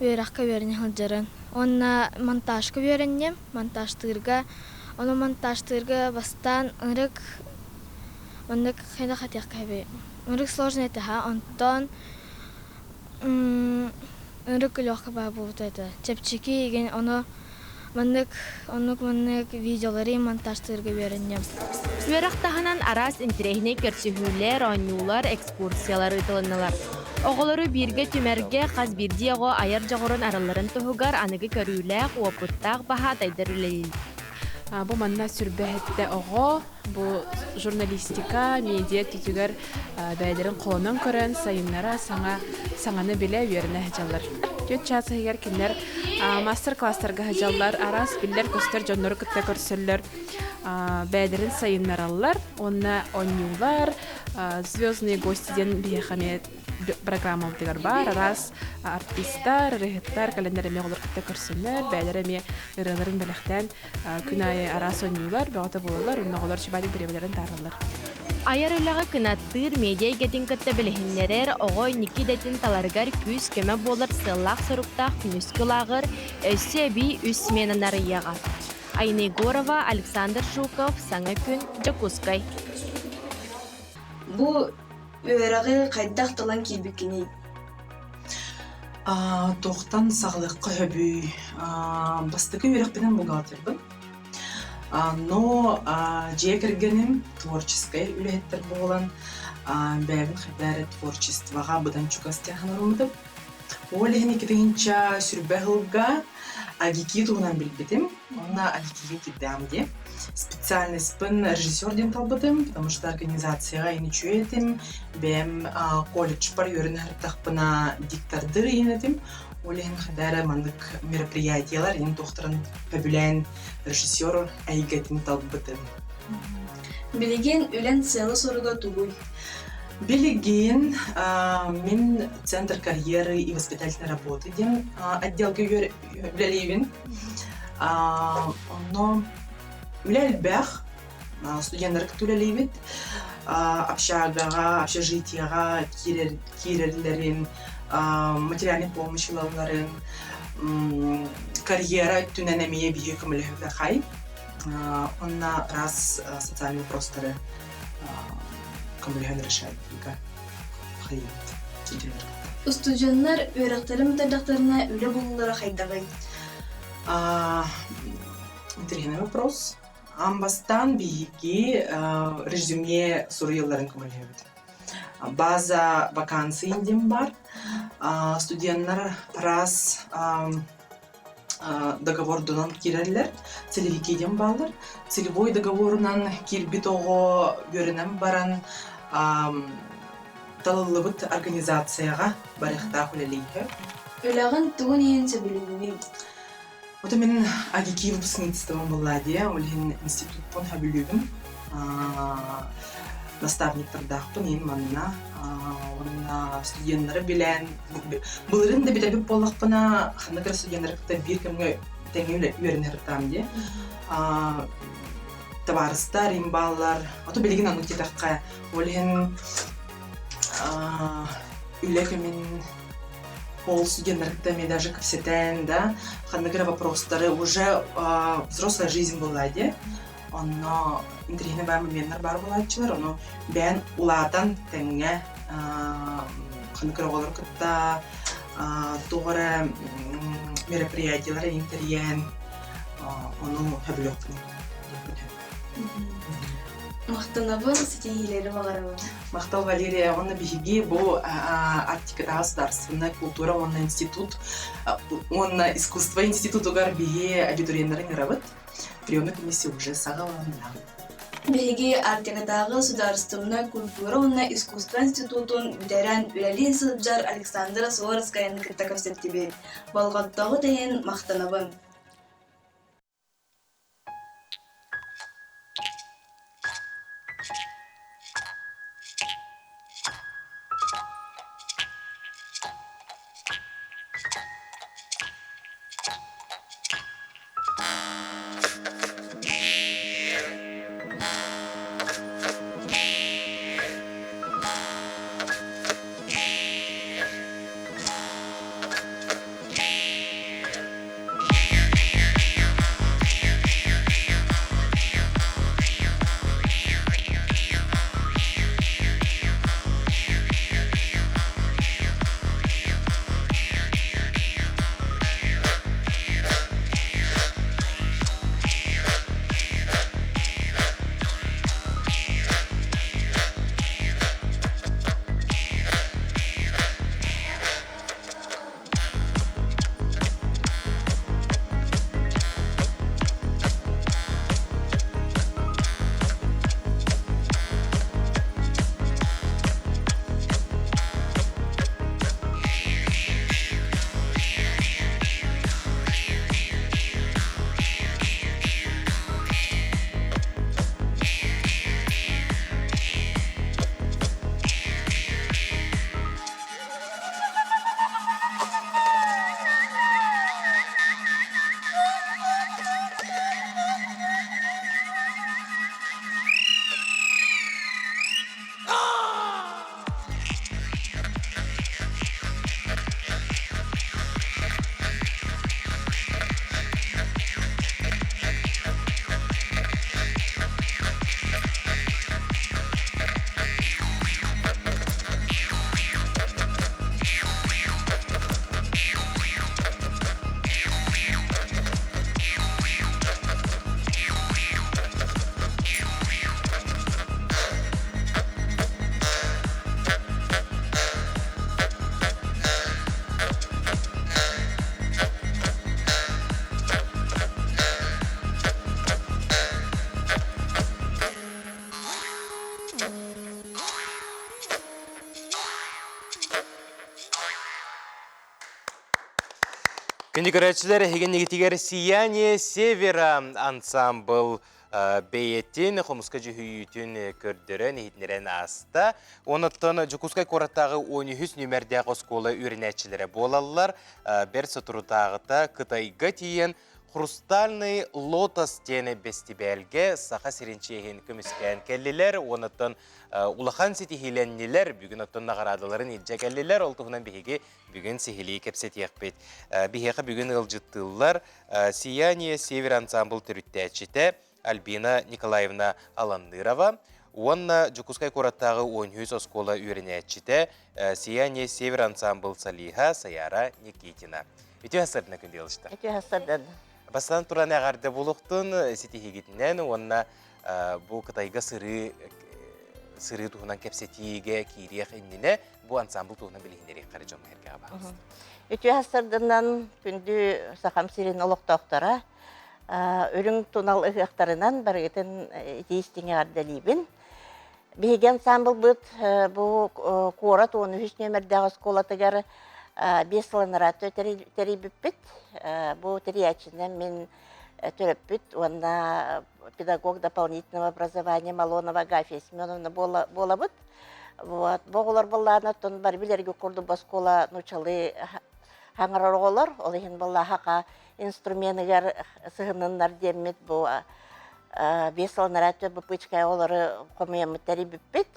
үөрэххэ үөрэнэ сылдьарын. Уонна монтажка үөрэнним. Монтажтыырга ону монтажтыырга бастаан ынырык маннык хайдах этиэххэ эбий ынырык сложно этэ онтон ынырык легкий баа буолбута этэ. Чэпчэки игин ону маннык оннук маннык видеолары монтажтыырга үөрэнним. Үөрэх таһынан араас интэриэһинэй көрсүһүүлэр, оонньуулар, экскурсиялар ыытылыннылар. Оҕолору бииргэ түмэргэ хас биирдии оҕо айар дьоҕурун арылларын туһугар аныгы көрүүлээх, уопуттаах баһаатайдар үлэлииллэр. Бу манна сүрбэһиттэ оҕо бу журналистика, медиа өттүтүгэр бэйэлэрин холонон көрөн сайыннара саҥа саҥаны билэ үөрэнэ сылдьаллар. Түөрт чаас иһигэр кинилэр мастер-класстарга сылдьаллар, араас биллэр-көстөр дьоннору кытта көрсөллөр, бэйэлэрин сайыннараллар уонна оонньуулар, звездные гости диэн биһиэхэ эмиэ программабытыгар баар араас артистар, ырыаһыттар кэлэннэр эмиэ оҕолор кытта көрсөннөр, бэйэлэрэ эмиэ ырыаларын бэлэхтээн күн аайы араас оонньуулар бөҕөтө буолаллар, онно оҕолор чубаадык бириэмэлэрин таараллар. Айар үлэҕэ кынаттыыр, медиа эйгэтин кытта билиһиннэрэр, оҕо инники идэтин таларыгар күүс-көмө буолар сыаллаах-соруктаах күнүскү лааҕыр өссө эбии үс сменаны арыйыаҕа. Айна Егорова, Александр Жуков, Саҥа күн, Дьокуускай. Бу үөрэҕи хайдах талан киирбиккиний? Туохтан саҕалыахха сөбүй? Бастакы үөрэхпинэн бухгалтербын. Но дьиэ кэргэним творческай үлэһиттэр буолан, бэйэбин хайдах эрэ творчествоҕа быдан чугас диэн санаммытым. Ол иһин икки сүрбэ сылга АГИКИ туһунан билбитим уонна АГИКИга киирдэҕим дии. Специальностьпын режиссер диэн талбытым, потому что организацияҕа ин үчүгэй этим, бэйэм колледжпар үөрэнэ сырыттахпына диктордыр иһин этим. Ол иһин хайдах эрэ маннык мероприятиелар иһин туохтарын сөбүлээн режиссер эйгэтин талбытым. Билигин үлэн сыала-соруга тугуй? Билигин мин Центр карьеры и воспитательной работы диэн отделга үлэлиибин. Онно үлэ элбэх, студеннары кытта үлэлиибит. Общагаҕа, общежитиеҕа киирэллэрин, материальный помощь ылалларын, карьера өттүнэн эмиэ биһиги көмөлөһөбүт ахай. Онна раз социальный вопростары көмөлөһөн решать хайыт. Устудьуоннар үөрэхтэрин бүтэрдэхтэринэ үлэ булуулара хайдаҕый? Интересный вопрос. Аан бастаан биһиги резюме суруйалларын көмөлөһөбүт. База вакансий диэн баар. Студенттар раз договордунан киирэллэр, целевики диэн бааллар. Целевой договорунан киирбит оҕо үөрэнэн баран талыллыбыт организацияҕа барыахтаах үлэлииһэ. Үлэҕин тугун иһин сөбүлүүгүнүй? Вот мин АГИКИ выпускництвом была дии, ол иһин институппун сөбүлүүбүн. Наставниктардаахпын иһин манна уонна студеннары билэн былырын да билэбит буоллахпына ханнык эрэ студеннары кытта биир кэмҥэ тэҥҥэ үөрэнэ дии. Табаарыстар им бааллар. Ото билигин оннук диэтэххэ, ол иһин үлэ кэмин ол студеннарыттан мен даже кэпсэтэн да ханнык эрэ вопростары уже взрослая жизнь была дии онно интэриэһинэй баар моменнар баар буолааччылар ону бэйэн улаатан тэҥҥэ ханнык эрэ оҕолору кытта туох эрэ мероприятиелары интэрийэн ону сөбүлүөхпүн. Махтанабын, ситиһиилэри баҕарабын. Махтал Валерия, уонна биһиги бу Арктикатааҕы государственная культура уонна институт уонна искусство институтугар биһи абитуриеннары ыҥырабыт. Приемная комиссия уже саҕаланна. Биһиги Арктикатааҕы судаарыстыбаннай культура уонна искусство институтун бүтэрэн үлэлии сылдьар Александра Суворовскаяны кытта кэпсэттибит. Болҕомтоҕут иһин махтанабын. Күндү көрөөччүлэр, эһигиннигитигэр «Сияние Севера» ансамбыл бэйэтин хомуска дьүһүйүүтүн көрдөрөн, иһитиннэрэн ааста. Онуттан Дьокуускай куораттааҕы 13 нүмердээх оскуола үөрэнээччилэрэ буолаллар. Бэрт соторутааҕыта Кытайга тиийэн «Хрустальный лотос» диэн бэстибээлгэ Саха сирин чиэһин көмүскээн кэллилэр. Онуттан улахан ситиһиилэннилэр. Бүгүн оттон наҕараадаларын илдьэ кэллилэр. Ол туһунан биһиги бүгүн сиһилии кэпсэтиэхпит. Биһиэхэ бүгүн ыалдьыттыыллар «Сияние Север» ансамбл төрүттээччитэ. Альбина Николаевна Аланнырова уонна Дьокуускай куораттааҕы 13 оскуола үөрэнээччитэ Сияние Север ансамбл солиһа Саяра Никитина. Үтүө сарсыарда күндү ыалдьыттар. Үтүө сарсыарда. Бастатан туран эҕэрдэ буолуохтун ситиһиигитинэн уонна бу Кытайга сырыы сырыы туһунан кэпсэтиигэ киириэх иннинэ бу ансамбл туһунан билиһиннэриэххэ дьон эргэҕэ баҕаласта. Үтүө сарсыарданан күндү Сахам сирин олохтоохторо үрүҥ тунал ыһыахтарынан барыгытын итии истиҥ эҕэрдэлиибин. Биһиги ансамблбыт бу куорат 13 нүөмэрдээх оскуолатыгар 5 сыл анараа тэрийбиппит. Бу тэрийээччинэн мин төрөппүт уонна педагог дополнительного образования Малонова Агафья Семеновна буолабыт. Вот, бу оҕолор буоллаҕына, оттон бары билэргэ курдук оскуола нууччалыы хаҥарар оҕолор, ол иһин буоллаха инструменыгар сыһынныннар диэммит бу 5 сыл анараа быпычка оҕолору хомуйаммыт тэрийбиппит.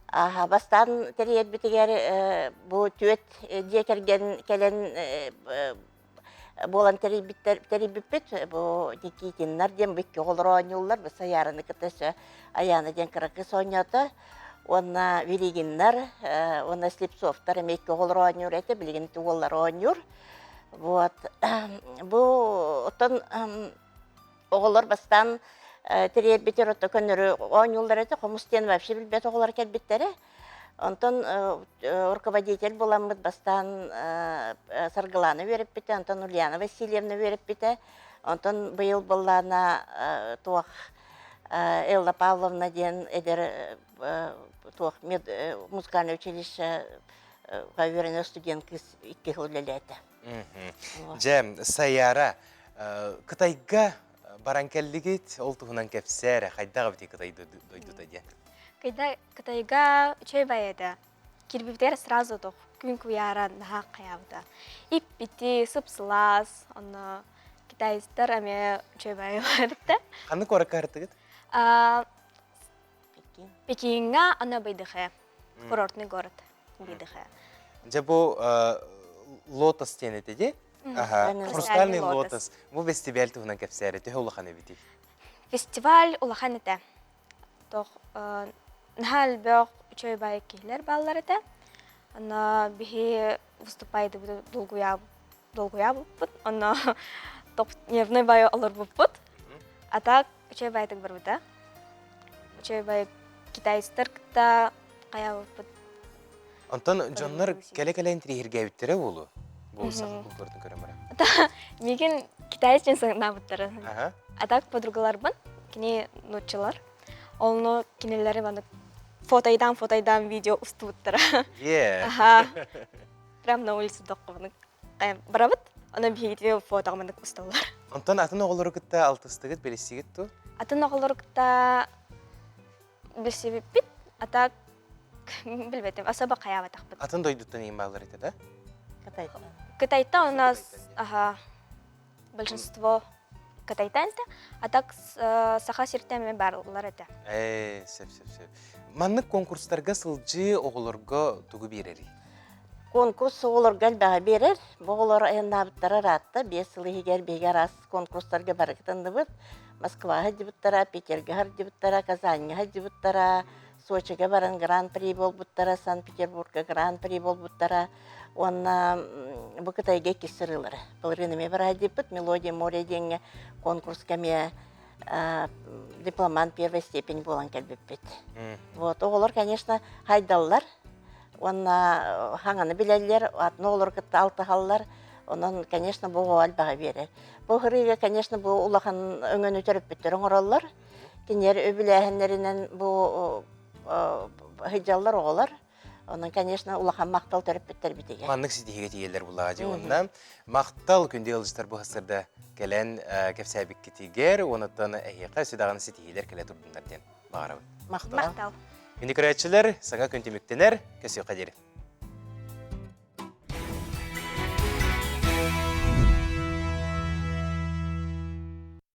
Аха, бастаан тэрийэрбитигэр бу түөрт дьиэ кэргэн кэлэн буолан тэрийбиттэр тэрийбиппит. Бу Никитиннар диэн бу икки оҕолор оонньууллар. Бу Сайаараны кытта өссө Айаана диэн кыра кыыс оонньоото. Уонна Вилигиннар уонна Слепцовтар эмиэ икки оҕолор оонньуур этэ. Билигин ити уоллар оонньуур. Вот. Бу оттон оҕолор бастаан тэрийэрбитигэр отто көннөрү оонньууллар этэ. Хомус диэн вообще билбэт оҕолор кэлбиттэрэ. Онтон руководитель буламмыт бастаан Саргылаана үөрэппитэ, онтон Ульяна Васильевна үөрэппитэ. Онтон быйыл быллаана туох Элла Павловна диэн эдэр туох музыкальное училище үөрэнэр студент кыыс икки сыл үлэлээтэ. Дьэ, Сайара, Кытайга баран кэллигит, ол туһунан кэпсээ эрэ, хайдах эбитий Кытай дойдута диэн? Кытайга үчүгэй бай этэ. Кирбибитигэр сразу тох күн куйаара наһаа хайаабыта. Иппити, сып-сылаас, онно китайцтар эмиэ үчүгэй байлар эбиттэ. Ханнык куоракка артыгыт? Пекиҥҥа аны Бэйдыхэ, курортный город Бэйдыхэ. Дьэ бу лотос диэн этэ дии? Хрустальный лотос. Бу фестиваль туһунан кэпсээри төһө улахан эбитий? Фестиваль улахан этэ. Тох наһаа элбэх үчүгэй баайы киһилэр бааллар этэ. Онно биһи выступайдыбыт долгуйаабыппыт. Онно топ нервный баайы олорбуппут. А так үчүгэй баайытык барбыта. Үчүгэй баайы китайцтар кытта хайаабыппыт. Онтон дьоннор кэлэ-кэлэ интириэһиргээбиттэрэ буолуо. Бу саха культуратын көрөн баран. Мигин китаец диэн санаабыттара. А так подругаларбын, кини нууччалар. Олну кинилэри маны фотойдаан фотойдаан видео устубуттара. Ага. Прям на улице доккобуну барабыт. Онон биһигитиге фотоҕа маннык усталлар. Онтон атын оҕолору кытта алтыстыгыт, билиссигит ту? Атын оҕолору кытта билсибиппит, а так билбэтим, особо хайаабатахпыт. Атын дойдуттан иин бааллар этэ да? Кытайтан. Кытайтан у нас ага, большинство Кытайтан этэ, а так Саха сиртэн эмэ баарлар этэ. Ээ, сөп, сөп, сөп. Маннык конкурстарга сылдьыы оҕолорго тугу биэрэрий? Конкурс оҕолорго элбэҕи биэрэр. Бу оҕолор айаннаабыттара ыраатта. 5 сыл иһигэр биһиги араас конкурстарга бары кытынныбыт. Москваҕа сылдьыбыттара, Питергэ сылдьыбыттара, Казаньҥа сылдьыбыттара, Сочига баран гран-при буолбуттара, Санкт-Петербурга гран-при буолбуттара уонна бу Кытайга иккис сырыылара. Былырыын эмиэ бараайдыппыт «Мелодия моря» диэҥҥэ конкурска эмиэ дипломант первой степень буолан кэлбиппит. Вот, оҕолор, конечно, хайдаллар уонна хаҥаны билэллэр, атын оҕолору кытта алтыһаллар. Онон, конечно, бу оҕо элбэҕи биэрэр. Бу ыһырыыга, конечно, бу улахан өҥөнү төрөппүттэр оҥороллор. Кинилэр үбүлээһиннэринэн бу сылдьаллар оҕолор. Онон, конечно, улахан махтал төрөппүттэрбитигэр. Маннык ситиһиигэ тиийэллэр буллаҕа дии уонна махтал күндү ыалдьыттар бу сырда кэлэн кэпсээбиккитигэр уонуттан эһиэхэ өссө даҕаны ситиһиилэр кэлэ турдуннар диэн баҕарабын. Махтал. Күндү көрөөччүлэр, саҥа күн түмүктэнэр, көсүөххэ диэри.